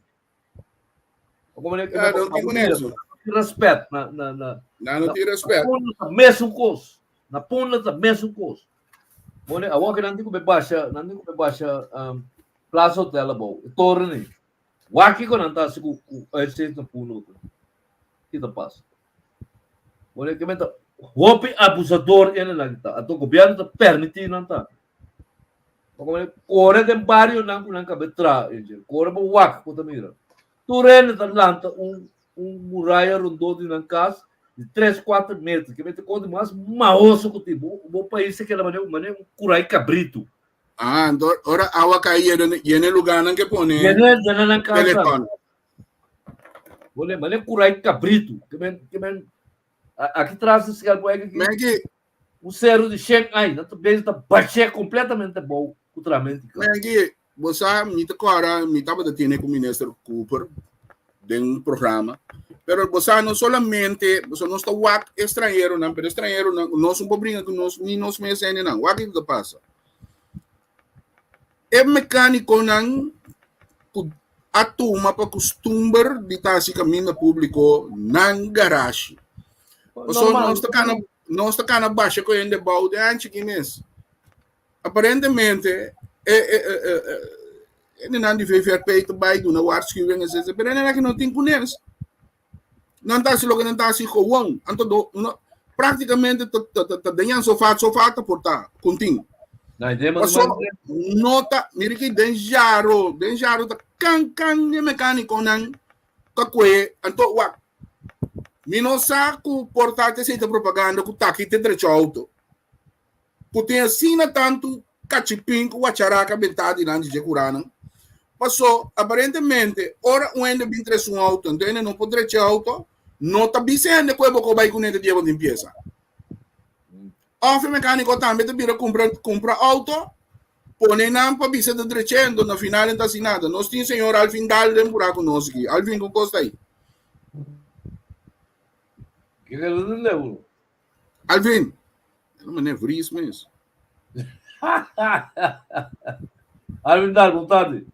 Speaker 2: Ja, no tin conexo.
Speaker 4: Respet na na na.
Speaker 2: Na no tin respet.
Speaker 4: Na punda ta mesun kos. Na punda ta mesun kos. Mone awor ke nan tin ku be basha, nan tin ku be basha um, Plaza Hotel abou, e toren ei. Wak kiko nan ta hasi ku ku uitzicht na punda. Ki ta pasa? Mone ke menta hopi abusador ene nan ta. Anto gobierno ta permiti nan ta. Kore den barionan ku nan kabe tra, Angel. Kore bo wak ku ta mira. Tur hende ta lanta un un muraya rondó di nan kas di tres kuater meter. Ke mester kos di mas mahoso ku tin. Bo bo pais ta keda manera manera un kurai kabritu.
Speaker 2: Ah, anto ora awa kai yena yena e lugánan ke pone
Speaker 4: Yena yena nan kasa.
Speaker 2: teleton.
Speaker 4: Bole manera kurai kabritu. Ke men ke men aki tras di Skelpweg aki.
Speaker 2: Menki,
Speaker 4: Un seru di shen ai, nan ta bezig ta bash'é kompletamente bou ku tramenti ka.
Speaker 2: Menki, bo sa, mi ta kòrda mi tabata tene ku Minister Cooper den un programa, pero bo sa no solamente, bo sa nos ta wak e stranheronan, pero e stranheronan nos no por bringa ku nos, ni nos mes hendenan. Wak kiko ta pasa. E mekánikonan ku a tuma pa kustumber di ta hasi kaminda públiko nan garashi. Pasobra nos ta kana nos ta kana basha ku hende bou den anchi ki mes. Aparentemente e e e e e hendenan di VVRP ta bai duna waarschuwing etc. Pero hendenan aki no tin kunes. Nan ta hasi loke nan ta hasi gewoon. Anto do no práktikamente ta ta ta ta den yan sofá sofá ta por ta kontin.
Speaker 4: Na idea mas
Speaker 2: Paso no ta mira ki den jaro den jaro ta kan kan e mekánikonan ta kue anto wak mi no sa ku por ta esei ta propaganda ku taki te drecha outo. Ku tin asina tantu kachipin ku wacharaka bentá dilanti dje kuranan. Paso, aparentemente, ora un hende bin trese un outo, anto hende no por drecha e outo, no ta bisa hende ku e bo ko bai kuné te dia bo tin piesa. Òf e mekániko tambe ta bira kumpra kumpra outo, pone nan pa bisa ta drech'é, anto na final e no ta hasi nada. Nos tin señor Alvin Daal den purá ku nos aki. Alvin, kon kos ta ei?
Speaker 4: Kiko ta tende uno?
Speaker 2: Alvin, no meneer Vries mes.
Speaker 4: Alvin Daal, bon tardi.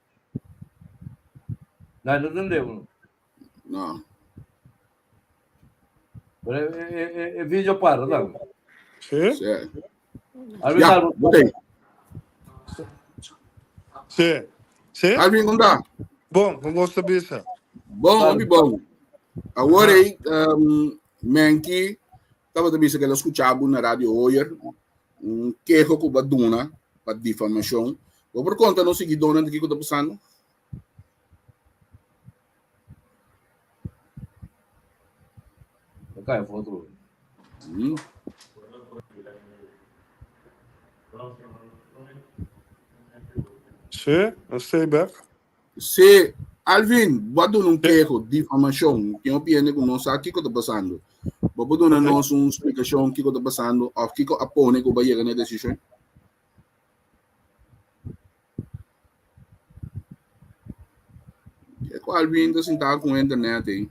Speaker 4: No, no entendemos.
Speaker 2: No.
Speaker 4: Pero e, e, e video para, dan.
Speaker 6: Sí?
Speaker 2: Sí.
Speaker 4: Alvin
Speaker 2: Ja,
Speaker 4: Daal, bon
Speaker 2: botei.
Speaker 6: Sí. Sí?
Speaker 2: Alvin, kom daar.
Speaker 6: Bom, com gosto bisa.
Speaker 2: Bom, hopi bom. Awor ei, um, Menki tabata bisa ku el a skucha bo na Radio Hoyer, un keho ku bo a duna pa difamashon. Bo por konta nos siguidónan di kiko ta pasando?
Speaker 4: Ta kai foto.
Speaker 2: Mm.
Speaker 6: Sí, estoy back.
Speaker 2: Si, Alvin, bo a duna un keho, difamashon. Tin hopi hende ku no sa kiko ta pasando. Bo por duna nos un splikashon kiko ta pasando òf kiko a pone ku bo a yega na e desishon? Ke ku Alvin ta sintá ku internet ei?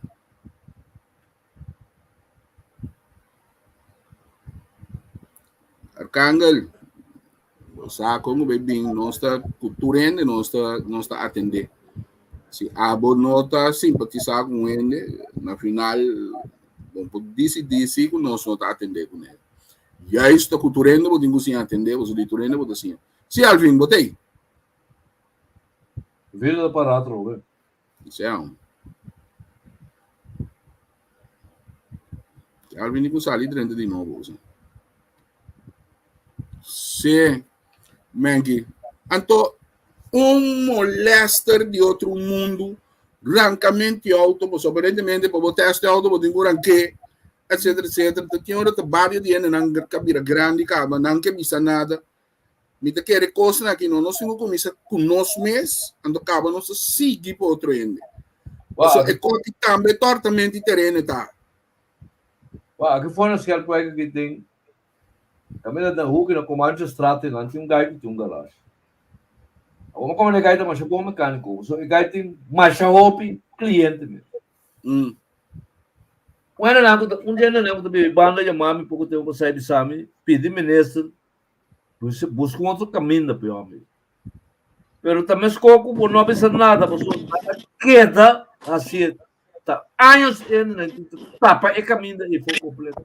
Speaker 2: Arcangel, bo sa kon ku bai bin, nos ta ku tur hende nos ta nos ta atendé. Si abo no ta simpatisá ku un hende, na final bo por disidí si ku nos no ta atendé kuné. Juist ta ku tur hende bo tin ku siña atendé, pasobra di tur hende bo ta siña. Si Alvin, bo ta ei?
Speaker 4: Vida ta para atrobe.
Speaker 2: Sea. Alvin di ku sali drenta di nobo. Sí, Menki. Anto, un molester di otro mundo, rancamento di auto, pues aparentemente pa bo test auto, bo tin ku ranke, etcétera, etcétera. Te tin ora te barrio di hende nan ka bira grandi kaba, nan ke bisa nada. Mi ta kere kosnan aki no, nos tin ku kuminsá ku nos mes, anto kaba nos ta sigui pa otro hende. Pasobra e kos aki tambe tòrtamenti di tereno ta.
Speaker 4: Wak, aki for na Schelpwijk aki tin, kaminda den hoek na Comanchestraat tin, nan tin un gai ku tin un garage. Awor mi komo e gai ta masha bon mekániko, pasobra e gai tin masha hopi kliente mes.
Speaker 2: Mm.
Speaker 4: Un hendenan ku ta, un di hendenan ku ta biba banda yama mi poko tempu pasá i bisa mi, pidi minister Busca un otro caminda pe hombre. Pero ta mesco cu bo no a bisa nada, pasobra nan a keda haci ta años en nan tin ta tapa e caminda ei for completo.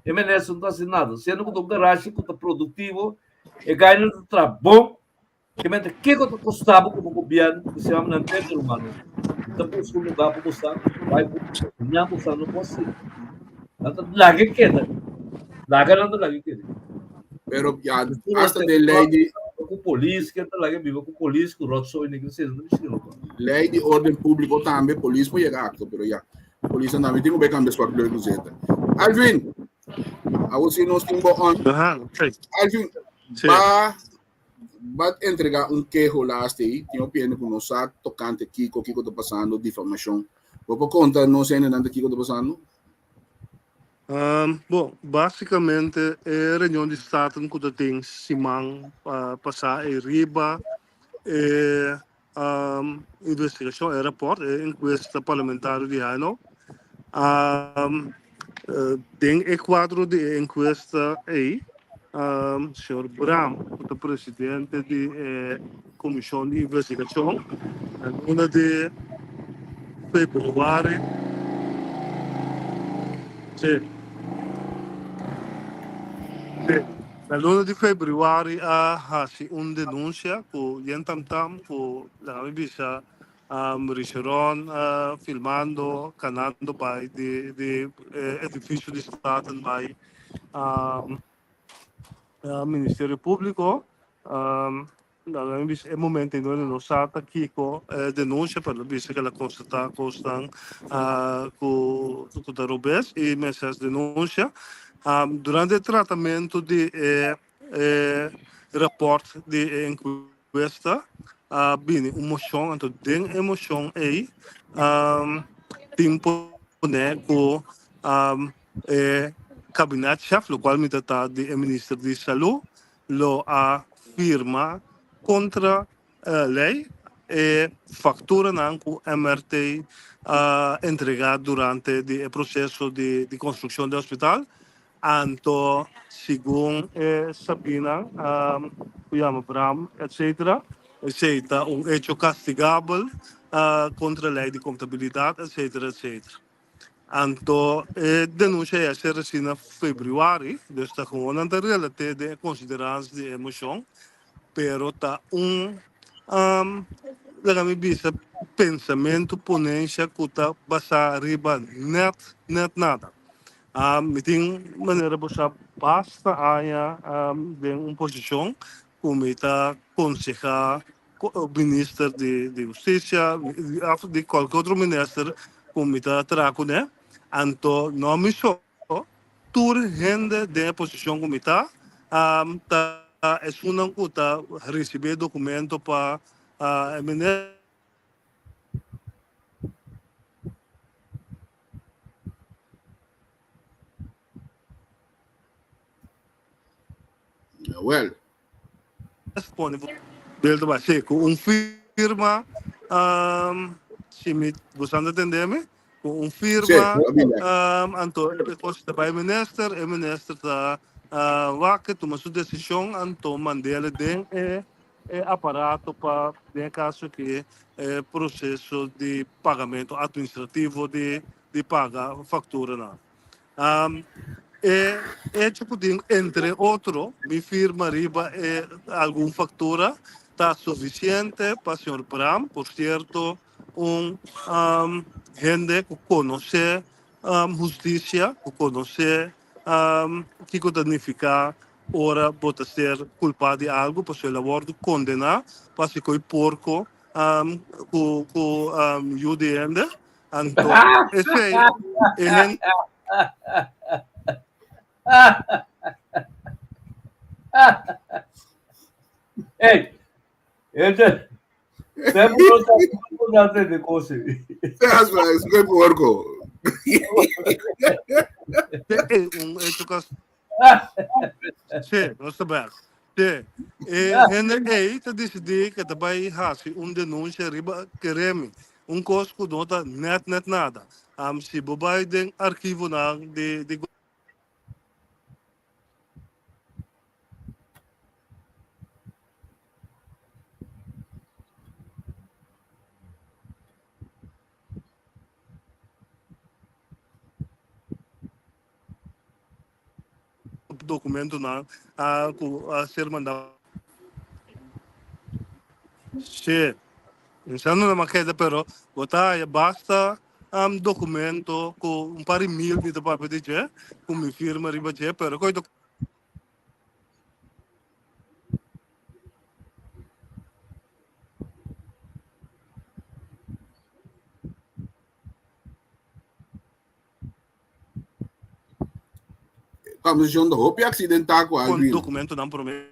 Speaker 4: E minister no ta haci nada, siendo cu ta un garage cu ta productivo, e gainan ta traha bon, ke mester kiko ta costa bo como gobierno cu se nan tende rumannan. Mi ta busca un lugar pa bo sta, bai bo ña bo sta no por haci. Nan ta laga e keda. Laga nan ta laga e keda.
Speaker 2: Pero ya, hasta de ley di
Speaker 4: Ku polis, ke ta laga biba ku polis, ku rotzooi, ni ke no mishi no.
Speaker 2: Ley di orden público tambe, polis por yega acto, pero ya. Polis tambe tin ku bai cambia swart kleur ku zeta. Alvin, awor si nos tin bo on.
Speaker 6: Aha, ok.
Speaker 2: Alvin,
Speaker 6: Sí.
Speaker 2: ba ba entrega un keho laatste ei, tin hopi hende ku no sa tokante kiko, kiko ta pasando, difamashon. Bo por konta nos hendenan ta kiko ta pasando?
Speaker 6: Um, bon, básicamente e reunion di Staten ku ta tin siman uh, pasá e riba e um, investigashon, e rapport, e enkuesta parlamentario di HNO. Um, uh, den e kuadro di e enkuesta ei, um, señor Bram, ku ta presidente di e komishon di investigashon, na luna di februari, sí, sí. Na luna di februari a hasi un denunsia ku yen tamtam ku laga mi bisa Richeron filmando kanando bai di di edifisio di Staten bai Ministerio Públiko. Laga mi bisa e momento ei no sa ta kiko e denunsia pero lo bisa ku el a konstatá kosnan ku ku ta robes i mester hasi denunsia. Durante e tratamentu di e e rapòrt di e enkuesta a bini un moshon anto den e moshon ei tin pone ku e kabinetshèf lokual mi ta ta di e minister di salú lo a firma kontra lei e fakturanan ku MRT a entregá durante di e proseso di konstrukshon di hospital. Anto segun e sabinan ku yama Bram etcetera, esei ta un echo kastigabel kontra lei di kontabilidat etcetera etcetera. Anto e denuncia ei a ser reci na februari, dus ta gewoon nan ta relate den e considerans di e mocion, pero ta un laga mi bisa pensamento, ponencia cu ta basa riba net net nada. Mi tin manera bo sa basta aña den un posicion cu mi ta conseha minister di hustisia of di kualke otro minister ku mi ta traha kuné anto no mi so tur hende den e posishon ku mi ta ta esunnan ku ta risibí e dokumento pa e minister.
Speaker 2: Jawel.
Speaker 6: Pone Bel ta bai sí ku un firma si mi boso ta tende mi ku un firma anto e kos ta bai minister e minister ta wak tuma su desishon anto mandele den e e aparato pa den e kaso ki e proseso di pagamento administrativo di di paga fakturanan. E hecho ku tin entre otro mi firma riba e algun faktura ta sufisiente pa señor Bram, por sierto un hende ku konosé hustisia, ku konosé kiko ta nifiká ora bo ta ser kulpá di algu, pasobra el a wòrdu kondená pa hasi koi porko ku yu di hende. Anto, esei e hende.
Speaker 4: Ei, ete, tempo no ta importante de cose.
Speaker 2: Es que porco.
Speaker 6: Un hecho cas. Sí, nos ta bek. Sí, e hende ei ta disidí ku ta bai hasi un denunsia riba Keremi, un kos ku no ta nèt nèt nada. Si bo bai den archivonan di di. Documentonan cu a ser manda. Sí, pensando na makeda pero bo ta haya basta documento cu un par di mil mi ta papia di dje cu mi firma riba dje pero koe ta.
Speaker 2: Comisión de hopi accidentá ku
Speaker 6: Con
Speaker 2: Alvin.
Speaker 6: documentonan prome.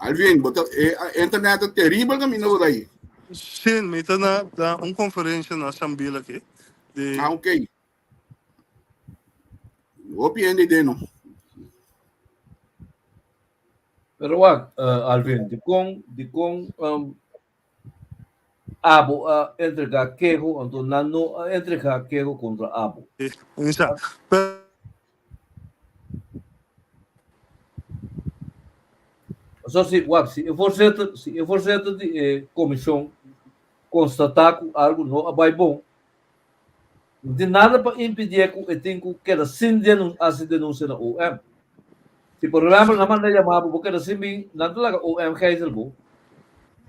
Speaker 2: Alvin, bo ta, e internet ta terrible caminda por ahí.
Speaker 6: Sí, mi ta na, na un conferencia na Sambil aki. Di,
Speaker 2: Ah, ok. Hopi hende deno.
Speaker 4: Pero wak, uh, Alvin, di kon, di kon um, abo a entrega keho, anto nan no a entrega keho kontra abo.
Speaker 6: Insa. Pero
Speaker 4: So si, wak, si e voorzitter, si e voorzitter di e komishon konstatá ku algu no a bai bon. No tin nada pa impidié ku e tin ku keda sin hasi denunsia na OM. Si por ehèmpel nan manda yama bo, bo keda sin bin, nan ta laga OM gijzel bo.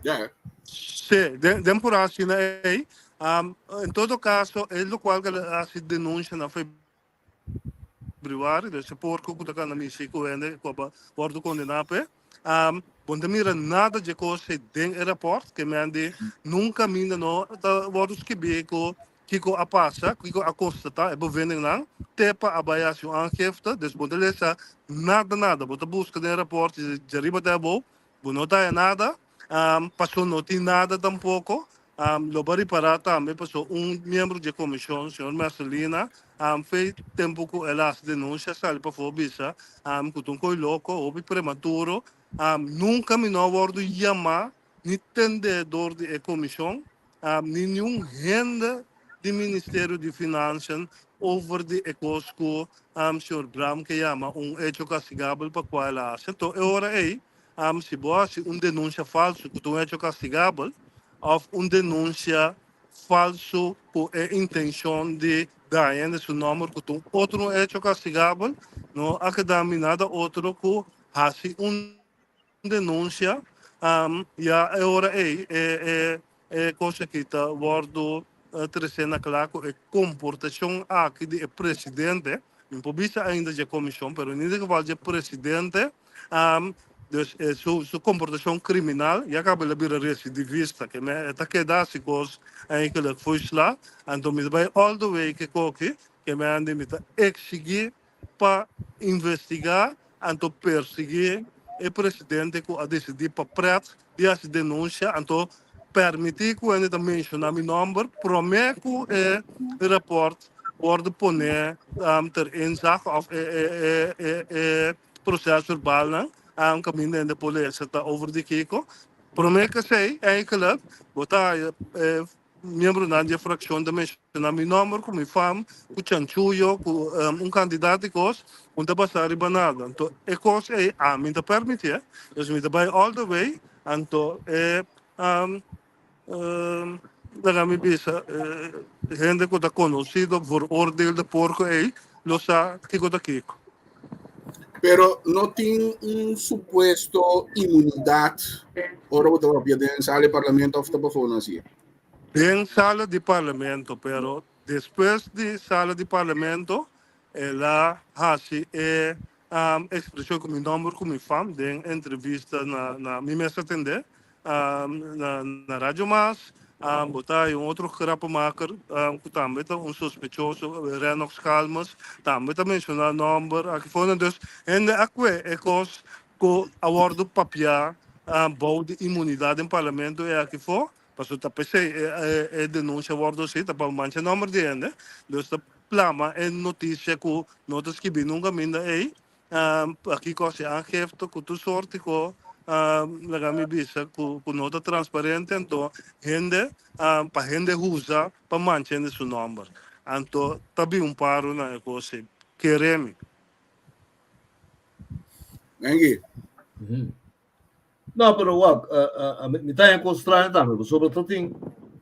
Speaker 2: Ja.
Speaker 6: Sí, den, den por asina ei. En todo caso, e locual que hasi denuncia na februari, dus e porco cu ta cana misi cu hende cu a wordo condena p'e. Bo no ta mira nada dje cos ei den e rapport, ke men di nunca minda no ta wordo skibi cu Kiko a pasa? Kiko a konstatá e bevindingnan? Te pa a bai hasi un aangifte, dus bo no ta lesa nada nada. Bo ta buska den e rapòrt djariba te abou, bo no ta haña nada. Paso no tin nada tampoko. Lo bo a ripará tambe paso un miembro dje komishon, señor Mercelina, fei tempu ku el a hasi denunsia sali pafó bisa ku ta un koi loko, hopi prematuro. Nunka mi no a wòrdu yamá ni tendé dor di e komishon, ni niun hende di Ministerio di Financiën over di e kos ku señor Braam ke yama un hecho kastigabel pa kua el a hasi. Anto e ora ei, si bo hasi un denunsia falsu ku ta un hecho kastigabel òf un denunsia falsu ku e intenshon di daña hende su nòmber ku ta un otro hecho kastigabel, no a keda mi nada otro ku hasi un Denuncia, ya e ora ei e e cos aki ta wordo trece na cla cu e comportacion aki di e presidente, mi por bisa ainda dje comision, pero in ieder geval dje presidente, dus su su comportacion criminal ya caba el a bira recidivista, ke me e ta keda haci cos eigenlijk fo'i sla, anto mi ta bay all the way ke koki, ke me andi mi ta exigi pa investigá anto persiguí e presidente ku a desidí pa prèt di hasi denunsia anto permití ku hende ta menshoná mi nòmber promé ku e rapòrt wòrdu poné ter inzag òf e proses verbalnan kaminda hende por lesa ta over di kiko. Promé ku esei eigenlijk bo ta haya e Miembronan di e frakshon ta menshoná mi nòmber ku mi fam, ku chanchuyo, ku un kantidat di kos, ku no ta basá riba nada. Anto e kos ei ami ta permitié, dus mi ta bai all the way, anto e laga mi bisa hende ku ta konosido, veroordeelde porko ei lo sa kiko ta kiko.
Speaker 2: Pero no tin un supuesto inmunidad ora bo ta papia den sala di parlamento of ta pafó no hasié?
Speaker 6: Den sala di parlamento, pero despues di sala di parlamento el a hasi e expresion cu mi nomber cu mi fam den entrevista na na mi mes atende na Radio Mas, bo ta hay un otro grappenmaker cu tambe ta un sospechoso, Rennox Calmes, tambe ta menciona nomber aki for. Dus hende a cue e cos cu a wordo papia bou di inmunidad den parlamento e aki for, pasobra ta pesey e denuncia a wordo haci, ta pa mancha nomber di hende. Dus ta plama e noticia cu no ta skibi nunca minda ey. Pakiko hasi aangifte ku tur sorti ku laga mi bisa ku no ta transparente anto hende pa hende usa pa mancha hende su nomber anto ta bin un paro na e kos ei kere mi.
Speaker 2: Mengi.
Speaker 4: No, pero wak, mi ta haña kos straño tambe, pasobra ta tin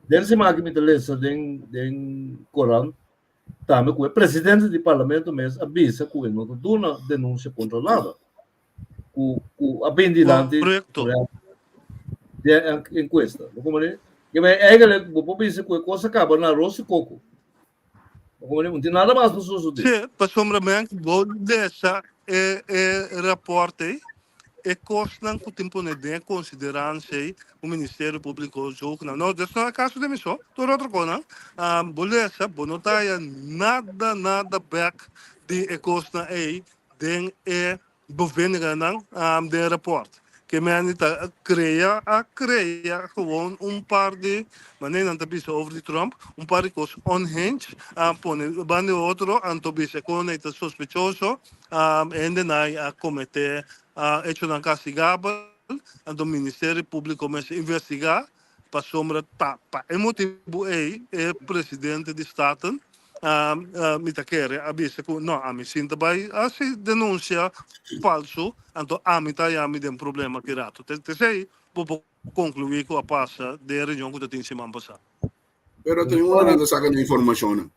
Speaker 4: den siman aki mi ta lesa den den korant Tambe ku e presidente di parlamento mes a bisa ku e no ta duna denunsia kontra nada ku ku a bin dilanti
Speaker 6: Korekto.
Speaker 4: den e enkuesta. Bo komprende? Ke men eigenlijk bo por bisa ku e kos a kaba na arroz i koko. Bo komprende? No tin nada mas pa sosodé.
Speaker 6: Sí, pasobra men bo lesa e e rapòrt ei, E kosnan ku tin pone den konsideransia ei ku Ministerio Públiko zogenaamd. No, des no e kaso di mi so, tur otro konan. Bo lesa, bo no ta haya nada, nada bèk di e kosnan ei den e bevindingennan den e rapòrt. Ke mende ta krea, a krea gewoon un par di, manera nan ta bisa over di Trump, un par di kos unhinged, a pone banda di otro, anto bisa e konan ei ta sospechoso. Hendenan a kometé echonan kastigabel, anto Ministerio Públiko mester investigá pasobra ta pa e motibu ei e presidente di Staten mi ta kere a bisa ku no ami sin ta bai hasi denunsia falsu anto ami ta haña mi den problema ki rato. T'esei bo por konkluí ku a pasa den e reunion ku ta tin siman pasá.
Speaker 2: Pero tin unda nan ta saka nan informashonnan?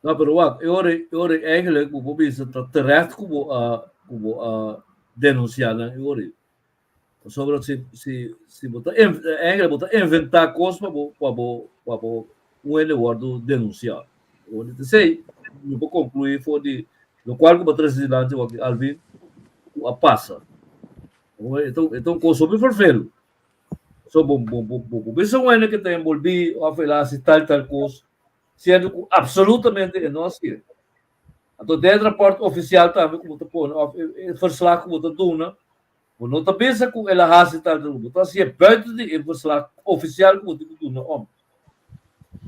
Speaker 4: No, pero wak, e ora, e ora eigenlijk bo por bisa ta terecht ku bo a ku bo a denunsiá nan e ora. Pasobra si si si bo ta eigenlijk bo ta inventá kos pa bo pa bo pa bo un hende wòrdu denunsiá. Ora di esei mi por konkluí for di lokual ku bo a trese dilanti wak Alvin ku a pasa. E ta e ta un kos hopi ferfelu. So bo bo bo bo bisa un hende ku ta enbolbí òf el a hasi tal tal kos siendo ku absolutamente e no hasié. Anto den e rapòrt ofisial tambe ku bo ta pone òf e verslag ku bo ta duna, bo no ta bisa ku el a hasi tal tal, bo ta hasié buiten di e verslag ofisial ku bo tin ku duna òm.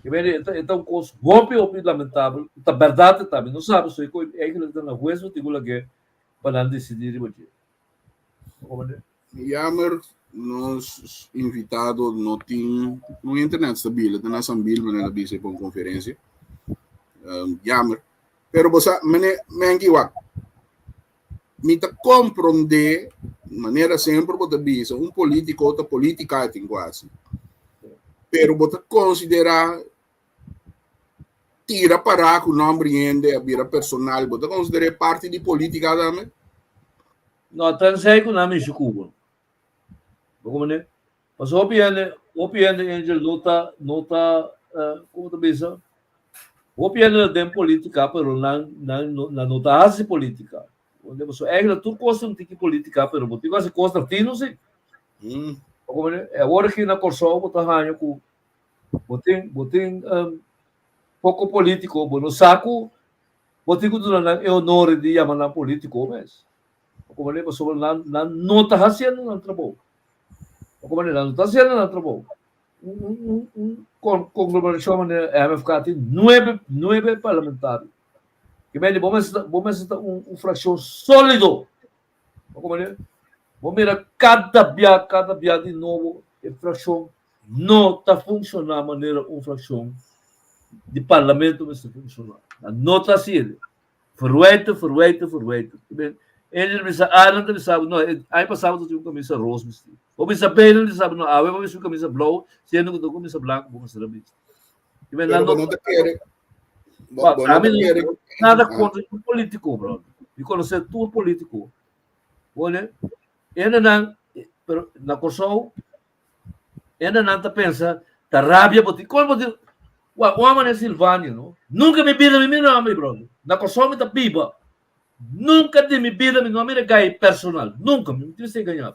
Speaker 4: Ke mende e ta e ta un kos hopi hopi lamentabel, ku ta bèrdat e ta, mi no sabi so e koe eigentlik ta na hues bo tin ku lag'é pa nan disidí riba dje. Bo komprendé?
Speaker 2: Jammer, nos invitado no tin un internet stabiel, e ta na Sambil, manera el a bisa pa un conferencia. Um, jammer. Pero bo sa, mene, menki wak, mi ta comprende, manera semper bo ta bisa, un politico ta politica e tin cu haci. Pero bo ta considera tira para cu nomber hende a bira personal, bo ta considera parti di politica tambe?
Speaker 4: No, tenzij ku nan mishi ku bo. Bo komprende? Pasobra hopi hende, hopi hende Angel no ta, no ta, komo ta bisa? Hopi hende ta den politika, pero nan, nan, nan no ta hasi politika. Bo Pasobra eigenlijk tur kos ta un tiki politika, pero bo tin ku hasi kos na fino si. Bo komprende? E awor aki na Kòrsou bo ta haña ku bo tin, bo tin poko politiko, bo no sa ku Bo tin ku duna nan e honor di yama nan polítiko mes. Bo komprendé? Pasobra nan nan no ta hasiendo nan trabou. Bo komprendé? Nan no ta hasiendo nan trabou. Un un un un kon konglomerashon manera MFK tin nuebe nuebe parlamentario. Ke mende bo mester ta bo mester ta un un frakshon sólido. Bo komprendé? Bo mira kada bia kada bia di nobo e frakshon no ta funshoná manera un frakshon di parlamento mester funshoná. Nan no ta hasié. Verwijten, verwijten, verwijten. Angel bisa A, nan ta bisa bo, no, aña pasá bo ta tin un kamisa ros bisti. Bo bisa B, nan ta bisa bo, no, awe bo bisti un kamisa blou, siendo ku ta un kamisa blanku bo mester a bisti.
Speaker 2: Pero bo no ta kere, bo no ta kere.
Speaker 4: Nada kontra un polítiko, brother. Mi konosé tur polítiko. Bo ne? Hendenan, pero na Kòrsou, Hendenan ta pensa ta rabia bo tin. Kon bo tin? Wak, un hòmber den Silvania, no? Nunka mi bida mi mira hòmber, brother. Na Kòrsou mi ta biba. Nunka den mi bida mi no a mira gai personal. Nunka. Mi no tin mester gaña.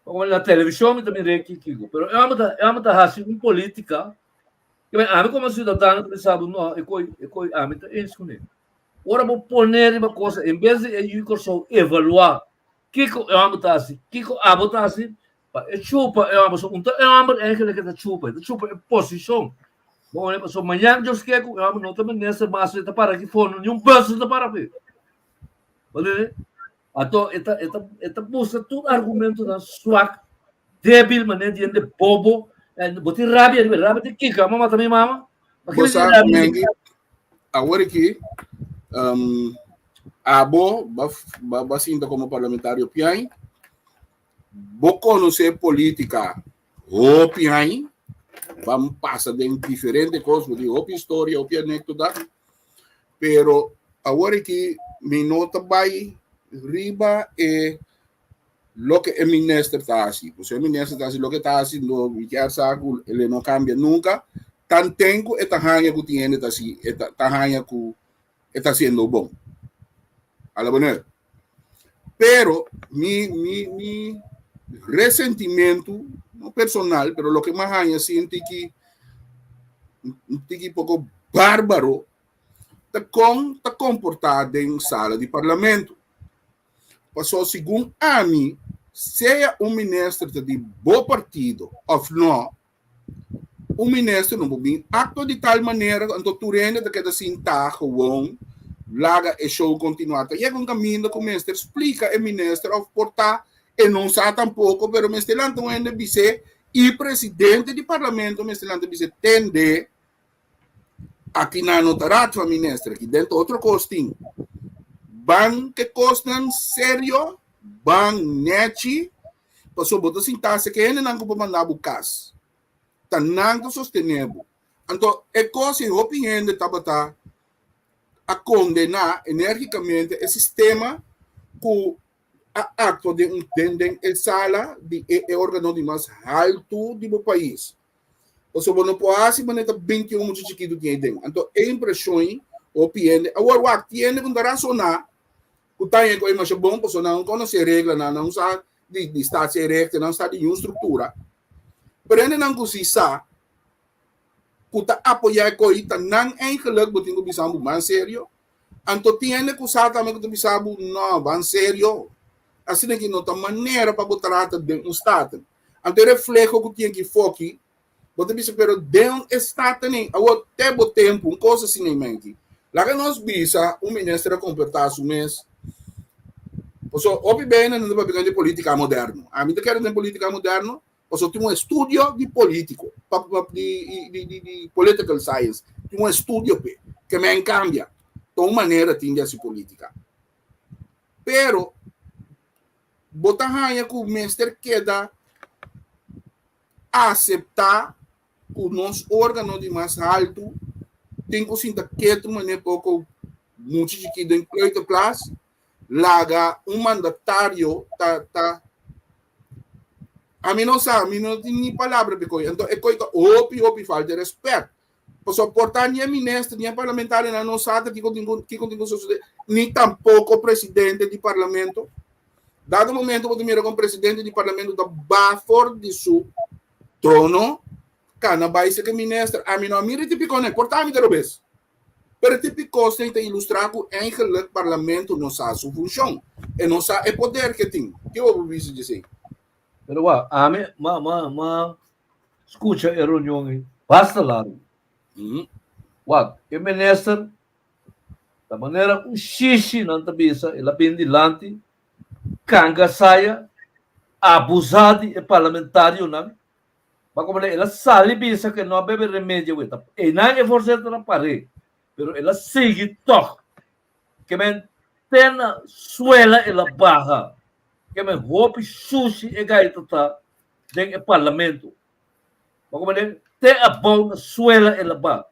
Speaker 4: Pasobra na televishon mi ta mira e kiko. Pero e hòmber ta, e hòmber ta hasi un politika. Ami komo siudadano ta bisa bo, no, e koi, e koi ami ta eens kuné. Ora bo pone riba cosa, en bes di e yu Kòrsou evaluá kiko e hòmber ta hasi, kiko abo ta hasi, pa e chupa e hòmber. So un ta e hòmber eigenlijk e ta chupa, e ta chupa e posishon. Bo wak pasobra mañan Dios ke ku e hòmber no ta minister mas, e ta para aki fondo, niun bus no ta para p'e. Bo tende? Anto e ta e ta e ta buska tur argumentonan swak, debil, manera di hende bobo. Bo tin rabia riba, rabia di kiko? Amo mata mi mama?
Speaker 2: Bo sa, Mengi, awor aki, um, abo ba, ba, ba sinta como parlamentario piain, bo conoce politica hopi hain, ban pasa den diferente cos, bo tin hopi historia, hopi anecdota, pero awor aki mi no ta bai riba e loke e minister ta hasi. Pues e minister ta hasi loke ta hasi, no mi kier sa ku ele no cambia nunca. Tanten ku e ta haña ku tin hende ta hasi, e ta, ta haña ku e ta haciendo bon. A la bonheur. Pero mi, mi, mi resentimiento, no personal, pero loke mi haña si un tiki, un tiki poco bárbaro, ta con ta comporta den sala di parlamento. Pasobra segun ami, sea un minister ta di bo partido of no, un minister no por bin actua di tal manera anto tur hende ta keda sinta gewoon laga e show continua. Ta yega un caminda cu mester splica e minister of por ta e no sa tampoco, pero mester lanta un hende bis'é y presidente di parlamento mester lanta bis'é tende Aki nan no ta raad van minister, aki den ta otro kos tin. Ban ke kosnan serio, ban nechi, pasobra bo ta sinta se ke hendenan ku por manda bo kas. Ta nan ta sostene bo. Anto e kos ei hopi hende tabata a kondená enérgikamente e sistema ku a aktua den un den den e sala di e e órgano di mas haltu di bo pais. Pasobra bo no por hasi manera ta 21 mucha chikitu tin ei den. Anto e impreshon ei hopi hende awor wak tin hende ku no ta rasoná ku ta haña ku ei masha bon pasobra nan no konosé reglanan, nan no sa di di staatsrecht, nan no sa di niun struktura. Pero hendenan ku si sa ku ta apoyá e koi ta nan eigenlijk bo tin ku bisa bo ban serio. Anto tin hende ku sa tambe ku ta bisa bo no ban serio. Asina ki no ta manera pa bo trata den un staten. Anto e refleho ku tin aki foki bo ta bisa pero den e staten ei awor te bo tempu un kos asina ei menti. Laga nos bisa un minister a komportá su mes. Pasobra hopi bene nan ta papia di politica moderno. Ami ta kere den politica moderno pasobra tin un estudio di politico, di di di di political science, tin un estudio p'e ke men cambia. Ta un manera tin di hasi politica. Pero bo ta haña ku mester keda aseptá ku nos órgano di mas haltu tin ku sinta ketu manera poko mucha chikí den kleuterklas laga un mandatario ta ta ami no sa mi no tin ni palabra pa e koi anto e koi ta hopi hopi falta di rèspèt pasobra por ta ni e minister ni e parlamentarionan no sa ta kiko tin ku kiko tin ku sosodé ni tampoko presidente di parlamento dado momento bo ta mira kon presidente di parlamento ta ba for di su Trono, kana bai seke minister. Ami no a mira e tipiko nei, por ta ami ta robes. Pero e tipiko nei ta ilustra ku eigenlijk parlamento no sa su funshon. E no sa e poder ke tin. Ke bo por bisa djesei?
Speaker 4: Pero wak, ami ma ma ma skucha e reunion ei basta largu. Wak, e minister ta manera un shishi nan ta bisa, el a bin dilanti kanga saya, abusá di e parlamentarionan, ba como el a sali bisa ku e no a bebe remedio awe, ta einan e voorzitter a par'é, pero el a sigui tòg, ke men te na suela el a baha, ke men hopi shushi e gaita ta den e parlamento. Bo komprende? Te abou na suela el a ba.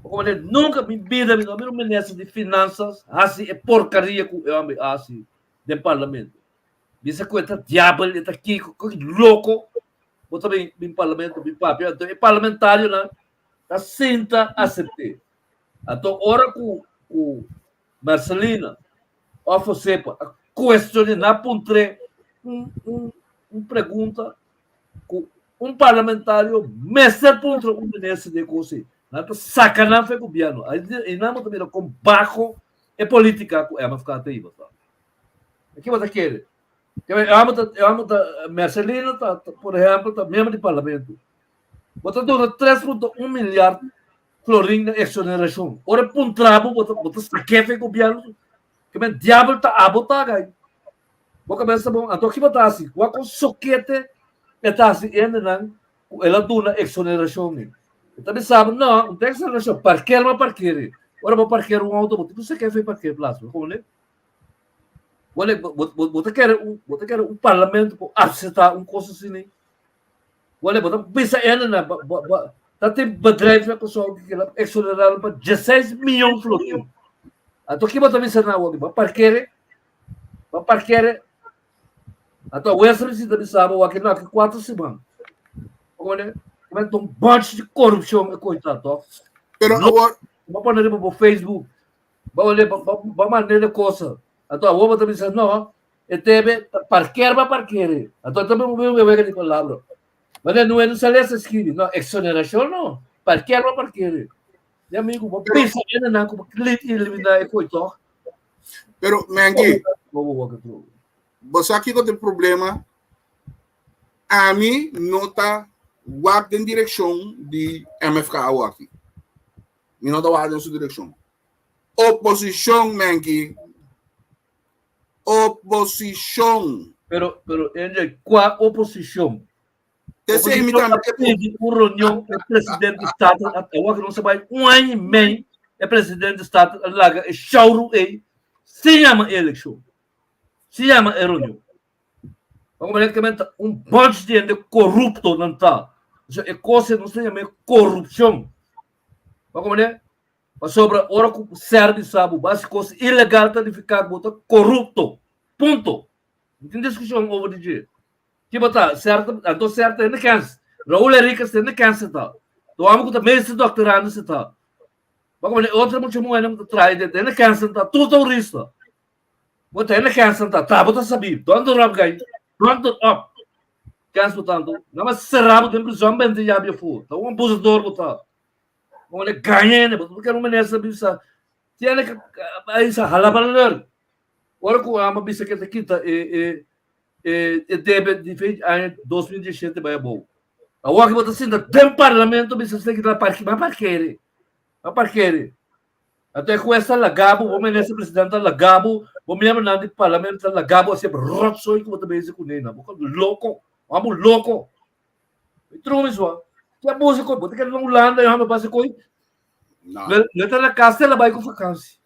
Speaker 4: Bo komprende? Nunka mi bida mi no a mira un minister di finansas hasi e porkaria ku e homber a hasi den parlamento. Bisa ku e ta diabel, e ta kiko, ku loko. Bo ta bin bin parlamento bin papia, anto e parlamentarionan ta sinta asept'é. Anto ora ku ku Marcelina òf Josepa a kuestion'é, nan a puntr'é un un un pregunta ku un parlamentario mester puntra un minister di e kos ei. Nan ta saka nan for e gobièrnu. Einan bo ta mira kon baho e politika ku MFK ta hiba ta. E ke bo ta kere? E hòmber ta, e hòmber ta, Mercelina ta, por ehèmpel, ta miembro di parlamento. Bo ta duna 3.1 milyard florin na eksonerashon. Ora e puntra bo, bo ta, bo ta sak'é for e gobièrnu. Ke men diabel ta abo ta gai. Bo kabesa bon, anto ki bo ta hasi? Wak kon sokete e ta hasi hendenan ku el a duna eksonerashon ei. E ta bisa bo, no, un ta eksonerashon, parker bo a parker ei. Ora bo parker un outo, bo tin ku saka efe parkeerplaats, bo komprende? Bo bo bo ta kere un bo ta kere un parlamento por aseptá un kos asina ei? Bo bo ta bisa hendenan bo bo bo ta tin bedrijf na Kòrsou ku kila eksonerá nan pa dieseis mion florin. Anto ki bo ta bisa nan awor? Bo a parker ei? Bo parkere. Anto Wesley si ta bisa bo wak no ki cuatro siman. Pone met un bunch di corruption e koita toch.
Speaker 2: Pero
Speaker 4: No,
Speaker 2: awor
Speaker 4: bo pone riba bo Facebook. Bo ole bo bo manda de cosa. Anto awor bo ta bisa no, e tebe ta parker ba parkere. Anto ta bo un wega di palabra. Maar no no sale sa escribi. No, exoneración no. Parker ba parkere. Mi amigo, bo bisa ene nan ku bo klit eliminar e koi toch.
Speaker 2: Pero, Menki, bo sa kiko ta e problema? Ami no ta wak den direkshon di MFK awaki. Mi no ta wak den su direkshon. Oposishon, Menki. Oposishon.
Speaker 4: Pero, pero, Angel, kua oposishon?
Speaker 2: Tesei mi tambe ke
Speaker 4: pidi un reunion e presidente di Staten awor ku nos a bai un aña i mei e presidente di Staten a laga e shouru ei sin yama e elekshon sin yama e reunion. Bo komprende ke men ta un bunch di hende korupto nan ta. Osea e kos ei nos ta yama e korupshon. Bo komprendé? Pasobra ora ku ser bisa bo basi kos ilegal ta nifiká ku bo ta korupto. Punto. No tin diskushon over di dje. Ki bo ta? Ser ta, anto ser ta hende kens. Raul Henriquez ta hende kens e ta. Ta homi ku ta meester doktorandus e ta. Bo komprendé? Otro mucha muhénan ku ta traha den ta hende kens nan ta. Tur ta hurista. Bo ta hende kens nan ta. Ta bo ta sabí. Donder op guy. Donder op. Kens bo ta anto. Nan a sera bo den prizòn bente yabi afó. Ta un abusador bo ta. Bo le gaña hende, bo ta kere un minister bisa, tiene que ahí sa hala para ler. Ora ku ama bisa ke ta kita e e e e debe di fe aña 2017 bai abou. Awor ke bo ta sinta den parlamento bisa se kita parque, ma parkere. Ma parkere. Anto e juez ta laga bo, bo minister presidente ta laga bo, bo miembronan di parlamento ta laga bo hasi rotzooi ku bo ta bezig kuné nan. Bo loko, amo loko. Trumi sua. Ki abuso koi? Bo ta kere na Hulanda yo hamba pasa koi?
Speaker 2: No.
Speaker 4: Le, le ta na casa la bai ku vakantie.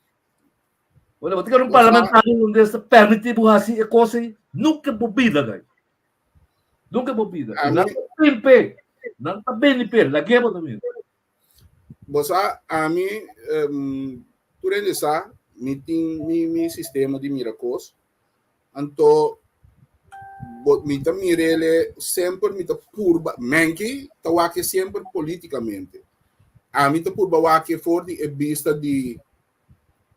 Speaker 4: Bueno, bo ta kere un
Speaker 2: Bo sa-
Speaker 4: parlamentario holandés ta permiti bo hasi e cosa ei? Nunca bo bida, gai. Nunca bo bida.
Speaker 2: A
Speaker 4: Nan
Speaker 2: mi-
Speaker 4: ta pimpe. Nan ta bini pe. Lag'é bo también.
Speaker 2: Bo sa, ami, um, tur hende sa, mi tin mi, mi sistema di mira kos. Anto bo mi ta mirele semper mi ta purba Menki ta wak semper politikamente. Ami ta purba wak for di e bista di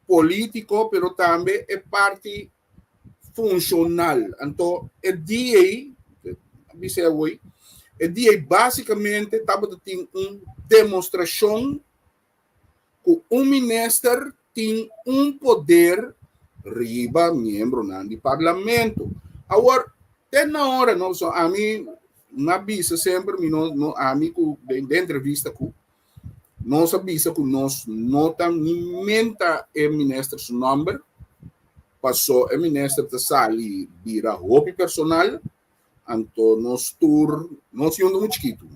Speaker 2: politico pero tambe e parti funcional. Anto e dia ei, bisa awor, e dia ei basicamente tabata tin un demostracion ku un minister tin un poder riba miembronan di parlamento. Awor, te na ora no, so ami na bisa semper mi no, no ami ku den, den entrevista ku nos a bisa ku nos no ta ni menta e minister su nomber, paso e minister ta sali bira hopi personal, anto nos tur, nos yunda un chikitu.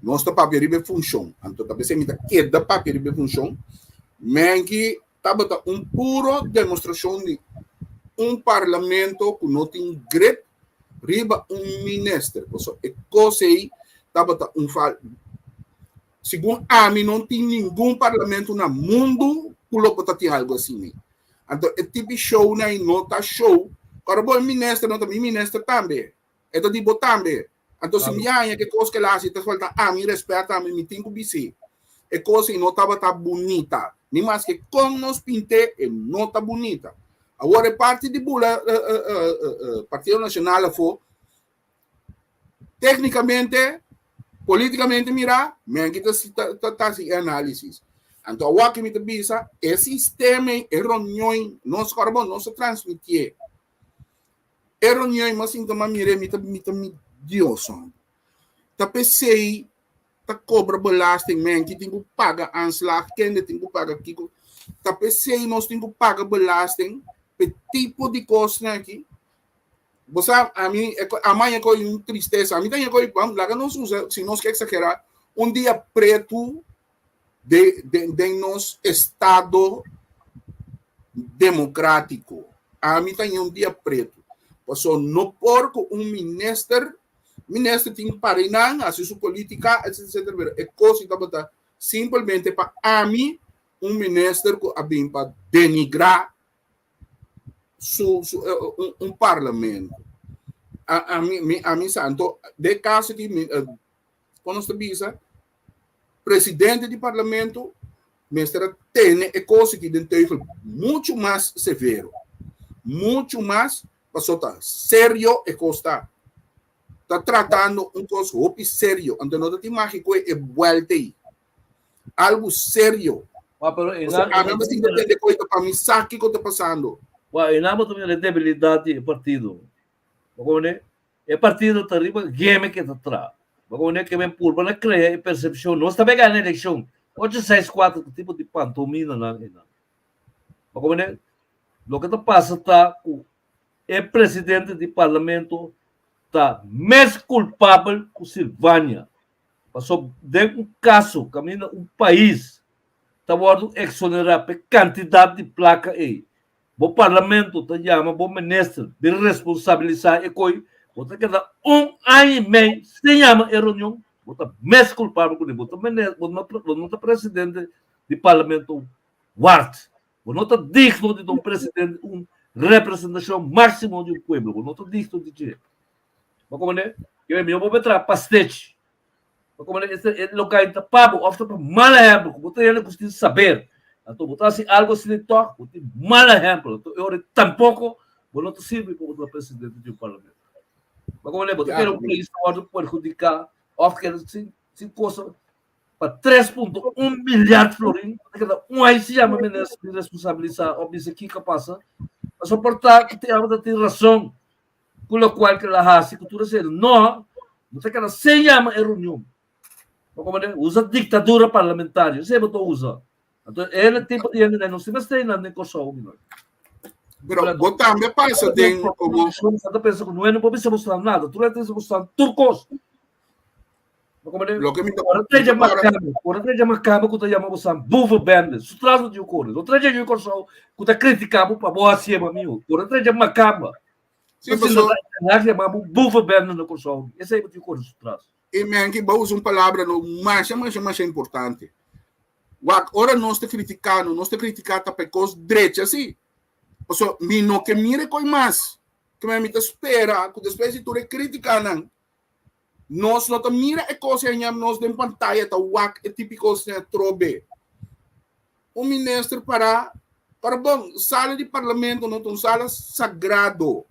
Speaker 2: Nos ta papia riba e funshon. Anto ta p'esei mi ta keda papia riba e funshon. Menki tabata un puro demostrashon di un parlamento ku no tin grip riba un minister. Pasobra e kos ei tabata un fal. Segun ami no tin ningun parlamento na mundu ku lo por ta tin algu asina. Anto e tipi shownan ei no ta show. Ora bo e minister no ta mi minister tambe. E ta di bo tambe. Anto si mi haña ke kos ke el a hasi ta falta ami respet ami, mi tin ku bis'é. E kos ei no tabata bunita. Ni maske kon nos pint'é, e no ta bunita. Awor e parti di bula Partido Nacional afó, téknikamente, politikamente mirá, men ki ta ta hasi e análisis. Anto awor ke mi ta bisa, e sistema ei, e reunion ei, nos kòrda bon, nos a transmitié. E reunion mas sinta ma mire mi ta mi ta mi Dios hombre. Ta pesey ta cobra belasting men ki tin ku paga aanslag kende tin ku paga kiko. Ta pesey nos tin ku paga belasting pe tipo di kosnan aki. Bo sa ami amaña koy un tristesa ami ta koy laga nos usa si nos ke exagera un dia pretu de, de, den nos estado democrático. Ami ta un dia preto. Paso no por ku un minister, minister tin parinan, hasi su política, etc, etc, pero e cosa tabata simplemente pa ami un minister ku a bin pa denigra su, su un, un parlamento. A, a mi, mi, a mi santo, de caso ki mi, uh, kon nos ta bisa, presidente di parlamento mester a tene e kos aki den teugel muchu mas severo, muchu mas paso ta serio e kos ta. Ta tratando un kos hopi serio, anto no ta tin magiko e buelta ei. Algo serio.
Speaker 4: Wa, pero e
Speaker 2: Paso
Speaker 4: na,
Speaker 2: ami a sinta tende kos pa mi sa kiko ta pasando.
Speaker 4: Wa, e na bo ta mira e debilidad di e partido. Bo komprende? E partido ta riba geme ke ta tra. Bo komprende ke men purba na krea e persepshon nos ta bai gana elekshon. Ocho seis kuater ta tipo di pantomina nan einan. Bo komprende? Loke ta pasa ta ku e presidente di parlamento ta mes kulpabel ku Silvania. Pasobra den un kaso kaminda un pais ta wòrdu eksonerá pa e kantidat di plaka ei, Bo parlamento ta yama bo minister di responsabilisa e koy, bo ta keda un aña y mei sin yama e reunion. Bo ta mes kulpabel ku bo ta mene, bo no, bo no ta presidente di parlamento ward. Bo no ta digno di ta un presidente, un representashon máksimo di un pueblo. Bo no ta digno di dje. Bo komprende? Ke mihó bo traha pastechi. Bo komprende? Este e loke ta pa bo òf ta pa mal ehèmpel ku bo ta hende ku tin saber. Anto bo ta hasi algu asina tòg bo tin mal ehèmpel. Anto e ora tampoko bo no ta sirbi pa bo ta presidente di un parlamento. Bo komprende? Bo ta kere un pais ta wòrdu perhudiká òf kere sin sin kosa pa 3.1 milyard florin, ta keda un haitiano minister di responsabilisá òf bisa kiko a pasa. Pasobra por ta ku te tabata tin rason ku lokual ku el a hasi ku tur esei. No, bo ta keda sin yama e reunion. Bo komprende? Usa diktadura parlamentario, esei bo ta usa. Anto e tipo di hende no si mester nan den Kòrsou mi no.
Speaker 2: Pero bo tambe pasa den
Speaker 4: komo Bo ta pensa ku no por bisa bo nada, tur hende ta bisa bo tur kos.
Speaker 2: Loke mi ta
Speaker 4: Ora treja makamba, ora treja makamba ku ta yama bo san boevenbende, su tras bo tin kore. No treja yu Kòrsou ku ta kritika bo pa bo hasi e amigo. Ora treja makamba.
Speaker 2: Sí, paso
Speaker 4: Nan yama bo boevenbende na Kòrsou. Esei bo tin kore su tras.
Speaker 2: E men ki bo usa un palabra no masha masha masha importante. Wak, ora nos ta kritika no, nos ta kritika ta pa e kos drecha si. Paso mi no ke mira e koi mas. Ke men mi ta spera ku despues di tur e kritikanan Nos no ta mira e kos ei aña nos den pantaya ta wak e tipiko kos atrobe. Un minister para para bon sala di parlamento no ta un sala sagrado.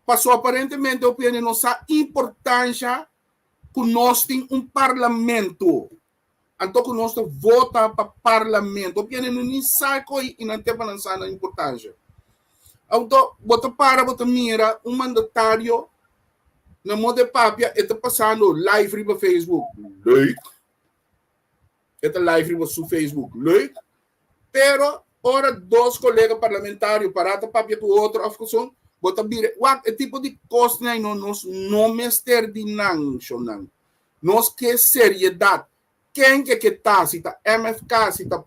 Speaker 2: Paso aparentemente hopi hende no sa importansha ku nos tin un parlamento. Anto ku nos ta vota pa parlamento. Hopi hende no ni sa koi i nan te pa nan sa nan importansha. Anto bo ta para bo ta mira un mandatario na modo e papia e ta pasando live riba Facebook. Leuk. E ta live riba su Facebook. Leuk. Pero ora dos kolega parlamentario para ta papia ku otro of kuson, bo ta bira wak e tipo di kosnan no nos no mester di nan shonnan. Nos ke seriedat. Ken ke ke ta, si ta MFK, si ta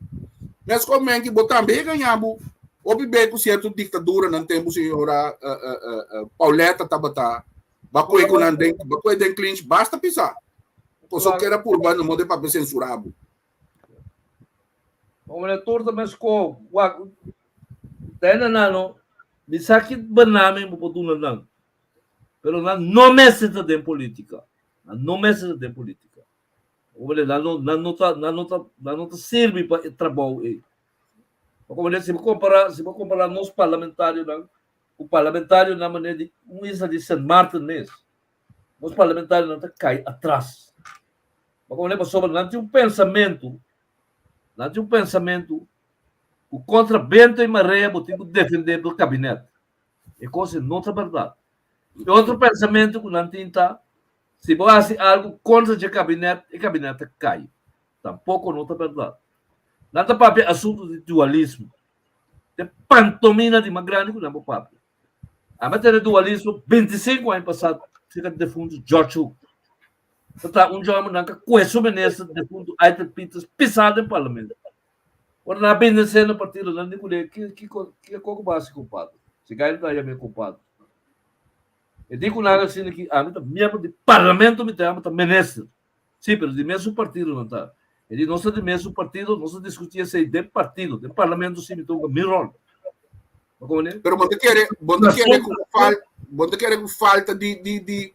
Speaker 2: Meskos men ki bo tambe e gaña bo hopi be ku sierto diktadura nan tempu señora Pauletta tabata ba kue ku nan den ba kue den clinch basta pisa. Paso keda purba no modo papia sensura bo.
Speaker 4: Hombre, tur ta meskos. Wak, tene nano, mi sa ki benaming bo por duna nan. Pero nan no mester ta den politica. Nan no mester ta den politica. Hombre, nan no, nan no ta, nan no ta, nan no ta sirbi pa e trabou ei. Hombre, si bo compara, si bo compara nos parlamentarionan ku parlamentarionan manera di un isla di Sint Maarten mes, nos parlamentarionan ta kai atras. Hombre, pasobra nan tin un pensamentu, nan tin un pensamentu ku kontra bento i marea bo tin ku defende bo kabinet. E kos no ta bèrdat. E otro pensamentu ku nan tin ta, si bo hasi algu kontra dje kabinet, e kabinet ta kai. Tampoko no ta bèrdat. Nan ta papia asuntu di dualismo. Ta e pantomina di mas grandi ku nan por papia. Ami a tene dualismo 25 aña pasá serka di defuntu George Hoek. Ta ta un jòmber nan ka kue su minister defuntu Aiter Pieters pisá den parlamento. Ora nan a bini den seno partido nan di kuné ki kiko ki koko bo hasi kompadre? Si gai no ta yam'é kompadre. E di ku nan asina ki ami ta miembro di parlamento mi ta ami ta minister. Si, pero di mesun partido nan ta. E di nos ta di mesun partido, nos ta diskutí esei den partido, den parlamento si mi ta hunga mi ròl. Bo komprendé?
Speaker 2: Pero bo ta kere, bo ta kere ku fal, bo ta kere ku falta di di di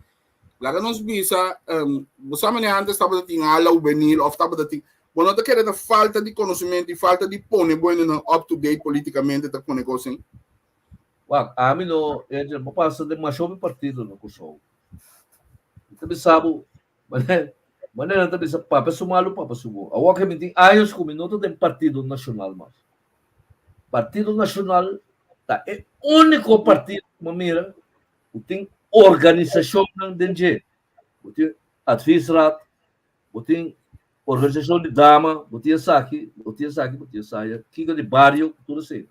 Speaker 2: Laga nos bisa, um, bo sa manera antes tabata tin ala juvenil of tabata tin, bo no ta kere ta falta di conocimiento y falta di pone bo hendenan up to date politicamente ta pone cos sin?
Speaker 4: Wak, ami no, Angel, bo pasa den masha hopi partido na Kòrsou. Mi ta bisa bo, manera, manera nan ta bisa papia su malu, papia su bon. Awor ke mi tin años ku mi no ta den Partido Nashonal mas. Partido Nashonal ta e úniko partido ku mi a mira Bo tin organisashonnan den dje. Bo tin adviesraad, bo tin organisashon di dama, bo tin esaki, bo tin esaki, bo tin esaya, kiko di bario, tur esei.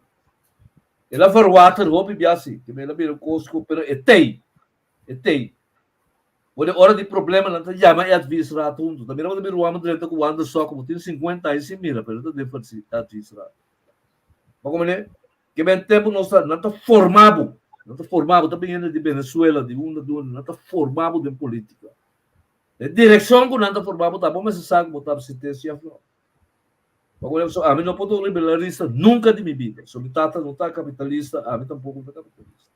Speaker 4: El a verwater hopi bia si, ke el a bira un kos ku, pero e tei, e tei. Bo den ora di problema nan ta yama e adviesraad huntu. Ta mira bo ta bira wama drenta ku Wander Sokko, bo tin sinkuenta aña sin mira, pero e ta den adviesraad. Bo komprende? Ke ben tempu nos ta, nan ta forma bo, nan ta forma bo, ta bin hende di Venezuela, di unda, di unda, nan ta forma bo den politica. E direkshon ku nan ta forma bo ta bo mester sa ku bo ta absint'e si òf no. Pasobra so ami no por ta un liberalista nunka di mi bida. So mi tata no ta kapitalista, ami tampoko no ta kapitalista.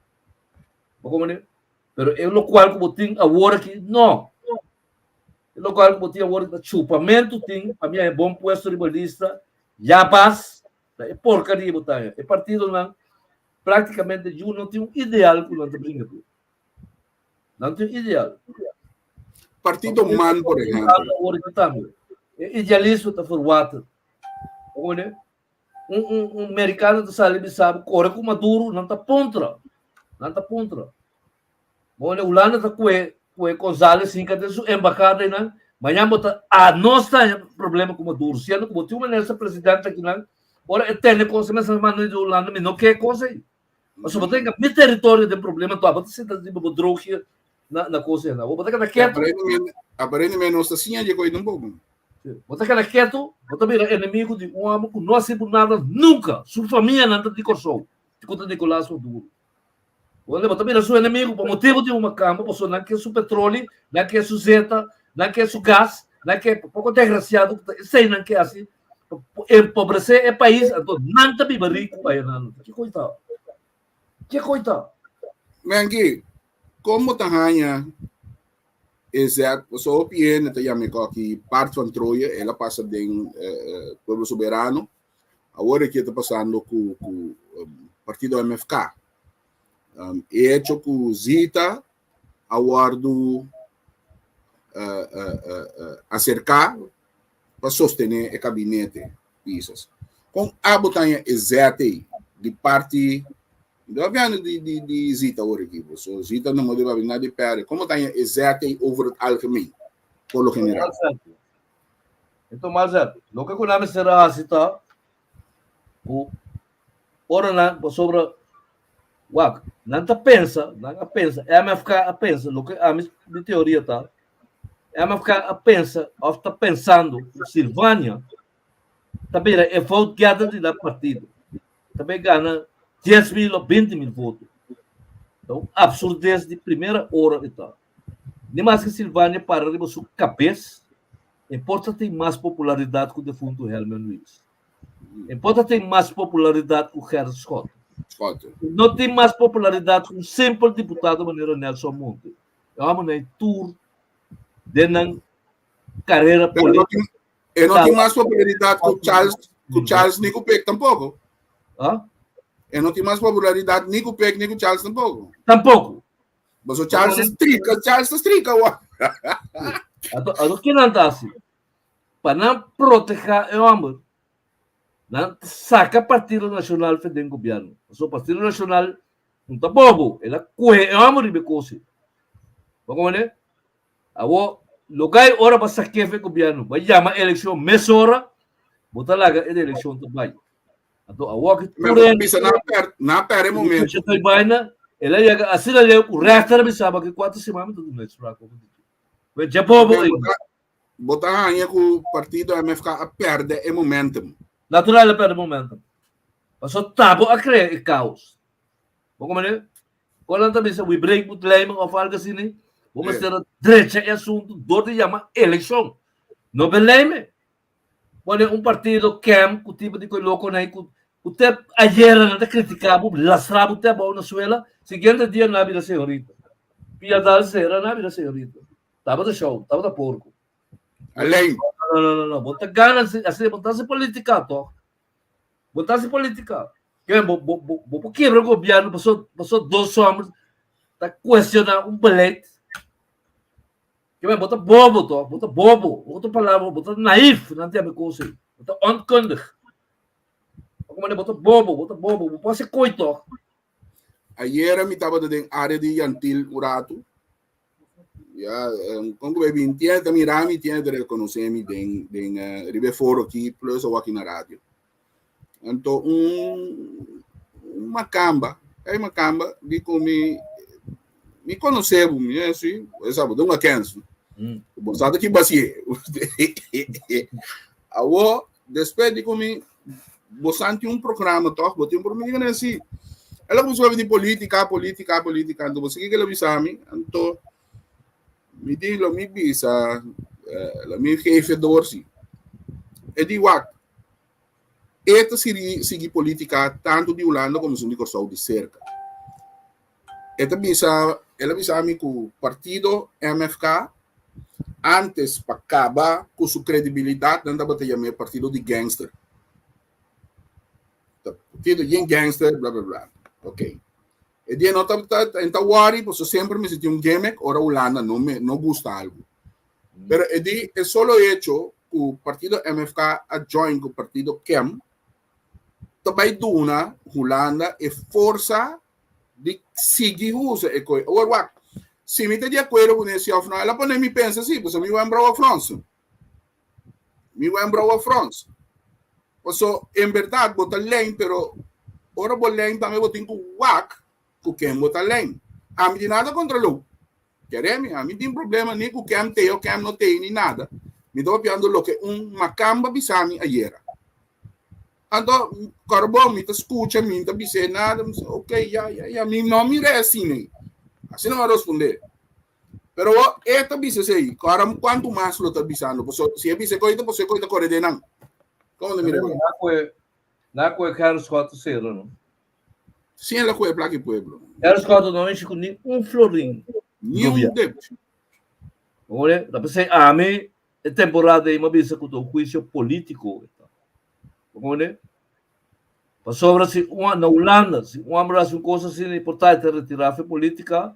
Speaker 4: Bo komprende? Pero e lokual ku bo tin awor aki, no. E lokual ku bo tin awor aki ta chupamentu tin pa mi haña bon puesto riba lista, ya bas, ta e porkaria bo ta haña. E partidonan praktikamente yu no tin un ideal ku nan ta bringa ku. Nan tin ideal.
Speaker 2: Partido Man, por ehempel.
Speaker 4: E idealismo ta voor water. Un, un, un americano ta sali bisa kore ku Maduro, nan ta puntra. Nan ta puntra. Bueno, Hulanda ta kue kue Gonzales hinka den su embahada nan. Mañana bo ta a nos ta problema ku Maduro. Siendo ku bo tin un minister presidente aki nan, ora e tene cosa mester manda di Hulanda, mi no ke cosa ei. Pasobra bo ta hinka mi teritorio den problema, anto abo ta sinta riba bo droogje na na cosa ei. Bo ta keda ketu.
Speaker 2: Aparentemente nos ta siña dje koe tampoco.
Speaker 4: Bo ta keda ketu, bo ta bira enemigo di un hòmber ku no a hasi bo nada nunka. Su famianan ta di Kòrsou, ku ta Nicolas Maduro. Bo ta bira su enemigo pa motibu di un makamba, pasobra nan ke su petroli, nan ke su zeta, nan ke su gas, nan ke poko desgrasiado ku ta esei nan ke hasi pa empobresé e pais, anto nan ta biba riku aya nan. Ke koi ta? Ke koi ta?
Speaker 2: Menki, kon bo ta haña e zet? Pasobra hopi hende ta yama e koki Paard van Troje, el a pasa den Pueblo Soberano. Awor aki e ta pasando ku ku partido MFK. Um, e hecho ku Zita a wòrdu uh, uh, uh, uh, aserká pa sostené e kabinete Pisas. Kon abo taña e zet ei di parti Mi ta papiando di, di, di Zita awor aki, so Zita no morde papia nada di perde. Komo taña e zet ei over het algemeen, por lo general?
Speaker 4: Enton Marcel, loke ku nan mester a hasi ta ku ora nan pasobra wak nan ta pensa, nan a pensa, MFK a pensa, loke ami mi teoria ta, MFK a pensa òf ta pensando ku Silvania ta bira e vote getter di nan partido, ta bay gana 10.000 òf 20.000 voto. Ta un absurdes di primera ora e ta. Ni maske Silvania para riba su kabes, e por ta tin mas popularidat ku defuntu Helmin Luis. E por ta tin mas popularidat ku Gerrit Schotte. E no tin mas popularidat ku un simpel diputado manera Nelson Monte. E hòmber ei tur den nan karera polítika.
Speaker 2: E no tin mas popularidat ku Charles, ku Charles ni ku Peck tampoko.
Speaker 4: Ah?
Speaker 2: E no tin mas popularidat ni ku Peck ni ku Charles tampoko.
Speaker 4: Tampoko.
Speaker 2: Boso Charles ta strika, Charles ta strika wa.
Speaker 4: Ato, ato ke nan ta hasi? Pa nan proteha e homber, nan ta saka Partido Nacional fe den gobierno. Pasobra Partido Nacional no ta bobo, el a kohe e homber riba e kosi. Bo komprende? Awo, loke hay ora pa sak'é fe gobierno, ba yama elekshon mesora, bo ta laga e elekshon ta bai. Anto awor ki
Speaker 2: tur hende bisa na per na per e momento.
Speaker 4: Estoy vaina, el a yega asina leu ku rechter a bisa ki kuater siman mi ta duna uitspraak over dit. We dje bobo ei.
Speaker 2: Bo ta haña ku partido MFK a perde e momentum.
Speaker 4: Natural a perde momentum. Paso tabo a krea e kaos. Bo komprende? Ora nan ta bisa we break moet lijmen of algo asina, bo mester a drecha e asuntu dor di yama elekshon. No belijmen. Pone un partido kem ku tipo di koi lokonan ku ku te ayera nan ta kritika bo, lastra bo te abou na suela, siguiente dia nan a bira señorita. Pia dal sera nan a bira señorita. Tabata show, tabata porko.
Speaker 2: Alleen.
Speaker 4: No, no, no, no. Bo ta gana así, así, bo ta hasi politica toch? Bo ta hasi politica. Ke bo bo bo bo por kebra gobierno paso paso dos hombres ta cuestiona un beleid. Ke men bo ta bobo toch? Bo ta bobo. Otro palabra, bo ta naïef. Nan ta yama e kos ei. Bo ta onkundig. Oko manera bo ta bobo, bo ta bobo. Bo por hasi koi toch?
Speaker 2: Ayera mi tabata den área di Yantil un ratu. Ya, kon ku bai bin tiene ta mira mi, tiene ta rekonosé mi den den uh, riba e foro aki plus awor aki na radio. Anto un un makamba, ei makamba di ku mi mi konosé bo, mi e si, esa bo dunga kens. Bo sa ki basie. Awo despues di ku mi bo san tin un programa toch, bo tin un programa, mi diga si. Ela kuminsá papia di polítika, polítika, polítika, anto bo sa kiko el a bisa mi, anto. Mi di lo mi bisa, eh, lo mi geef door si. E di wak, e ta sigui, sigui politica tanto di Hulanda como di Kòrsou di cerca. E ta bisa, el a bisa mi ku partido MFK antes pa kaba ku su credibilidad nan tabata yam'é partido di gangster. Partido yen gangster, bla bla bla. Ok. E dia no ta ta ta worry, pasobra semper mester tin un gimmick ora Hulanda no me no gusta algo. Pero e di e solo hecho ku partido MFK a join ku partido KEM ta bai duna Hulanda e forsa di sigui usa e koi. Awor wak, si mi ta di akuerdo ku nesi òf no, el a pone mi pensa si, pasobra mi wembrouw a frons. Mi wembrouw a frons. Paso, en berdad bo ta lijn, pero ora bo lijn tambe bo tin ku wak ku ken bo ta lijn. Ami tin nada kontra Lou. Kere mi, ami tin problema ni ku ken te o ken no te ni nada. Mi ta papiando loke un makamba bisa mi ayera. Anto, Carbon, mi ta skucha, mi no ta bis'é nada. Mi bisa, ok, ya, ya, ya. Mi no mira asina ei. Asina mi a respondé. Pero e ta bisa esei. Ahora kuantu mas lo ta bisando? Pasobra si e bisa e koita, pasobra e koita kore den nan. Komo ta mira e
Speaker 4: koita? Na ku e Carlos Scott sera, no?
Speaker 2: Si el a kohe plaka di pueblo.
Speaker 4: Carlos Scott no a ku ni un florin.
Speaker 2: Ni un dep.
Speaker 4: Ore, ta pensei ami E temporada ei m'a bisa ku ta un huisio polítiko e ta. Bo komprendé? Pasobra si un na Hulanda, si un hòmber hasi un kos asina i por ta e ta retirá for polítika,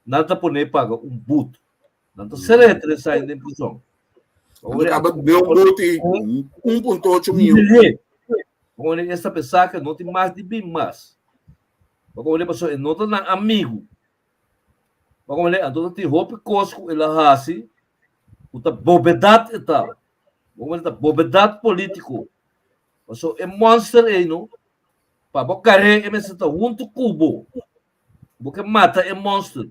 Speaker 4: nan ta pon'é paga un but. Nan ta ser'é tres aña den prison.
Speaker 2: Bo komprendé? Nan ta kaba den un but i 1.8 mion.
Speaker 4: Bo komprendé? Esta pensá ku no tin mas di bin mas. Bo komprendé? Pasobra e no ta nan amigu. Bo komprendé? Anto ta tin hopi kos ku el a hasi ku ta bobedat e ta. Bo komprendé? Ta bobedat polítiko. Pasobra e mònster ei no, pa bo kar'é e mester ta huntu ku bo. Bo ke mata e mònster.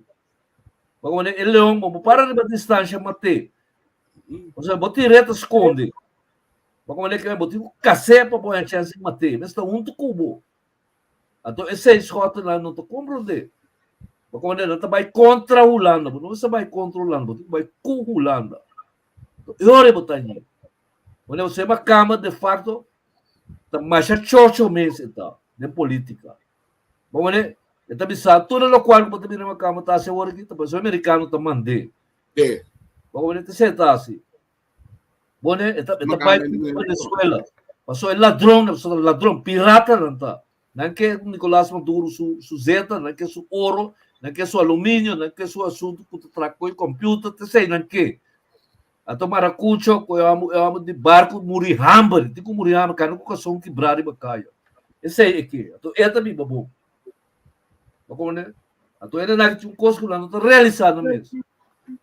Speaker 4: Bo komprendé? E leon bo por para riba distansha mat'é. Pasobra bo tir'é ta skonde. Bo komprendé? Ke bo tin ku kas'é pa bo haña chèns di mat'é. E mester ta huntu ku bo. Anto e seis schotennan no ta komprondé. Bo komprondé, nan ta bai kontra Hulanda. Bo no mester bai kontra Hulanda, bo tin ku bai ku Hulanda. Anto e ora bo ta añí. Wanneer bo sema kama de facto ta masha chocho mes e ta den politica. Bo komprondé, e ta bisa tur e lokual ku bo ta bira na kama ta hasi awor aki ta pasobra e merikano ta mand'é. Bo komprondé, ta seta asi. Bone, e ta, e ta bai Venezuela. Paso e ladron, e so ladron, pirata nan ta. Nan ke Nicolás Maduro su, su zeta, nan ke su oro, nan ke su aluminio, nan ke su asunto ku ta tra koi computer, te sei nan ke. Ato maracucho, ku e amo, e amo di barco muri hamber, ti ku muri hamber, kano ku kason kibra riba kaya. Esei e ke. Ato e ta biba bon. Bo komprende? Anto e nan tin un kos ku nan no ta realisá nan mes.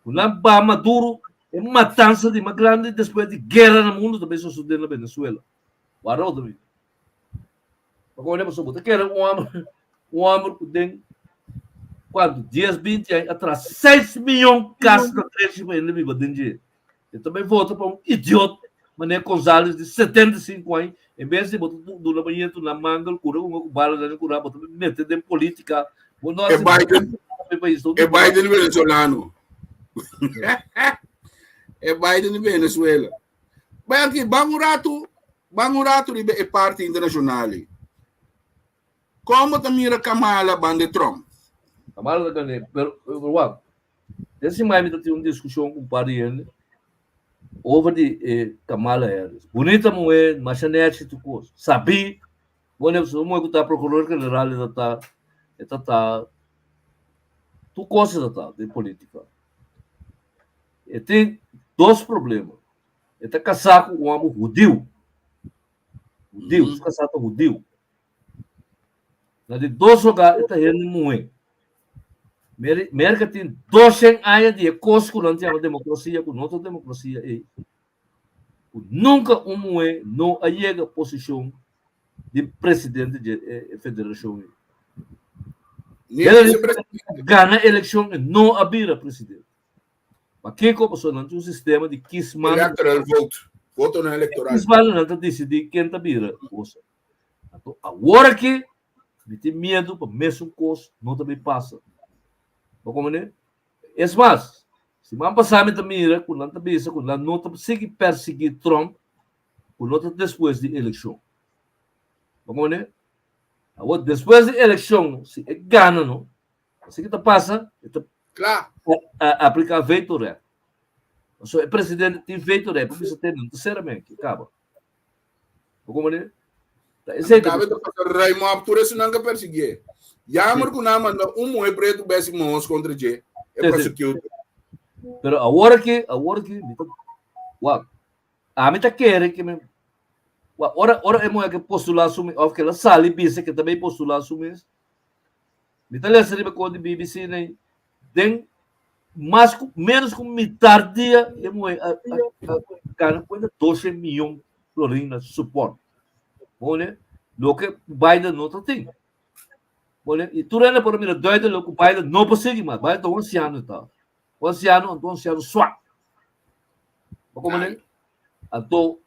Speaker 4: Ku nan ba Maduro e matansa di mas grandi despues di guera na mundu ta bai sosodé na Venezuela. Wara otro bes. Bo komprende? Pasobra bo ta kere un hòmber, un hòmber ku den kuantu dies, binti aña atras seis miyon kas na trese pa hende biba den dje. E ta bai vota pa un idiot manera Gonzales di 75 aña, en bes di bo ta duna bo ñetu na mangel kura ku ku bala den kura, bo ta bai mete den politica. Bo no
Speaker 2: E Biden, e Biden venezolano. E Biden di Venezuela. Bai aki, ban un ratu, ban un ratu riba e parti internacional. Como ta mira Kamala banda Trump?
Speaker 4: Kamala ta gane, pero, pero wak, Den siman mi ta tin un diskushon ku un par di hende over di e Kamala Harris. Bunita muhé, masha nèchi tur kos. Sabí, bo ne un muhé ku ta prokurador general e ta ta e ta ta tur kos e ta ta den polítika. E tin dos problema. E ta kasá ku un hòmber hudiu. Hudiu, su kasá ta hudiu. Na di dos lugar e ta hende muhé. Merka tin 200 aña di e kos ku nan ta yama demokrasia, ku no ta demokrasia ei. Ku nunka un muhé no a yega posishon di presidente di e federashon ei. Gana elekshon e no a bira presidente. Pakiko? Pasobra nan tin un sistema di kisman.
Speaker 2: Electoral vote. Votonan elektoral.
Speaker 4: Kisman nan ta disidí ken ta bira gosa. Anto awor aki mi tin miedu pa mesun kos no ta bin pasa. Bo komprende? Es mas, Siman pasá mi ta mira ku nan ta bisa ku nan no ta sigui persiguí Trump ku no ta despues di elekshon. Bo komprendé? Awor despues di elekshon si e gana no, asina ke ta pasa e ta
Speaker 2: Kla.
Speaker 4: apliká veto recht. Pasobra e presidente tin veto recht por bisa te nan ta sera men aki kaba. Bo komprendé? Ta esei ta
Speaker 2: Kabe ta pasa ruim op tur esunnan ke persiguié. Jammer ku nan manda un muhé pretu besi mohos kontra dje, e
Speaker 4: Sí, sí.
Speaker 2: prosecutor.
Speaker 4: Pero awor aki, awor aki mi ta wak. Ami ta kere ke mi wak, ora ora e muhé ke postulá su mes òf ke el a sali bisa ke ta bay postulá su mes, Mi ta lesa riba kos di BBC nei, den mas ku menos ku mitar dia e muhé a a a gana kuenta doshe miyon florin na support. Bone, loke Biden no ta tin. Bone, i tur hende por a mira duidelijk ku Biden no por sigui mas. Biden ta un ansiano ta. Un ansiano, anto un ansiano swak. Bo komprende? Anto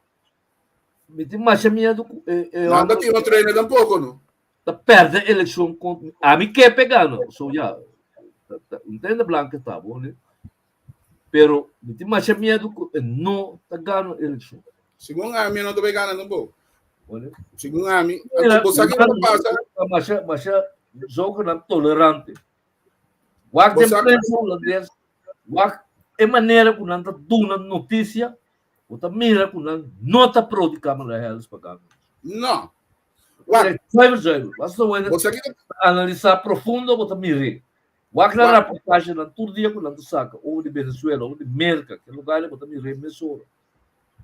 Speaker 4: mi tin masha miedu ku e e
Speaker 2: Nan ta tin otro hende tampoco, no?
Speaker 4: Ta perde eleccion con ami ke pe gana so ya ntende blanca ta bo ne pero mi tin masha miedo ku e no ta gana eleccion.
Speaker 2: Segun ami no ta bay gana tampoco. Segun ami, anto bo sa kiko ta pasa?
Speaker 4: Masha masha zogenaamd tolerante. Wak den prensa holandes, wak e manera ku nan ta duna notisia, bo ta mira ku nan no ta pro di Kamala Harris pa gana.
Speaker 2: No. Wak.
Speaker 4: Zuiver, zuiver. Basta wende
Speaker 2: Bo sa kiko
Speaker 4: analisá profundo, bo ta mir'é. Wak nan
Speaker 2: Wak.
Speaker 4: raportahenan tur dia ku nan ta saka, over di Venezuela, over di Merka, ke lugar bo ta mir'é mesora.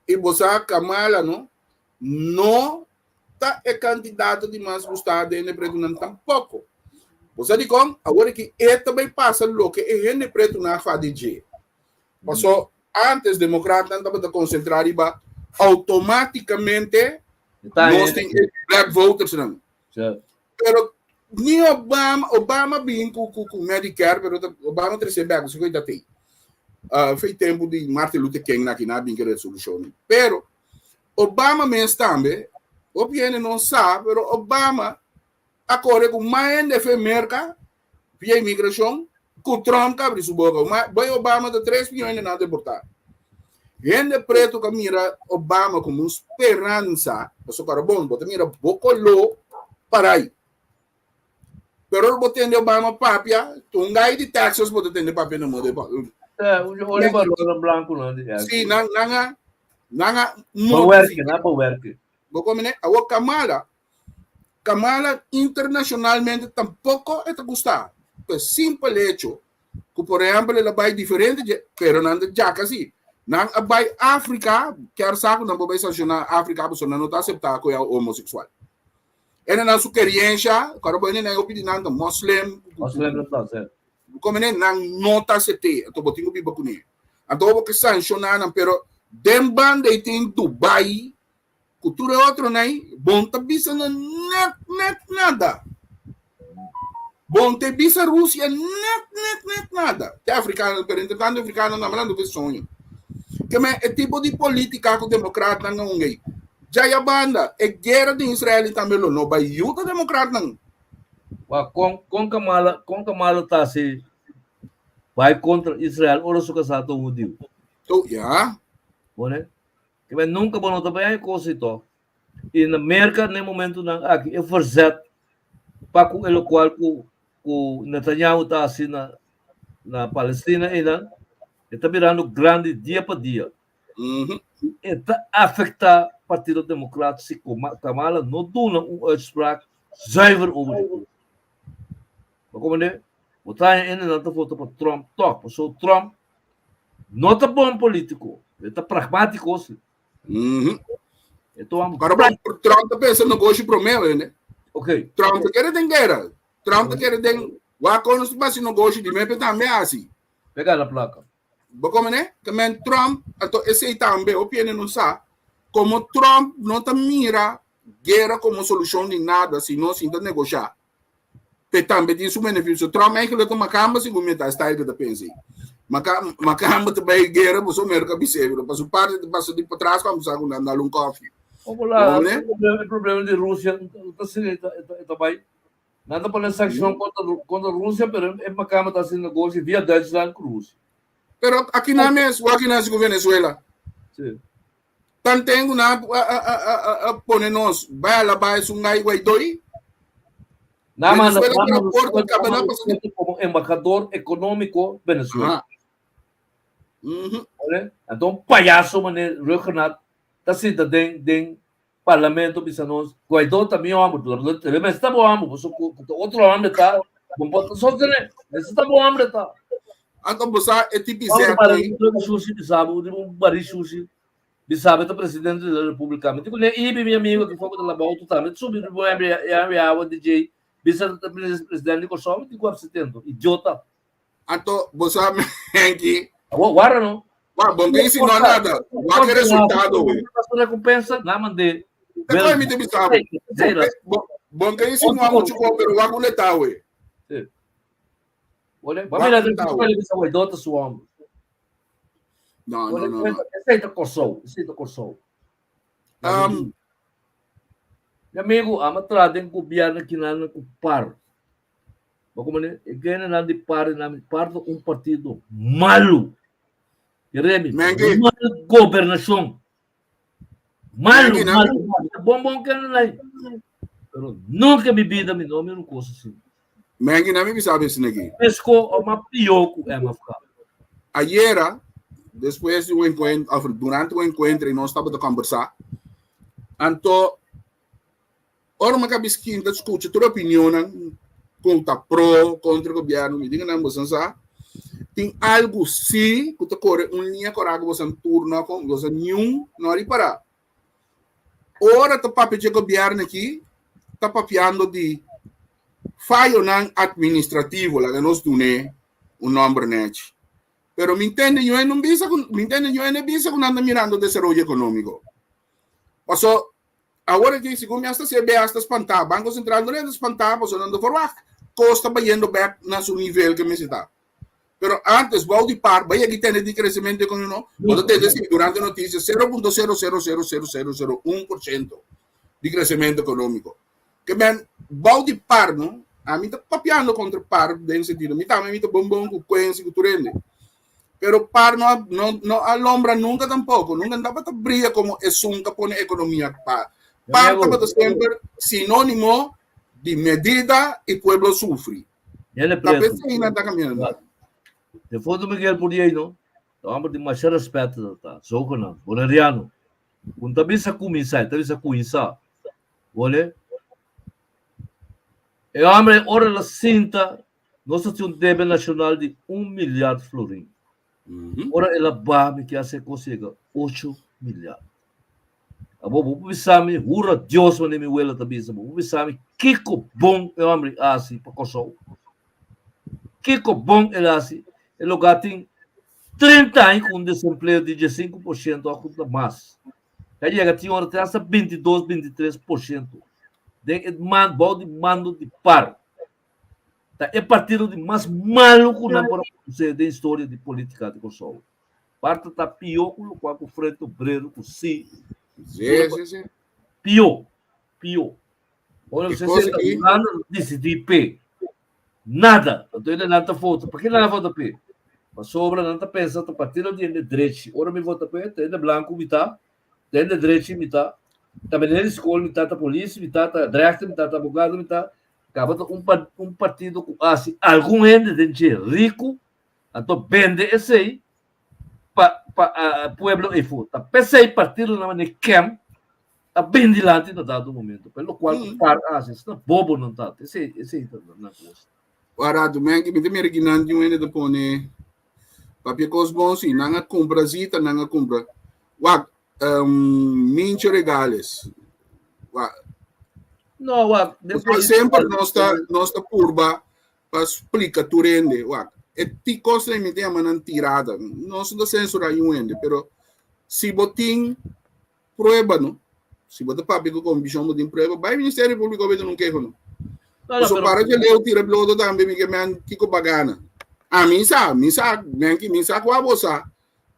Speaker 2: I bo sa Kamala no, no ta e kandidato di mas gustá den e pretunan tampoko. Bo sa dikon? Awor aki e ta bai pasa loke e hende pretunan a fa di dje. Paso antes demokratnan tabata konsentrá riba outomátikamente nos tin e black votersnan. Pero ni Obama, Obama bin ku ku ku Medicare, pero Obama trese bek, so ta tei. Fei tempu di Martin Luther King na kina bin ke resolushon. Pero Obama mes tambe, hopi hende no sa, pero Obama a kore ku mas hende fe Merka via imigrashon ku Trump ka abri su boka. Ma bai Obama ta 3 miyon hende nan deportá. Hende pretu ka mira Obama komo un speransa, pasobra kora bon, bo ta mira bo koló parai. Pero ora bo tende Obama papia, un gai di Texas bo ta tende papia na moda.
Speaker 4: Eh, un oli balona blanco nan di
Speaker 2: Sí, nan nan a nan a
Speaker 4: Bewerken, nan bewerken.
Speaker 2: Bo komene, awor Kamala, Kamala internacionalmente tampoco e ta gusta. Pe simpel hecho ku por ehempel el a bai diferente dje, pero nan ta djaka si. Nan a bai Afrika, kier sa ku nan por bai sanciona Afrika pasobra nan no ta acepta ku e homosexual. Ene nan su keriensha, kòrda bo ene nan hopi di nan ta moslim.
Speaker 4: Moslim nan ta, si.
Speaker 2: Komene nan no ta acept'é, anto bo tin ku biba kuné. Anto bo ke sanciona nan, pero den banda ei tin Dubai, Ku tur e otronan ei, bon ta bisa nan net net nada. Bon ta bisa Rusia net net net nada. Te afrikano, pero entretanto afrikano nan hablando ku soño. Ke men e tipo di politika ku demokratnan a hunga ei. Djaya banda, e guera den Israel i tambe lo no bai yuda demokratnan.
Speaker 4: Wa kon kon Kamala kon Kamala ta hasi bai kontra Israel ora su kasá ta un hudiu?
Speaker 2: To, ya.
Speaker 4: Bone? Ke men nunka bo no ta bai haña kos ei tòg. I na Merka na e momentunan aki e verzet pa ku e lokual ku ku Netanyahu ta hasi na na Palestina einan e ta birando grandi dia pa dia. E ta afektá Partido Demokrat si Kamala no duna un uitspraak zuiver over di kos. Bo komprendé? Bo ta haña hendenan ta vota pa Trump tòg pasobra Trump No ta bon politico, e ta pragmatico si. E to am
Speaker 2: Pero bon, Trump ta pensa negoshi promé, ne?
Speaker 4: Ok.
Speaker 2: Trump ta kere den guera. Trump ta kere den wa konos ta basi negoshi di mepe tambe asi.
Speaker 4: Pe gana plaka.
Speaker 2: Bo come ne? Ke men Trump, anto esei tambe, hopi hende no sa, como Trump no ta mira guera como solushon di nada, sino sin ta negosha. Pe tambe tin su beneficio. Trump eigenlijk ta makamba segun mi ta style ku ta pensa. Maka makamba ta bai guera paso Merka bis'é, pero pa su parte ta pasa di patras ku sa ku nan dal un koffie.
Speaker 4: Hola, e problema, e problema di Rusia ta sini ta ta bai. Nan ta pone sanction kontra kontra Rusia, pero e makamba ta hasi negoshi via Duitsland ku Rusia.
Speaker 2: Pero aki na mes, wak na ku Venezuela.
Speaker 4: Si.
Speaker 2: Tanten ku nan a pone nos bai alabá esun gai Guaidó.
Speaker 4: Nan manda
Speaker 2: Venezuela
Speaker 4: nan
Speaker 2: por aporta kaba
Speaker 4: manda
Speaker 2: nan pasobra
Speaker 4: komo embahador ekonómiko Venezuela.
Speaker 2: Aha.
Speaker 4: Vale? Anto un payaso mane Rhuggenaath ta sinta den den parlamento bisa nos Guaidó ta mi homber, pero mester ta bo homber, pasobra ku ta otro homber ta, bo por ta sostené, mester ta bo homber ta.
Speaker 2: Anto bo sa e tipi
Speaker 4: Homber
Speaker 2: zet
Speaker 4: para
Speaker 2: ei.
Speaker 4: un sushi bisa bo, un bari sushi bisa bo ta presidente de la república. Mi di ku ne ibi mi amigo ki for ku ta laba auto tambe subi bo hember ya awa DJ bisa ta presidente di Kòrsou, mi di ku absitento, idiota.
Speaker 2: Anto bo sa Henky.
Speaker 4: Awor wara no.
Speaker 2: Wa bon ke insinuá nada. Wak e resultado we.
Speaker 4: Su recompensa na mandé.
Speaker 2: Te koe mi te bisa bo. Bon ke insinuá mucho ko pero wak un eta we.
Speaker 4: Sí. Ole, ba mira de ko le bisa we dota su hombre.
Speaker 2: No, no, no.
Speaker 4: Esei ta Kòrsou, esei ta Kòrsou. Mi amigo, ama traha den gobièrnu kinan ku par. Bo como ne, e genenan di par nan par ta un partido malu. Jeremy,
Speaker 2: Menke.
Speaker 4: mal gobernacion. Malu,
Speaker 2: Menke,
Speaker 4: malu, malu. Bon, bon que nan aí. Pero nunca en mi vida mi no miro un cosa así.
Speaker 2: Menke, na mi bisa bes negi.
Speaker 4: Pesco o ma pior ku MFK.
Speaker 2: Ayera, despues di un encuentro, of durante un encuentro, nos tabata conversa. Anto, Ora mi a kabi skinta skucha tur opinionnan ku ta pro, kontra gobièrnu, mi di nan boso sa tin algu si ku ta kore un liña kora ku boso tur no kon boso niun no a ripará. Ora ta papia dje gobièrnu aki ta papiando di fayonan administrativo, laga nos dun'é un nòmber nèchi. Pero mi ntende ñoe no bisa ku mi ntende ñoe no bisa ku nan ta mirando desaroyo ekonómiko. Paso Awor aki, segun mi hasta CBA ta spantá, Banko Sentral no ta spantá pasobra nan ta verwagt kos ta bayendo bèk na su nivel ke mester ta. Pero antes, bou di par, bai aki tende di kresementu ekonómiko, bo ta tende si durante notisia 0.0000001% di kresementu ekonómiko. Ke men, bou di par no, ami ta papiando kontra par den sentido, mi tambe mi ta bon bon ku Quincy ku tur hende. Pero par no a, no, no a lombra nunca tampoco. Nunca tabata bria como esun ka pone economia pa. Par tabata semper sinónimo di medida y pueblo sufri.
Speaker 4: Ele
Speaker 2: Ta
Speaker 4: preto.
Speaker 2: pensei na ta caminando.
Speaker 4: De foto Miguel Puriei, no? Ta homber di masha respeto ta, zogenaamd, boneriano. Un ta bisa kuminsá, ta bisa kuinsá. Bole? E homber ora la sinta Nos ta tin un debe nashonal di un milyard florin. Ora el a baha mi ke hasi e kos yega ocho milyard. Abo bo por bisa mi, hura Dios manera mi wela ta bisa, bo por bisa mi kiko bon e hòmber a hasi pa Kòrsou? Kiko bon el a hasi? E lugá tin 30 aña ku un desempleo di 15% òf ku ta mas. Ta yega tin ora te hasta 22, 23% den e man, bou di mando di par. Ta e partido di mas malu ku nan por a produsé den historia di polítika di Kòrsou. Parta ta pió ku lokual ku Frente Obrero ku si.
Speaker 2: Sí, sí, sí.
Speaker 4: Pió, pió. Ora
Speaker 2: E
Speaker 4: você
Speaker 2: kos
Speaker 4: senta
Speaker 2: aki.
Speaker 4: Hulanda ta disidí p'e. Nada. Anto e nan ta vota. Pakí nan a vota p'e? Pasobra nan ta pensa ta partido di hende drechi. Ora mi vota p'e, ta hende blanku mi ta, ta hende drechi mi ta, ta meneer di skol mi ta, ta polis mi ta, ta rechter mi ta, ta abogado mi ta. Caba ta un un partido cu haci algun hende den dje rico, anto bende esey pa pa pueblo eyfo. Ta pesey partidonan manera kem a bin dilanti na dado momento. Pero locual cu par a haci, esnan bobo nan ta. Esey esey ta nan cos.
Speaker 2: Wara, men mi ta mira ki nan tin un hende ta pone papia cos bon si nan a cumpra zita nan a cumpra. Wak, Mincho Regales. Wak.
Speaker 4: No, wak.
Speaker 2: Semper nos ta nos ta purba pa splika tur hende. Wak. E ti kos mi ta yama nan tirada. Nos no ta censura un hende, pero si bo tin prueba, no? Si bo ta papia ku conviccion bo tin prueba, bai Ministerio Público bo un keho, no?
Speaker 4: No, no,
Speaker 2: So
Speaker 4: pero
Speaker 2: para que leo tira blodo tambe mi ke men kiko bagana. A mi sa, mi sa, men ki mi sa kwa bo sa.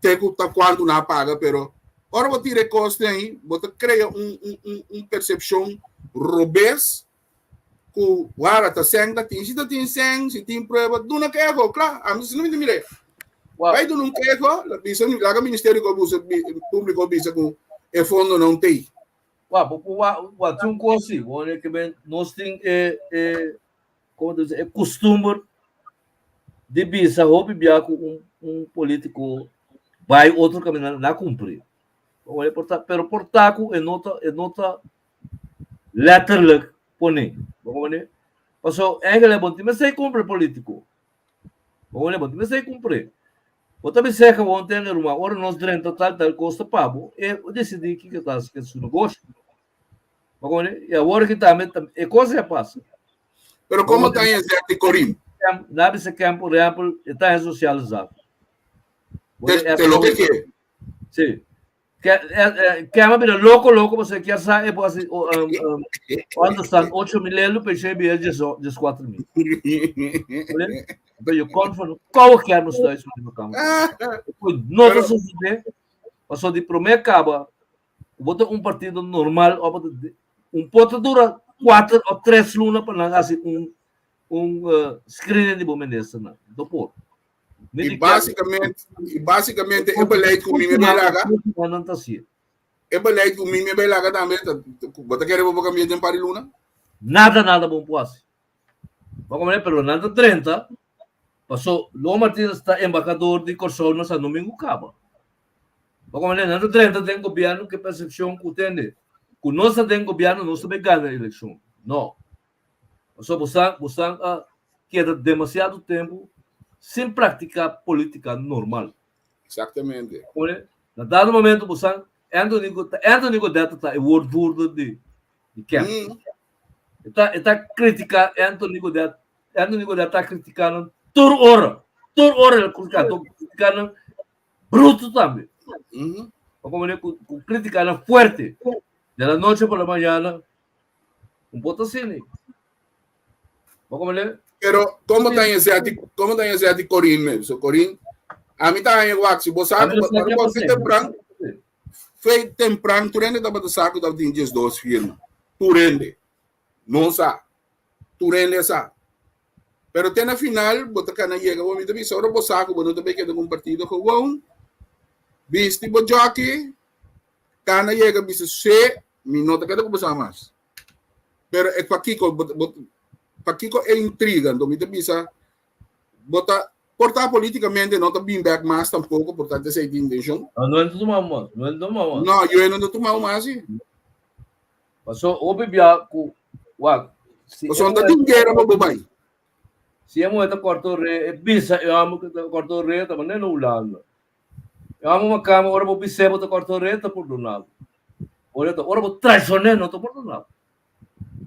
Speaker 2: Te ku ta kuantu na paga, pero ora bo tira e kos den, bo ta krea un un un un persepshon robes ku wara ta sèn ta tin. Si ta tin sèn, si tin prueba, duna keho, kla. Ami si no mi ta mir'é. Bai duna un keho, bisa laga Ministerio Públiko bisa ku e fondo non tei.
Speaker 4: Wa, bo por wa, wa tin un kos si, bo ke ben nos tin e e komo ta bisa e kustumber di bisa hopi bia ku un un polítiko bai otro kaminda na kumpli. Por ta, pero por ta ku e no ta e no ta letterlijk pone. Bo komprende? Paso eigenlijk bo tin mester kumpli polítiko. Bo bo tin mester kumpli. Bo ta bisa gewoon tende ruman, ora nos drenta tal tal kos ta pa bo, e desidí kiko ta hasi ku su negoshi. Bo komprende? I awor aki tambe e kos ya pasa.
Speaker 2: Pero komo ta en Zeti Corim?
Speaker 4: Na bisa ken, por ehèmpel, e ta en sociale zaken.
Speaker 2: Te loke ke?
Speaker 4: Sí. Kema bira loko loko pasobra kier sa e por hasi understand 8 mil elo pero e bira 14 mil. Pero je komt van koude kermis thuis van de kamer. No ta sucede pasobra di prome kaba bo ta un partido normal of un por ta dura 4 of 3 luna pa nan hasi un un screening di bo ministernan. No por.
Speaker 2: I básikamente, i básikamente e beleid ku mi me bai laga. E beleid ku mi me bai laga tambe, bo ta kere bo por kambia den par di luna?
Speaker 4: Nada, nada bon por hasi. Bo komprende? Pero nan ta drenta, paso Lo Martinez ta embahador di Kòrsou na San Domingo kaba. Bo komprende? Nan ta drenta den gobièrnu ku e persepshon ku tende, ku nos ta den gobièrnu nos ta bai gana elekshon. No. Pasobra bo sa, bo sa a keda demasiado tempu sin praktiká polítika normal.
Speaker 2: Exactamente.
Speaker 4: Pone, na dado momento bo sa Anthony, Anthony Godett ta e woordvoerder di di Kemp. E ta e ta kritiká Anthony Godett, Anthony Godett ta kritiká nan tur ora, tur ora el kritiká, to kritiká nan bruto tambe. Bo komprende ku ku kritiká nan fuerte. De la noche por la mañana Un por ta asina. Bo komprende?
Speaker 2: Pero como ta en zeti, como ta en zeti Corin me? So Corin, a mi ta en wak, si bo sa ku bo bo fe tempran, fe tempran tur hende tabata sa ku tabatin 12 firma. Tur hende. No sa. Tur hende sa. Pero te na final bo ta kana yega, bo mi ta bisa ora bo sa ku bo no ta bai keda ku un partido gewoon, bisti bo jockey, kana yega bisa se Mi no ta keda ku boso mas. Pero e pakiko, bo, pakiko e intriga, anto mi ta bisa, bo ta, por ta políticamente no ta bin back mas tampoco, por tanto esei tin intención.
Speaker 4: No, no ta tuma mas, no ta tuma mas.
Speaker 2: No, yo no ta tuma mas, sí.
Speaker 4: Paso, hopi bia ku, wak,
Speaker 2: si Paso, ta tin guerra pa bo bai.
Speaker 4: Si e mujer ta korto re, e bisa e homber ku ta korto re, ta manera na Hulanda. E amo makama ora bo bis'é bo ta kòrta orea ta pordona bo. Ora ta ora bo traishon'é no ta pordona bo.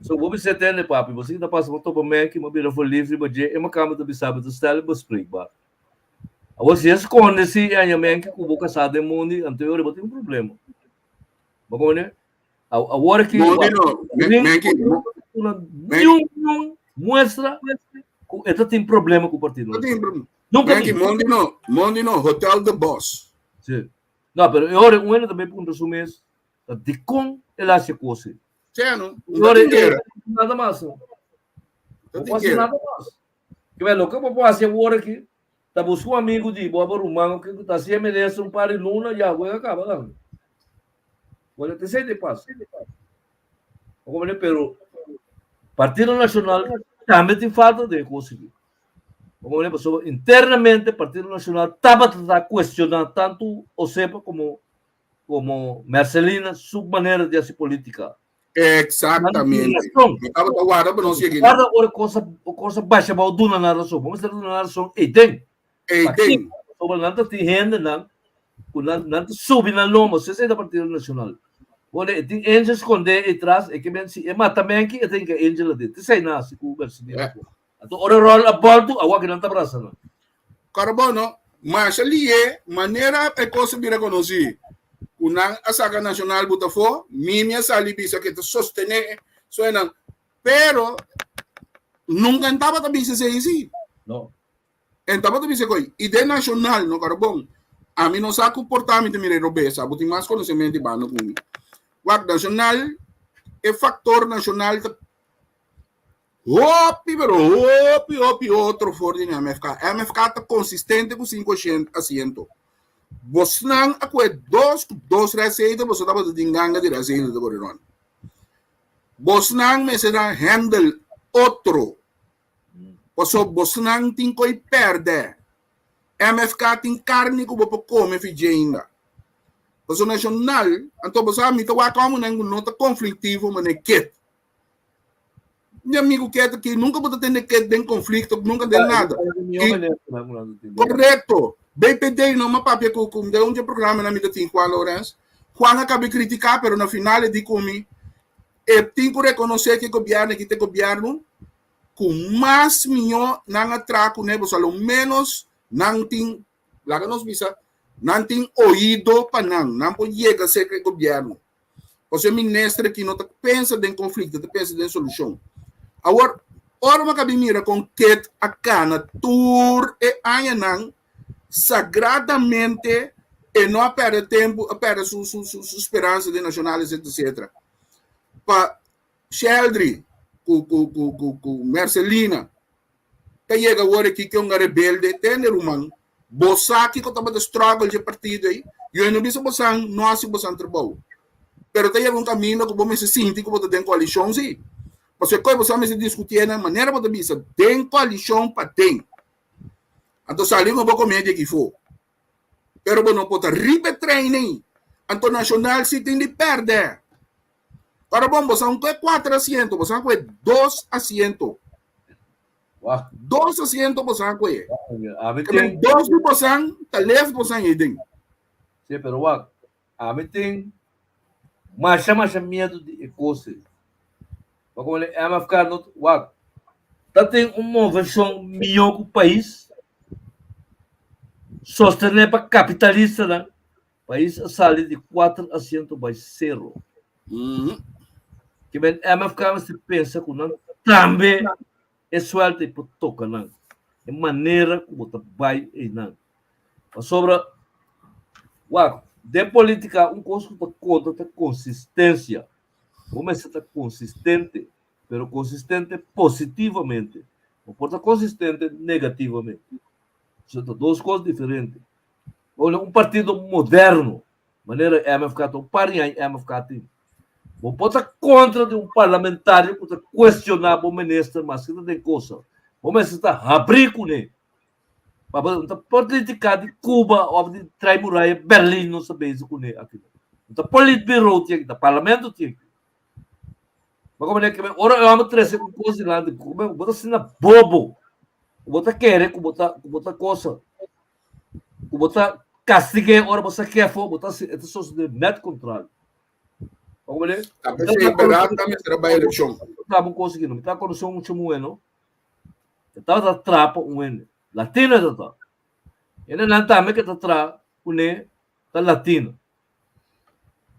Speaker 4: So bo bis'é tende papi bo si ta pasa bo topa menki bo bira verlief riba dje e makama ta bisa bo ta stel bespreekbaar. Awor si e skonde si e haña menki ku bo kasá den mundi anto e ora bo tin un problema. Bo komprende? Awor aki
Speaker 2: Mondi no, menki
Speaker 4: niun niun muestra ku e ta tin problema ku partido.
Speaker 2: No tin problema. Nunca Menki, mondi no, mondi no, Hotel de Bos.
Speaker 4: Sí. No, pero e ora un hende tambe puntra su mes, ta dikon el hasi e kos ei?
Speaker 2: Sea no, un ta tin guera.
Speaker 4: Nada mas. No por hasi nada mas. Ke men, loke bo por hasi awor aki, ta buska un amigu di bo, abo ruman, ku ta hasi e minister un par di luna, ya, wega a kaba tambe. Bueno, te esei te pasa. Bo comprende? Pero Partido Nacional tambe tin falta de kos aki. Bo comprende? Pasobra internamente Partido Nacional tabata ta cuestiona tanto Osepa como como Mercelina su manera di haci politica.
Speaker 2: Exactamente. Mi tabata warda pa nos yega.
Speaker 4: Guarda ora cosa cosa basha bou duna nan razon. Bo mester duna nan razon ei den.
Speaker 2: Ei den.
Speaker 4: Pasobra nan ta tin hendenan ku nan nan ta subi nan lomba, si esei ta Partido Nacional. Bo e tin angel skondé ei tras, e ke men si e mata menki e ta hinka angel aden. Te esei nan hasi ku Mercelina. Anto ora ròl a bòltu, awor ki nan ta brasa nan.
Speaker 2: Carbono, masha lié, manera e kos a bira konosí, ku nan a saka Nacional buta afó, Mimi a sali bisa ku e ta sostené soenan, pero nunka en tabata bisa esei sí.
Speaker 4: No.
Speaker 2: En tabata bisa koe, i den Nacional, no Carbon, ami no sa ku por ta mi ta mira e robes, abo tin mas konosementu i banda ku mi. Wak, Nacional, e faktor Nacional ta. Hopi, pero hopi, hopi otro for di MFK. MFK ta konsistente ku sinku asiento. Bosnan a kue dos ku dos rèseitel, boso tabata tin ganga di rèseitel ta kore rònt. Bosnan mester a handle otro. Paso bosnan tin koi pèrdè. MFK tin karni ku bo por kome fi dje ainda. Paso Nashonal, anto bo sa mi ta wak òmennan ku no ta konfliktivo manera ket. Mi amigo ket aki, nunka bo ta tende ket den konflikto, nunka den nada. Korekto. BPD no m'a papia ku ku den un dje programanan mi ta tin Juan Lourens. Juan a kabe kritiká pero na final e di ku mi e tin ku rekonosé ku e gobièrnu aki ta e gobièrnu ku mas mihó nan a traha kuné, pasobra lo ménos nan tin, laga nos bisa, nan tin oido pa nan, nan por yega serka e gobièrnu. Pasobra e minister aki no ta pensa den konflikto, e ta pensa den solushon. Awor, ora bo a kabi mira kon Ket a kana tur e añanan, sagradamente e no a pèrdè tempu, a pèrdè su su su speransa den Nashonal, etsetera, etsetera. Pa Sheldry ku ku ku ku ku Mercelina ta yega awor aki ke un rebelde tende ruman bo sa kiko tabata struggle dje partido ei yo no bisa bosan no hasi bosan trabou pero ta yega un kaminda ku bo mester sinti ku bo ta den koalishon si pasobra koe bosan mester diskutié na manera bo ta bisa den koalishon paden anto sali ku bo komedia aki fo pero bo no por ta riba e trein ei anto Nashonal si tin di pèrdè. Ora bon, boso a kue kuater asiento, boso a kue dos asiento.
Speaker 4: Wah.
Speaker 2: Dos asiento boso a kue.
Speaker 4: Ami
Speaker 2: Ke men
Speaker 4: tin,
Speaker 2: dos di bosan ta lef bosan ei den.
Speaker 4: sí, pero wak, ami tin masha masha miedu di e kos ei. Pasobra e MFK no, wak, ta tin un moveshon mihó ku pais, sostené pa kapitalistanan, Pais a sali di kuater asiento bai sero. Ke men MFK mester pensa ku nan tambe e suelta ei por toka nan. E manera ku bo ta bai einan. Pasobra, wak, den politika un kos ku ta konta ta konsistensia. Bo mester ta konsistente, pero konsistente positivamente. Bo por ta konsistente negativamente. Esei ta dos kos diferente. Ora un partido moderno, manera MFK ta un par di aña MFK tin. Bo por ta kontra di un parlamentario ku ta kuestioná bo minister maske ta den kosa. Bo mester ta habrí kuné. Pa bo no ta por kritiká di Cuba òf di Trai Muraya Berlin nos ta bezig kuné aki. No ta politburo tin aki, ta parlamento tin aki. Bo komprende ke ora e hòmber trese un kos dilanti bo ta asina bobo. Bo ta kere ku bo ta ku bo ta kosa. Ku bo ta kastig'é ora bo sak'é afó, bo ta hasi, e ta sosodé nèt kontrario. Bo komprende?
Speaker 2: Ta p'esei bèrdat ta mester a bai elekshon.
Speaker 4: Ta un kos aki no, mi ta konosé un mucha muhé no, e tabata traha pa un hende, latino e ta traha. Hendenan tambe ke ta traha kuné ta latino.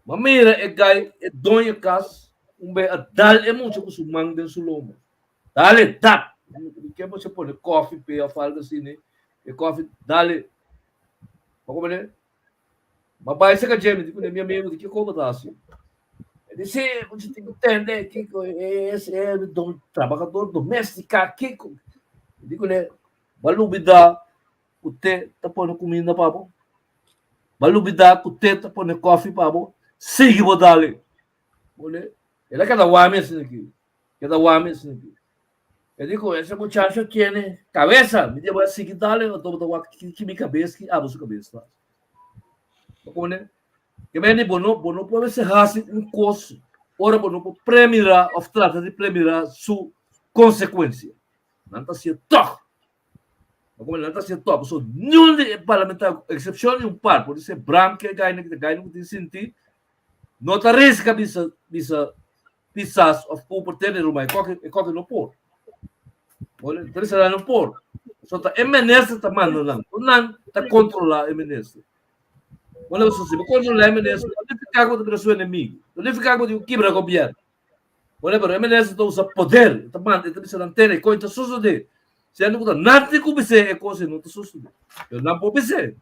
Speaker 4: Bo a mira e gai, e doño e kas, un be a dal e mucha ku su man den su lomba. Dale, tap! Di ke bo se pone kofi p'e òf algu asina, e kofi, dale. Bo komprende? Bo a bai serka dje, mi di kuné, mi amigu, di ke kon bo ta hasi? E di, si, bo tin ku tende kiko e es, e trabahador domestika, kiko. Mi di kuné, bo a lubida ku te ta pone kuminda pa bo? Bo a lubidá ku te ta pone kòfi pa bo? Sigui bo dale! Bo El a keda wami asina aki. Keda wami asina aki. E di ku ese muchacho tiene kabesa. Mi di bo a sigui dale, anto bo ta wak ki mi kabes ki abo su kabes ta. Bo komprende? Ke mende bo no bo no por mester hasi un kos ora bo no por premirá òf trata di premirá su konsekuensia. Nan ta hasié tòg. Ma como nan ta haciendo top, so niun di e parlamentario, cu excepcion di un par, por dice Bram ke gaina ki ta gaina cu tin sinti, no ta risca bisa bisa Pisas of Cooper tene ruman, e koke e koke no por. Bo ta bisa nan no por. So ta e minister ta manda nan, tur nan ta controla e minister. Bo no si bo controla e minister, no nifica cu bo ta bira su enemigo, no nifica cu bo tin cu kibra gobierno. Ora pero e minister ta usa poder, e ta manda, e ta bisa nan tene, koi ta sosode. Siendo ku ta nan tin ku bis'é e kos ei no ta sosode. Pero nan por bis'é.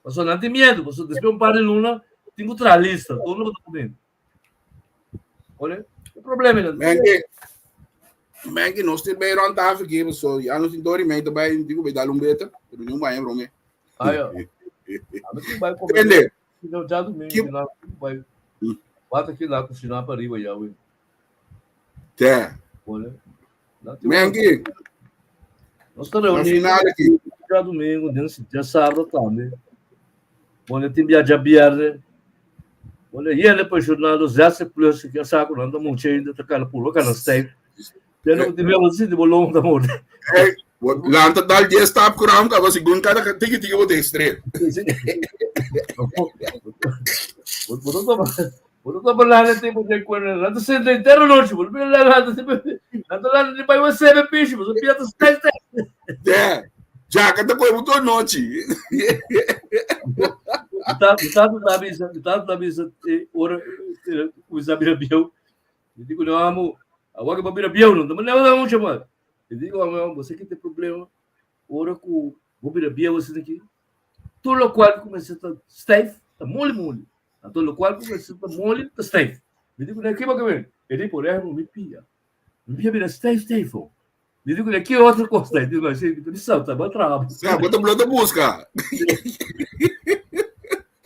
Speaker 4: Pasobra nan tin miedu, pasobra despues un par di luna tin ku traha lista, tur lo bo ta pone. Ora, e problema ei nan.
Speaker 2: Menke, Menki, nos tin bij rond tafel aquí, so ya nos tin dori mei bai, digo bai dar un beta, pero ni un baño brome.
Speaker 4: Ah, ja. A mi bai comer.
Speaker 2: Entende?
Speaker 4: No, já domingo,
Speaker 2: Que-
Speaker 4: lá, vai. Bata aqui lá, cozinhar para arriba já, ué.
Speaker 2: Te.
Speaker 4: Olha. Lá tem
Speaker 2: Menki,
Speaker 4: Nós estamos
Speaker 2: na
Speaker 4: reunidos
Speaker 2: final aqui.
Speaker 4: já domingo, já sábado também. Olha, tem viajar viernes. Olha, e ele depois jornal do Zé Plus, que é saco, não dá muito ainda, tá cara pulou, cara, stay. Eu não tive assim de bolão da morte.
Speaker 2: Lanta dal 10 stap kuram ka segundo cada tiki tiki bote estrela.
Speaker 4: Botou para lá tempo de quando lá do centro inteiro noite, vou lá lá lá lá de vai você me picho, você pia dos três.
Speaker 2: É. Já cada coisa botou noite.
Speaker 4: Tá tá da bisa, tá da bisa, ora o Zabira Biel. Eu digo, não amo, agora que vou Biel, não, mas não não chama. Eu digo, amo, você que tem problema, ora com vou Biel você daqui. Todo o qual começa a stijf, tá mole mole. Todo o qual começa a mole, tá stijf. Eu digo, que vai comer? Ele por exemplo, me pia. Me pia vira stijf, stijf. Eu digo, que outra coisa? Eu digo, assim, me salta, vai traba.
Speaker 2: Já, bota blota busca.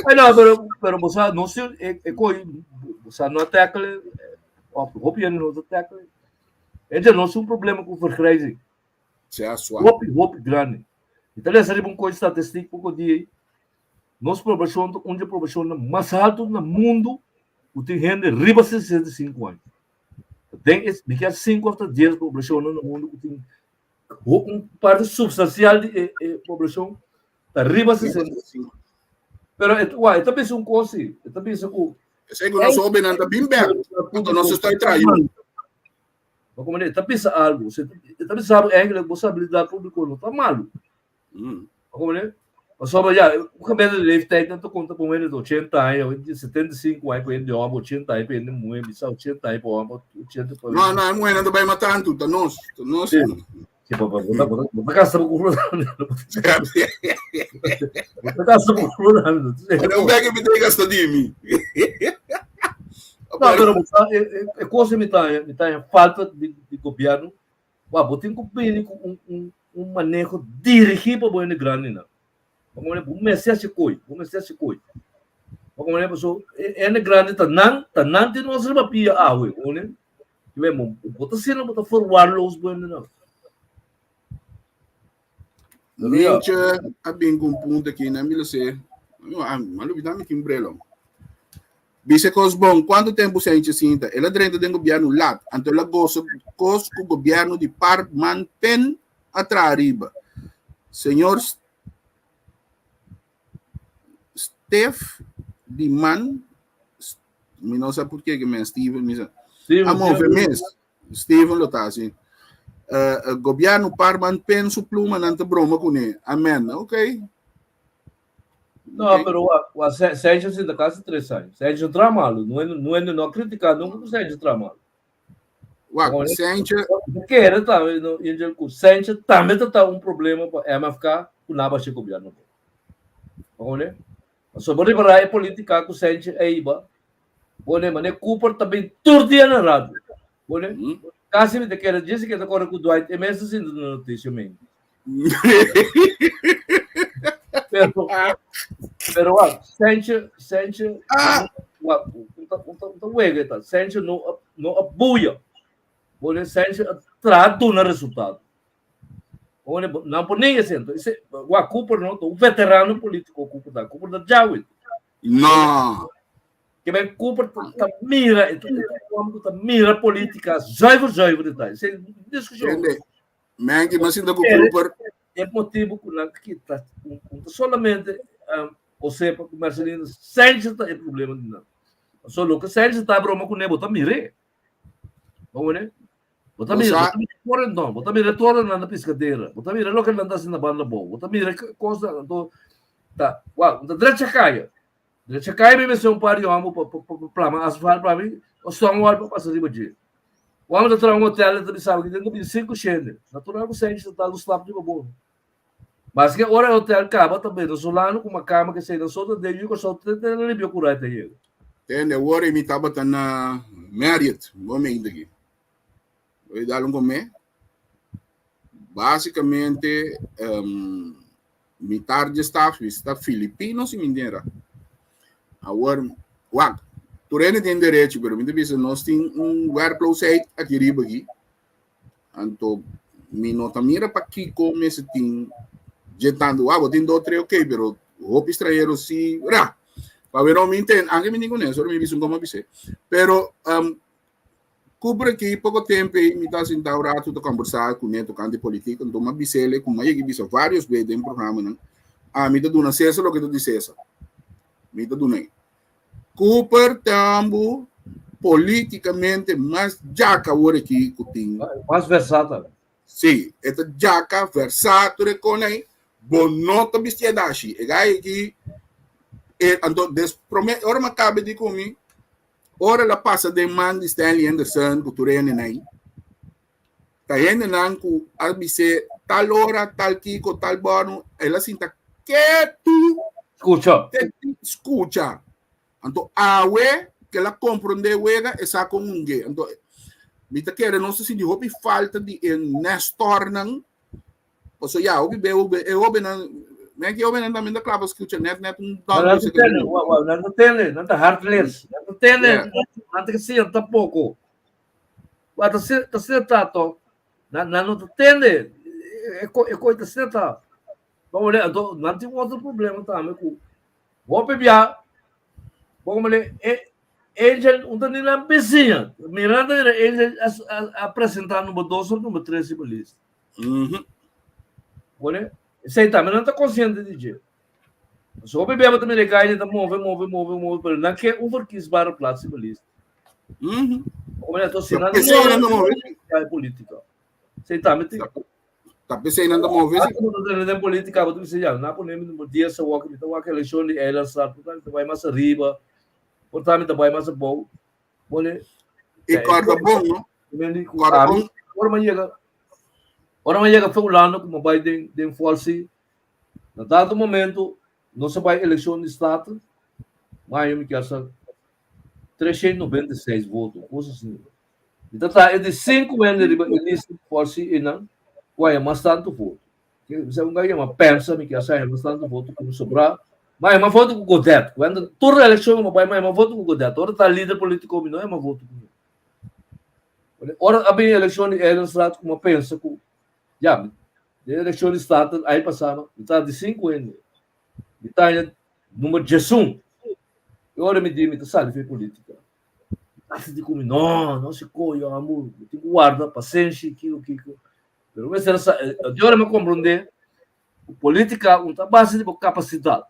Speaker 4: Ay, no, pero, o sea, no sé, o sea, no tackle, hoop je no tackle. É não é um problema com vergrijzing.
Speaker 2: Já suave.
Speaker 4: Hoop, hoop grande. Então, essa é uma coisa estatística pouco dia. Nossa população, onde a população mais alta no mundo, o tem gente riba 65 anos. Tem esse, que 5 até 10 população no mundo que tem um parte substancial de população tá riba 65. Pero ué, eu também sou um coisa, eu também sou
Speaker 2: Sei que nós soube não tá bem bem. Então nós está traindo.
Speaker 4: Mas como ele tá pensa algo, você também sabe eigenlijk você habilidade pública não tá malo. Como ele? Mas só já, o cabelo de leeftijd não conta com ele de 80 anos, 75 anos, para ele homem, 80 anos, para ele mulher, 80 anos para homem, 80 para
Speaker 2: Não, não, mulher não vai matar tu, tá nós, tá nós.
Speaker 4: Sim. Tipo, vou casar com o Vou casar com o
Speaker 2: Não pega me tem gasta de mim.
Speaker 4: Não, pero é coisa me tá falta de governo. Ué, botin com um manejo dirigido para o grande não. Vamos começar a se coi, começar a se coi. Vamos pessoal, é grande tá não tem nossa papia ah, ué, né? Que mesmo, bota sendo bota forward los bueno não.
Speaker 2: Gente, a bem com ponto aqui, né, me sei. Mas eu me que embrelo. Dice Cosbon, quanto tempo se sinta? Ela drenta do governo lá, então ela goza cos com o governo de par manten atrás arriba. Senhor Steph de Man, me não sabe por que que me Steven, me sabe. Amor, mês. Steven lo tá assim. Governo par manten su pluma nanta broma com ele. Amém. Ok.
Speaker 4: Não, pero o Sérgio se da casa 3 anos. Sérgio Tramalo, não é não criticar nunca o Sérgio Tramalo.
Speaker 2: Ué, Sérgio.
Speaker 4: Porque era tá, o Sérgio também tá um problema para MFK com nada se governo. Olha, sobre para a política com Sérgio aí, ba. Olha, mas Cooper também todo dia na rádio. Olha, quase me quer dizer que agora com o Dwight é mesmo assim na notícia mesmo. Pero ah, Sente, um wega tá, Sente no apoia. Olha, Sente trato no resultado. Olha, não por nem assim, esse, o Cooper não, um veterano político Cooper da Cooper da Jawit.
Speaker 2: Não.
Speaker 4: Que bem Cooper tá mira, tá mira política, zuiver zuiver tá. Isso é discussão.
Speaker 2: Mengi, mas ainda com Cooper
Speaker 4: é motivo que não que tá solamente você para comercializar Sérgio tá é problema de não. Só que Sérgio tá broma com nebo tá mire. Vamos né? Bota mire, bota mire não, bota mire toda na piscadeira, bota mire lo que anda na banda boa, bota mire coisa então tá, uau, da direita caia. Direita caia me ser um par de homem para asfalto para mim, o som o para passar de dia. O homem tá um hotel, ele sabe que tem 5 xene. Natural que o Sérgio tá no slap de boa. Mas que ora o hotel acaba também no solano com uma cama que sai da solta dele e só tenta limpar o curar aí.
Speaker 2: Entende? Agora me tava tá na Marriott, vamos ainda aqui. Bai dal un comé. Básicamente, um, mitar de staff, está filipino si mindera. Awor, wak, tur hende tin derecho, pero mi ta bisa nos tin un werkloosheid aki riba aki. Anto mi no ta mira pakiko mester tin dje tantu. Wak, bo tin dos, tres, ok, pero hopi stranhero si, ra. Pa no mi enten, anke mi tin kuné, solo mi bisa un koma bis'é. Pero um, Cooper aki poko tempu ei mi ta sintá un ratu ta kombersá kuné tokante politik, anto mi a bis'el ku mi a yega bisa vários bes den programanan, ami ta duna Cesar loke ta di Cesar. Mi ta dun'é. Cooper tambu politikamente mas djaka awor aki ku tin.
Speaker 4: Mas versátil.
Speaker 2: Sí, e ta djaka, versá, tur e kos ei. Bo no ta bistié dashi. E gai aki, e, anto des promé, ora mi a kaba di ku mi, Ora el a pasa den man di Stanley Henderson ku tur hendenan ei, ta hendenan ku a bis'é tal ora, tal kiko, tal bòrnu, el a sinta ketu.
Speaker 4: Skucha.
Speaker 2: Te skucha. Anto awe ku el a komprondé wega, e sa kon hungu'é. Anto mi ta kere nos ta sinti hopi falta di e Nestornan. Paso ya, hopi be e hobennan, men ki hobennan tambe ta kla pa skucha net net un
Speaker 4: don Nan ta tende, nan ta tende, nan ta heartless, nan ta tende, nan ta siña tampoko. Wa ta ta seta to, nan nan no ta tende, e ko e ko ta seta. Bo wele, anto nan tin otro problema tambe ku hopi bia, bo wele e Angel un ta ni nan bisiña. Miranda mira Angel a a presenta number dos of number tres riba lista. Pone, esei tambe nan ta konsiente di dje. So hopi bia bo ta mira e gaina ta move, move, move, move, pero nan ke un verkiesbare plaats riba lista. Como entonces si nan
Speaker 2: no move,
Speaker 4: e politica. Esei tambe tin.
Speaker 2: Ta pesei nan ta move
Speaker 4: si. Bo ta tene den politica, bo ta bisa ya, nan a pone mi number dies awor, mi ta wak elekshon di Eilandstraat, por ta mi ta bai mas ariba, por ta mi ta bai mas abou. Pone.
Speaker 2: E kòrda bon, no?
Speaker 4: Kòrda bon. Ora mi yega, ora mi yega Hulanda ku mi bai den den Forsi, na dado momento nos a bai elekshon di Staten, mayo mi kier sa 396 voto, kos asina. Mi ta traha e di sinku hende riba e lista di Forsi einan ku haña mas tantu voto. Mi sa un ka yama pensa mi kier sa haña mas tantu voto ku mi sobrá. Mi haña mas voto ku Godett. Ku hende tur elekshon ku mi bai mi haña mas voto ku Godett. Ora ta lider politiko mi no haña mas voto ku mi. Ora a bin elekshon di Eilandstraat ku mi a pensa ku ya den elekshon di Staten aña pasá mi ta di sinku hende. Mi ta haña number diesun. E ora mi di mi ta sali for e politika. Hasta di ku mi no, no si koyo ambu, mi tin ku warda pasenshi kiko kiko. Pero mester sa, di ora mi a komprondé ku polítika un ta a base di bo kapasidat,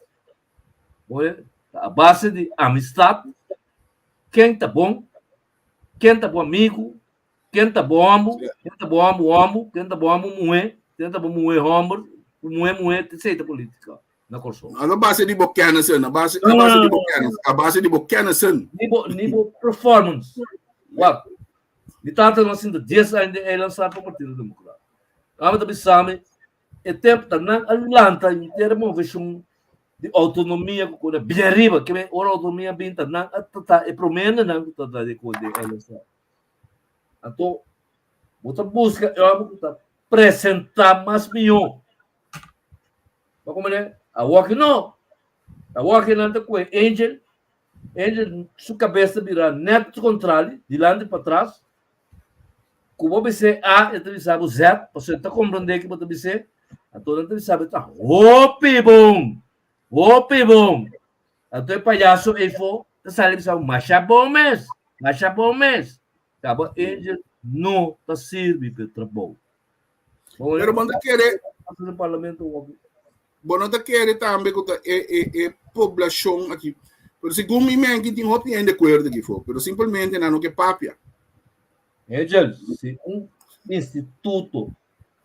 Speaker 4: oye, ta a base di amistat, ken ta bon, ken ta bo amigu, ken ta bo hòmber, ken ta bo hòmber hòmber, ken ta bo hòmber muhé, ken ta bo muhé hòmber, muhé muhé, esei ta polítika na Kòrsou.
Speaker 2: A base di bo kennissen, a base, a base di bo kennis, a base di bo kennissen.
Speaker 4: Ni bo, ni bo performance. Wak, Mi tata no a sinta dies aña den eilandstraat pa Partido Democrat. Ami ta bisa mi, e tempu ta nan a lanta henter e moveshon di outonomia ku kore bien ariba. Ke men ora outonomia bin ta nan a trata e prome hendenan ku ta trata di kos den eilandstraat. Anto bo ta buska e hòmber ku ta presentá mas mihó. Bo komprende? Awoki no. Awoki nan ta kohe Angel Angel su kabes ta bira nèt kontrali, dilanti pa tras. Ku bo bis'é A, e ta bisa bo Z, pasobra e ta komprondé ke bo ta bis'é. Anto nan ta bisa bo ta hopi bon, hopi bon. Anto e payaso eifó ta sali bisa bo masha bon mes, masha bon mes. Kaba Angel no ta sirbi pa e trabou.
Speaker 2: Pero bo no ta kere. Bo no ta kere tambe ku ta e e e poblashon aki. Pero segun mi menki tin hopi hende kuerdo aki for, pero simplemente nan no ke papia.
Speaker 4: Angel, si un instituto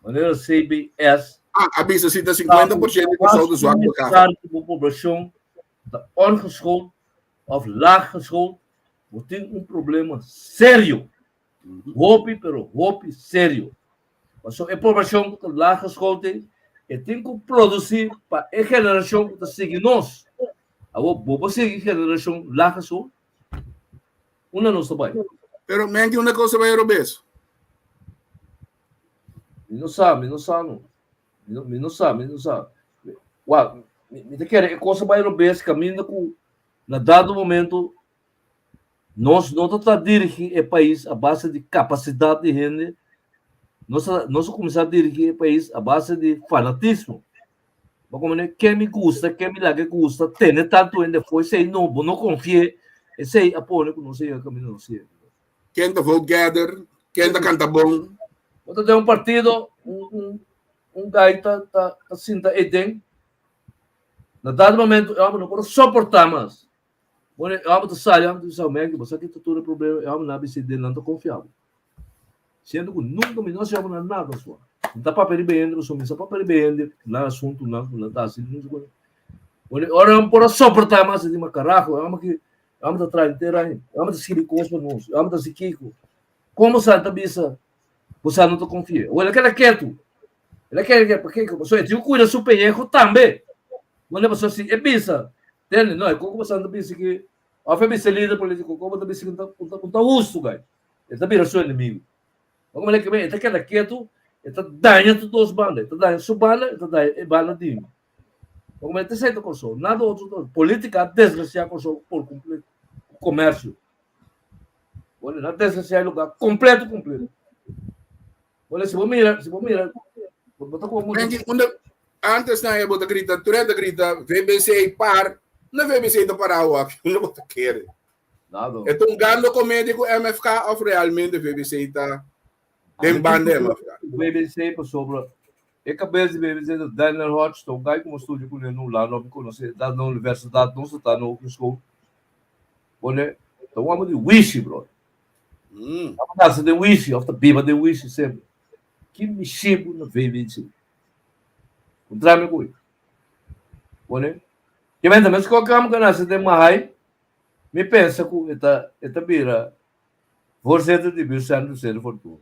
Speaker 4: manera CBS
Speaker 2: Ah, a bisa si ta 50% di Kòrsou ta zwak begaafd.
Speaker 4: Bo poblashon ta ongeschoold of laag geschoold, bo tin un problema serio. Hopi pero hopi serio. Pasobra e poblashon ku ta laag geschoold ei, e tin ku produsí pa e generashon ku ta sigui nos. Awor bo por sigui generashon laag geschoold? Unda nos ta bai?
Speaker 2: Pero men ki unda kos ta bai robes?
Speaker 4: Mi no sa, mi no sa no. Mi no, mi no sa, mi no sa. Wak, mi, mi ta kere e kos a bai robes kaminda ku na dado momento nos no ta ta dirigí e pais a base di kapasidat di hende, nos a, nos a kuminsá dirigí e pais a base di fanatismo. Bo komprendé? Ken mi gusta, ken mi laga gusta, tene tantu hende afó, esei no, bo no konfi'é, esei a pone ku nos a yega kaminda nos a yega.
Speaker 2: Ken ta vote gather, ken ta kanta bon.
Speaker 4: Bo ta den un partido, un, un, un guy ta, ta, ta sinta eden. Na dado momento, e homber no por soportá mas. Bueno, e homber ta sali, e homber ta bisa, man, bo sa ki ta tur e problema, e homber na bisa den nan ta konfia bo. Siendo ku nunka mi no hasi homber na nada sua. Mi ta papia riba hende, pasobra mi sa papia riba hende, nan asuntunan ku nan ta hasi, Bueno, ora e homber por a soportá mas, e di, ma karaho, e homber ki Amo ta traha henter aña. Amo ta skirbi kos pa nos. Amo ta hasi kiko. Komo sa ta bisa bo sa no ta konfia? Awor el a keda ketu. El a keda ketu. Pakiko? Pasobra e tin ku kuida su peñeho tambe. Wende pasobra si e bisa, tende, no, e koko bo sa no ta bisa ki, òf e bisa e lider polítiko, koko bo ta bisa ki no ta hustu, gai. E ta bira su enemigu. Bo como ke e ta keda ketu, e ta daña tur dos banda. E ta daña su banda, e ta daña e banda di mi. Bo como e ta esei ta Kòrsou. Nada otro ta. Polítika a desgrasia Kòrsou por kompleto. Ku komersio. Bo a desgrasia e lugar kompleto kompleto. Bo si bo mira, si bo mira, bo ta komo
Speaker 2: Menki, unda antes na bo ta grita, tur ta grita VBC par, na VBC ta pará awor, unda bo ta kere.
Speaker 4: Nada.
Speaker 2: E ta un gando comedia cu MFK of realmente VBC ta den banda MFK?
Speaker 4: VBC pasobra e cabes di VBC ta Daniel Hodge, ta un guy cu mi a studia cu ne na Hulanda, mi conoce, ta na universidad, nos ta ta na hogeschool. Pone, ta un homber di wishi, brother. Ta nace den wishi of ta biba den wishi semper. Ki mishi bo na VBC? Puntra mi cu e. Pone, kimente mes cu a cam nace den Mahai, Mi pensa ku e ta e ta bira voorzitter di buurtcentrum Cerro Fortuna.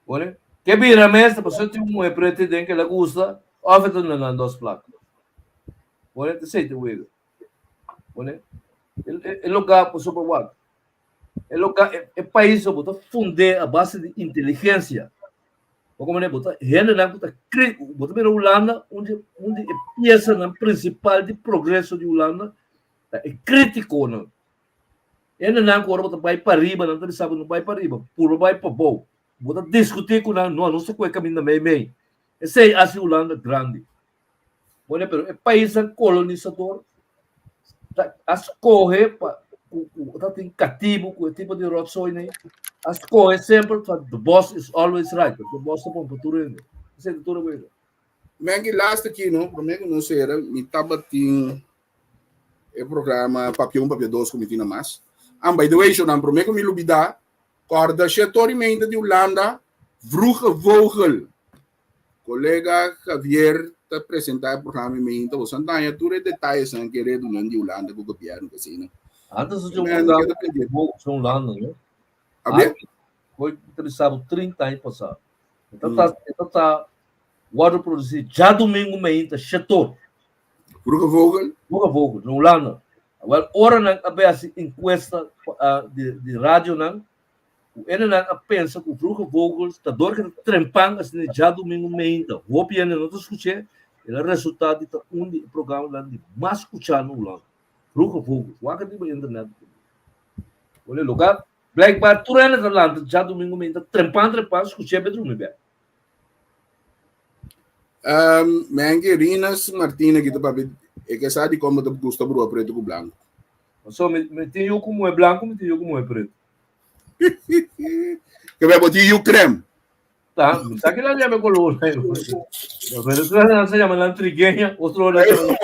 Speaker 4: Wone? Ke bira mes ta pasobra tin un muhe pretu den ke la gusta of e ta duna nan dos plaka. Wone? Ta esei ta wega. Wone? E e loka pasobra wak e loka e pais bo ta fund'é a base di inteligensia. Bo komprende? Bo ta hendenan ku ta kri, bo ta mira Hulanda, un di un di e piesanan prinsipal di progreso di Hulanda ta e kritikonan. Hendenan ku ora bo ta bai pariba, nan ta bisa bo no bai pariba, purba bai pabou. Bo ta diskutí ku nan, no, nos ta kohe kaminda mei mei. Esei hasi Hulanda grandi. Bueno, pero e paisnan kolonisador ta a skohe pa ku ku ta tin katibu ku e tipo di rotzooi nei, a skohe semper pa the boss is always right, the boss ta bon pa tur hende. Esei ta tur e wega.
Speaker 2: Menki laatste ki no, prome ku nos sera, mi tabatin e programa Papia un Papia dos ku mi tin na mas. Ah, by the way, shownan, prome ku mi lubida, kòrda Shetori Meinte di Hulanda, Vroege Vogel. Kolega Javier ta presentá e programa i meinta bo san daña tur e detayesnan ke redunan di Hulanda ku gobièrnu ku asina.
Speaker 4: Antes e un programa di Volks Hulanda, no?
Speaker 2: Abe?
Speaker 4: Foi entrevistado 30 aña pasá. E ta ta e ta ta wòrdu produsí djadumingu meinta shetor.
Speaker 2: Vroege Vogel?
Speaker 4: Vroege Vogel, na Hulanda. Awèl ora nan a bai hasi enkuesta di di radionan Ku hendenan a pensa ku Vroege Vogels ta dor ku ta trempan asina djadumingu meinta, hopi hende no ta skuch'é, el a resultá di ta un di e programanan di mas skuchá na Hulanda. Vroege Vogels, wak riba internet. Wele loka blijkbaar tur hende ta lanta djadumingu meinta trempan trempan skuch'é pa e drumi bèk.
Speaker 2: Menke Rinas Martina ki ta papia e ke sa di kon bo ta gusta brua pretu ku blanku.
Speaker 4: So mi tin yu ku muhé blanku mi tin yu ku muhé pretu.
Speaker 2: Que be boti yu creme.
Speaker 4: Ta, sa que la llama color. No, pero eso se llama la trigueña, otro la llama.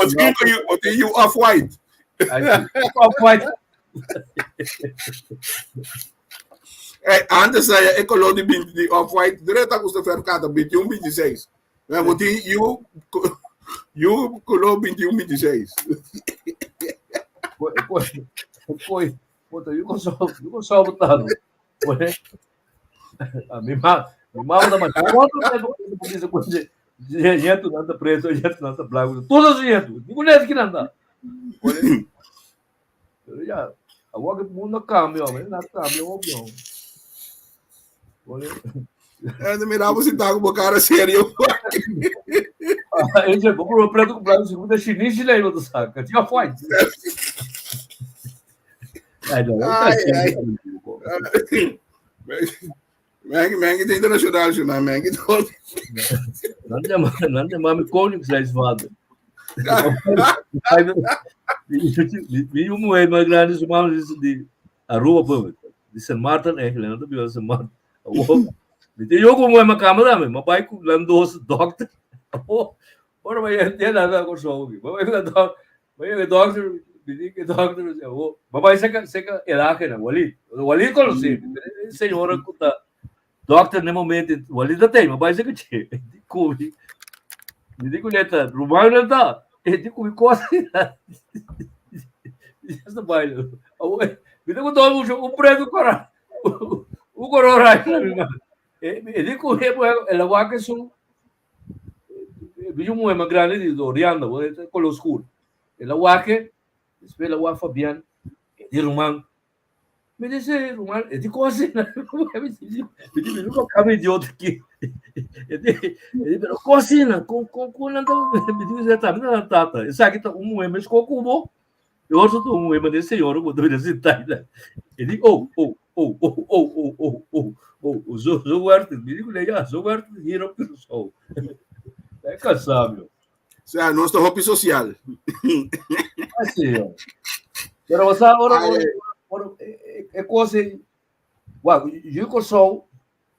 Speaker 2: Boti yu off white.
Speaker 4: Off white.
Speaker 2: Eh, antes eh, e color di, di off white, direta gusta fercata 21 26. Maar boti yu yu color 21 26.
Speaker 4: Koi, koi, koi, Puta, yu kon so, yu kon so botado. A mi ma, mi mama ta mas quanto tempo que você pode jeito nada preto, jeito nada branco, tudo jeito. Ninguém nesse que nada. Pero ya, agora que o mundo cambia, homem, nada cambia, obvio.
Speaker 2: Eh, mira bo sintá ku bo kara serio.
Speaker 4: Ele disse, vou preto com branco, segundo chinês, ele aí, outro saca. Tinha forte. Ai, não,
Speaker 2: Ai, ai. Mengi, mengi de internacional, juna, mengi todo.
Speaker 4: Não tem não tem mami Koningslijsvader. Mi un mujer más grande, su mama dice de Aruba, pues, de San Martin, eigenlijk, no te San Martin. Mi te yo como uma câmera, mi, mas vai com landos doctor. Ora vai entender nada com só, vai com vai doctor, mi di que doctor, oh, vai seca seca edad na Walid. Walid conoce, senhora que tá doctor no momento, Walid tem, mas vai seca che. Come. Mi di que neta, rumano tá. E di come cosa. Esta baile. Mi di que todo un preto cora. Un corora. E di que el agua que son vi un mujer más grande de Orianda, con lo oscuro. El aguaque, después el agua Fabián, di Román. Me dice Román, e di cosa? Me dice, me dice, cama idiota aqui. Pero cocina, com me dice, tá, me tata. Isso aqui tá um mujer mas com cubo. Eu outro um mulher, mas senhor, eu vou sentar. Ele, oh, oh, oh, oh, oh, oh, oh, oh, oh, zo, zo werkt het. Me digo, ja, zo werkt het hier op Curaçao. É cansado, meu.
Speaker 2: O sea, nuestro hobby social.
Speaker 4: Así, ó. Pero, o sea, ahora, ahora, é coisa. Uau, eu Curaçao,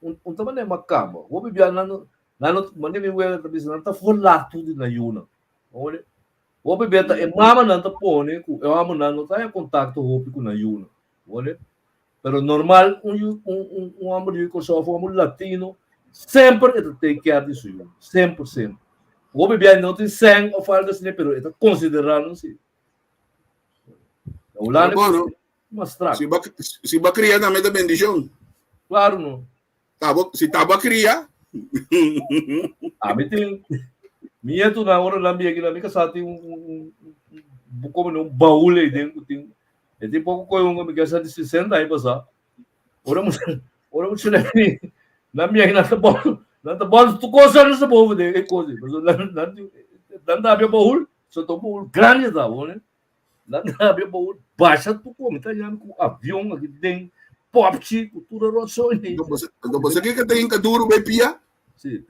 Speaker 4: um também é uma cama. Vou beber lá no, lá no, mas nem me também, não tá forlato de na yuna. Olha, vou beber tá, é mama não tá pone, é mama não tá em contato hopi com na yuna. Olha, pero normal um homem de Curaçao, um homem latino, sempre ele tem que ter isso, sempre, sempre. Vou beber não tem sangue ou algo assim, pero está considerando assim. Holanda,
Speaker 2: Bueno,
Speaker 4: mas
Speaker 2: si va, si va a criar también de bendición.
Speaker 4: Claro, não.
Speaker 2: Tabo, si taba cria.
Speaker 4: Ah, me tem. Minha tu na hora lá minha aqui na minha casa tem um como um baú aí dentro tem. É tem pouco coisa um que essa de 60 aí passar. Ora mo ora mo na minha aqui na bom. Na bom tu coisa nessa boa de coisa. Mas lá lá lá dá bem baú, só tô baú grande tá, né? Lá dá bem baú, baixa tu come, tá já com avião aqui dentro. Pop, cultura roçou.
Speaker 2: Então você que tem que duro bem pia?
Speaker 4: Sim.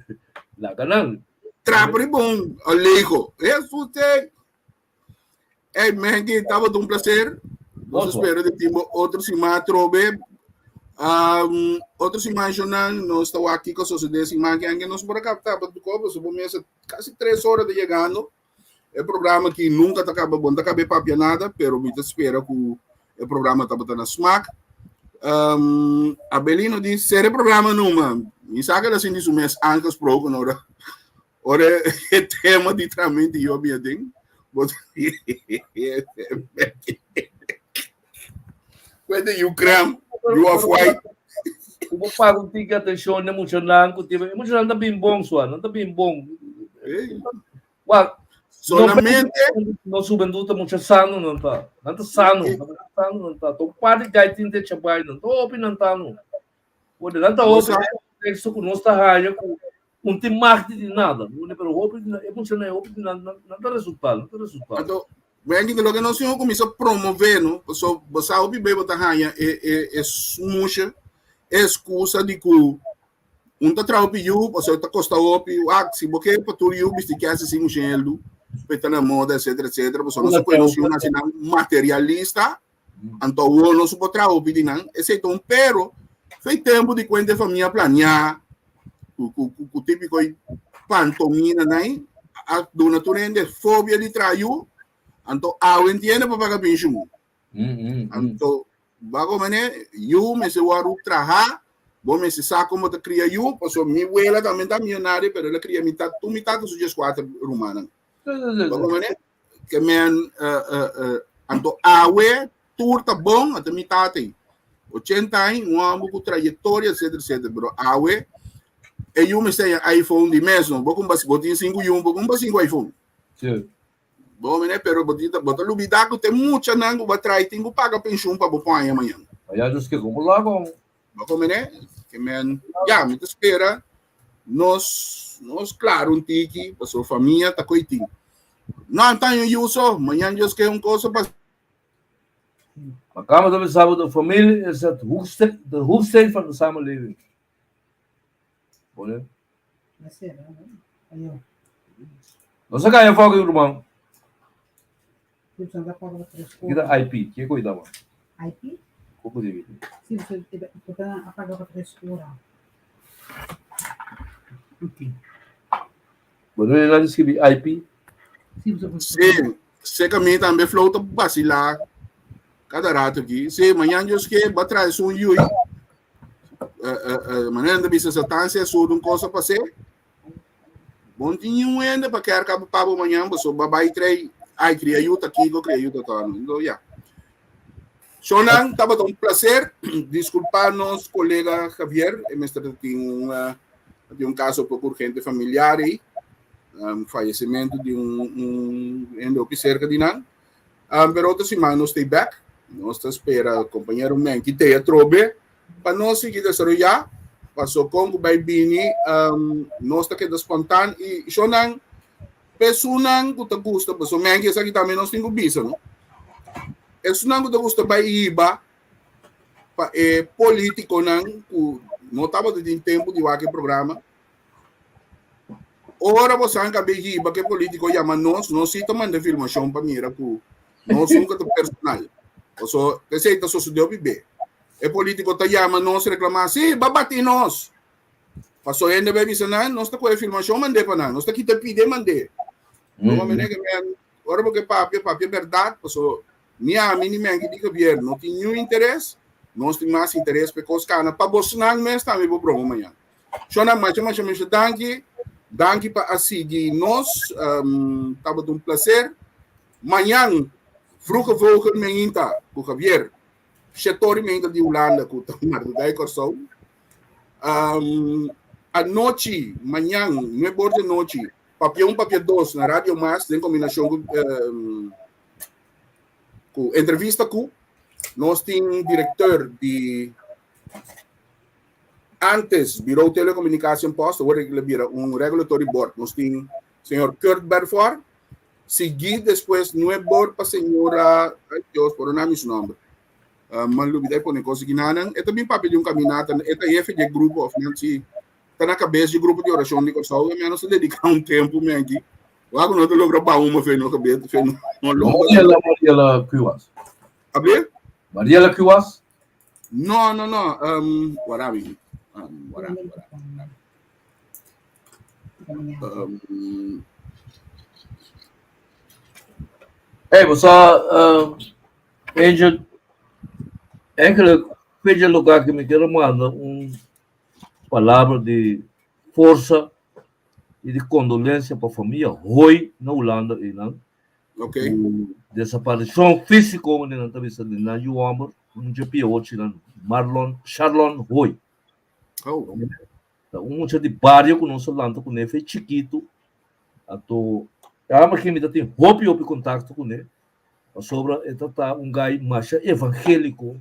Speaker 4: Lá canal.
Speaker 2: Trapri bom, alejo. Isso tem. Ei, man, que estava de um prazer. Nós espero de timbo outro semana trobe. Outro semana jornal, nós estamos aqui com a sociedade semana que nós por cá tá, do copo, so começa quase 3 horas de chegando. É programa que nunca tá acaba bom, tá acaba papia nada, pero me espera que o programa tá botando smack. Abelino diz, será programa numa. Me saca assim de mês aangesproken, ora. Ora, é tema de tratamento eu minha ding. But whether you cram, you off white.
Speaker 4: Como pago um tique atenção, né muito não, que tive, muito não tá bem bom só, não tá bem bom. Uau,
Speaker 2: Solamente
Speaker 4: no juventude muito sano não tá, não tá sano, não tá sano não tá. Tô parte de tem de chabai não, tô open não tá não. Onde não tá open, isso com nossa raia com não tem marketing de nada, não é pero open é funciona open não não dá resultado, não dá resultado.
Speaker 2: Então, Wendy, lo que nós senhor começa a promover, no? So, você sabe bem botar raia é mucha excusa de que um tá trau piu, você tá costa op, ah, se você para tu you, bisti que assim um gelo, peta na moda, etc, etc. Você não se pode não ser assim materialista, então o não se pode trau de não, esse então, pero foi tempo de quando a família planear, o típico pantomina, né? A dona Turende fobia de traiu, então a entende para pagar pensão. Então, bago mané, eu me se waru traha, bom me se sa como te cria eu, passo mi abuela também tá milionária, pero ela cria mitad, tu mitad dos dias quatro romana. Bago mané, que men anto awe turta bom até mitad tem. 80 anos, um homem com trajetória, etc, etc. Pero awe, e eu me sei iPhone de mesmo, vou com botin 5 e 1, vou com 5 iPhone.
Speaker 4: Sim.
Speaker 2: Bom, né? Pero bota bota lubida que tem muita nango ba trai tem que pagar pensão para pôr amanhã.
Speaker 4: Allá dos que como lá com.
Speaker 2: Bom, né? Ke men, ya, mi ta spera nos nos klaro un tiki, paso famia ta koi tin. No, antaño yuso, mañan Dios ke un cosa pa
Speaker 4: Maar kan we samen, de familie is het hoeksteen, de hoeksteen van de samenleving. Bone? Nos a kaya foki, ruman. Kita IP, ke koi daba?
Speaker 5: IP?
Speaker 4: Koko di
Speaker 5: Si, você apaga para 3 ora. Ok.
Speaker 4: Bueno, el a skibi IP.
Speaker 5: Si, você
Speaker 2: Si, seka mi tambe flow ta vacilá kada rato aki. Si, mañan Dios ke, ba trae un yui. Manera ta bisa Satan si surdo un cosa pa ser. Bon tin un hende pa kerka pa bo mañan, so ba bai trei, ai cria yuta kiko, cria yuta tono. Então, ja. Shonan, tabata un placer. Disculpa nos colega Javier, e mester tin un caso poco urgente familiar aí. Fallecimento di un hende hopi cerca di nan. Pero otro siman nos ta back. Nos ta spera compañero Menki te atrobe pa nos sigui desaroyá. Paso kon ku bai bini, nos ta keda spontaan i shonan personan ku ta gusta, paso Menki esaki tambe nos tin ku bisa, no? Esunnan ku ta gusta bai hiba pa e polítikonan ku no tabata tin tempu di wak e programa. Ora bosan ka bai hiba ku e polítiko yama nos, nos sí ta manda filmashon pa mira ku nos nunka ta personal. Paso esei ta sosodé hopi be. E polítiko ta yama nos reklamá, sí, ba bati nos. Paso hende bai bisa nan, nos ta kohe filmashon mand'é pa nan, nos ta kita pide mand'é. No manera ke men, ora bo ke papia, papia bèrdat, paso ni ami ni Menki di gobièrnu no tin niun interes, nos tin mas interes pa e kos kana pa bosnan mes tambe bo broma mañana. Shona, masha masha masha danki. Danki pa a sigui nos. Tabata un placer. Mañan, Vroege Vogel Meinta ku Javier. Shetori Meinta di Hulanda ku ta mardugá e Kòrsou. Anochi, mañan, 9 or di anochi, Papia 1 Papia 2 na Radio Mas den kombinashon ku entrevista ku nos tin direktor di antes Bureau Telecomunicatie en Post, awor el a bira un regulatory board. Nos tin señor Kurt Bervoor, sigui despues 9 or pa señora, ay Dios, perdona mi su nomber. Man lubida pone kos aki nanan. E ta bin papia di un caminata, e ta jefe di grupo, of nan si, ta na kabes di grupo di orashon di Kòrsou, e menos ta dediká un tempu mi aki. Wak no ta logra ba uma fe no kabes, fe no no logra.
Speaker 4: Mariela, Mariela Kuwas.
Speaker 2: Abe?
Speaker 4: Mariela Kuwas?
Speaker 2: No, no, no. Warabi. Warabi, warabi.
Speaker 4: Hey, você, Angel, eigenlijk vind je lugar que me quero mandar um palavra de força e de condolência para a família Roy na Holanda e não. Desaparição física onde não está vista de na Juamber, um GP hoje na Marlon Charlon Roy. Un mucha di bario ku nos a lanta kuné fe chikitu. Anto ama ki mi ta tin hopi hopi kontakto kuné pasobra e ta ta un gai masha evangéliko.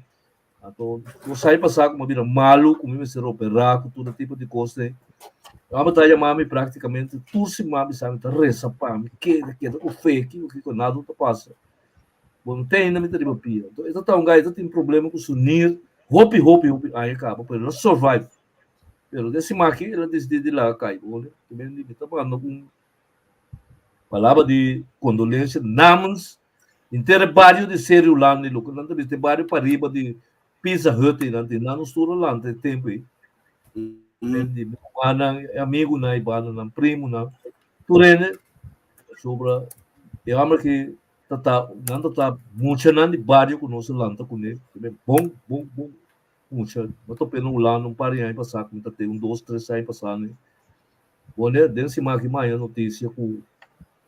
Speaker 4: Anto ku sai pasá ku mi a bira malu ku mi mester operá ku tur e tipo di kos ei. Ama ta yama mi praktikamente tur siman bisa mi ta resa pa mi keda keda ku fe kiko kiko nada no ta pasa. Bo no tin ainda mi ta riba pia. Anto e ta ta un gai ta tin problema ku su nir hopi hopi hopi aña kaba pero el a survive. Pero den siman aki el a disidí di laga kai. Bo mi mi ta manda un palabra di kondolensia namens henter e bario di Seru Landi loke nan ta bisa e bario pariba di Pizza Hut ei nan tin nan nos tur a lanta e tempu ei. Di mi rumannan, e amigunan, e bandanan, primunan, tur hende pasobra e hòmber aki ta ta nan ta ta muchanan di bario ku nos a lanta kuné bon bon bon mucha. Mi a topa na Hulanda un par di aña pasá ku mi ta te un dos tres aña pasá ne. Bon den siman aki mi haña notisia ku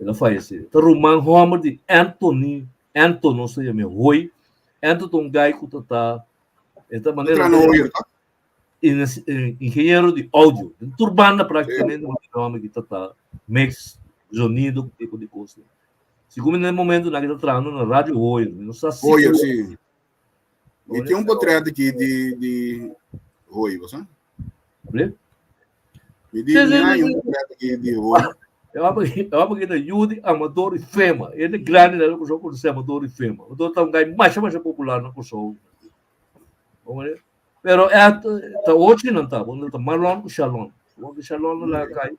Speaker 4: el a fayesé. Ta ruman hòmber di Anthony, Anto nos ta yam'é Hoy. Anto ta un gai ku ta ta e ta manera ingeniero di audio. Den tur banda práktikamente un hòmber ki ta ta mix sonido ku tipo di kos. Segun mi na e momentunan aki ta trahando na Radio Hoyer. Mi no sa
Speaker 2: sigur. Hoyer, si. Mi tin un potret aki di Hoy, bo sa?
Speaker 4: Ble?
Speaker 2: Mi di mi hay un portret aki di hoor.
Speaker 4: E hòmber aki ta yu di Amador i Fema. E hende grandi na Kòrsou konosé Amador i Fema. Amador ta un gai masha masha popular na Kòrsou. Pero e ta ochi nan ta, bo ta Marlon ku Shalon. Bo ku Shalon na laga kai.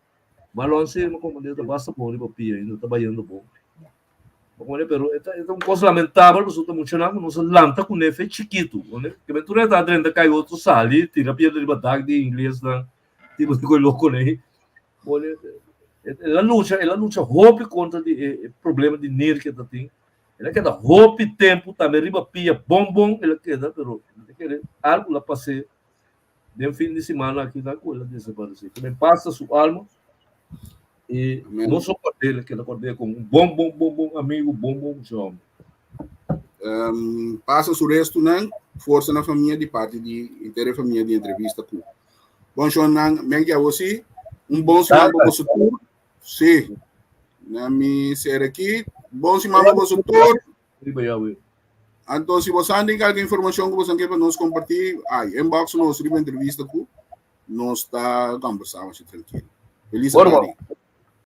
Speaker 4: Marlon si mi komprendé ta basta bon riba pia ainda, ta bayendo bon. Bo komprendé? Pero e ta e ta un kos lamentabel pasobra ta muchanan ku nos a lanta kuné fe chikitu. Ke men tur e ta drenta kai otro sali, tira piedra riba dak di inglesnan, tipo di kos loko nei. Bo el a lucha, el a lucha hopi kontra di e problema di nir ke ta tin. El a keda hopi tempu tambe riba pia bon bon el a keda, pero mi ta kere algu la pas'é den fin di simana aki nan ku el a desaparesé. Ke men pasa su alma i
Speaker 2: Amen.
Speaker 4: nos lo kord'é, el a keda kord'é komo un bon bon bon bon amigu, bon bon mucha hòmber.
Speaker 2: Pasa su restunan, forsa na famia di parti di henter e famia di entrevista ku. Bon shonnan, men ke awor si, un bon siman pa boso tur. Sí. Na mi ser aquí. Bon siman pa boso tur.
Speaker 4: Riba Yahweh.
Speaker 2: Anto, si boso tin algun informashon ku boso ke pa nos kompartí, ai, inbox nos riba entrevista ku nos ta kombersá masha trankil. Felis
Speaker 4: Bueno,
Speaker 2: tardi.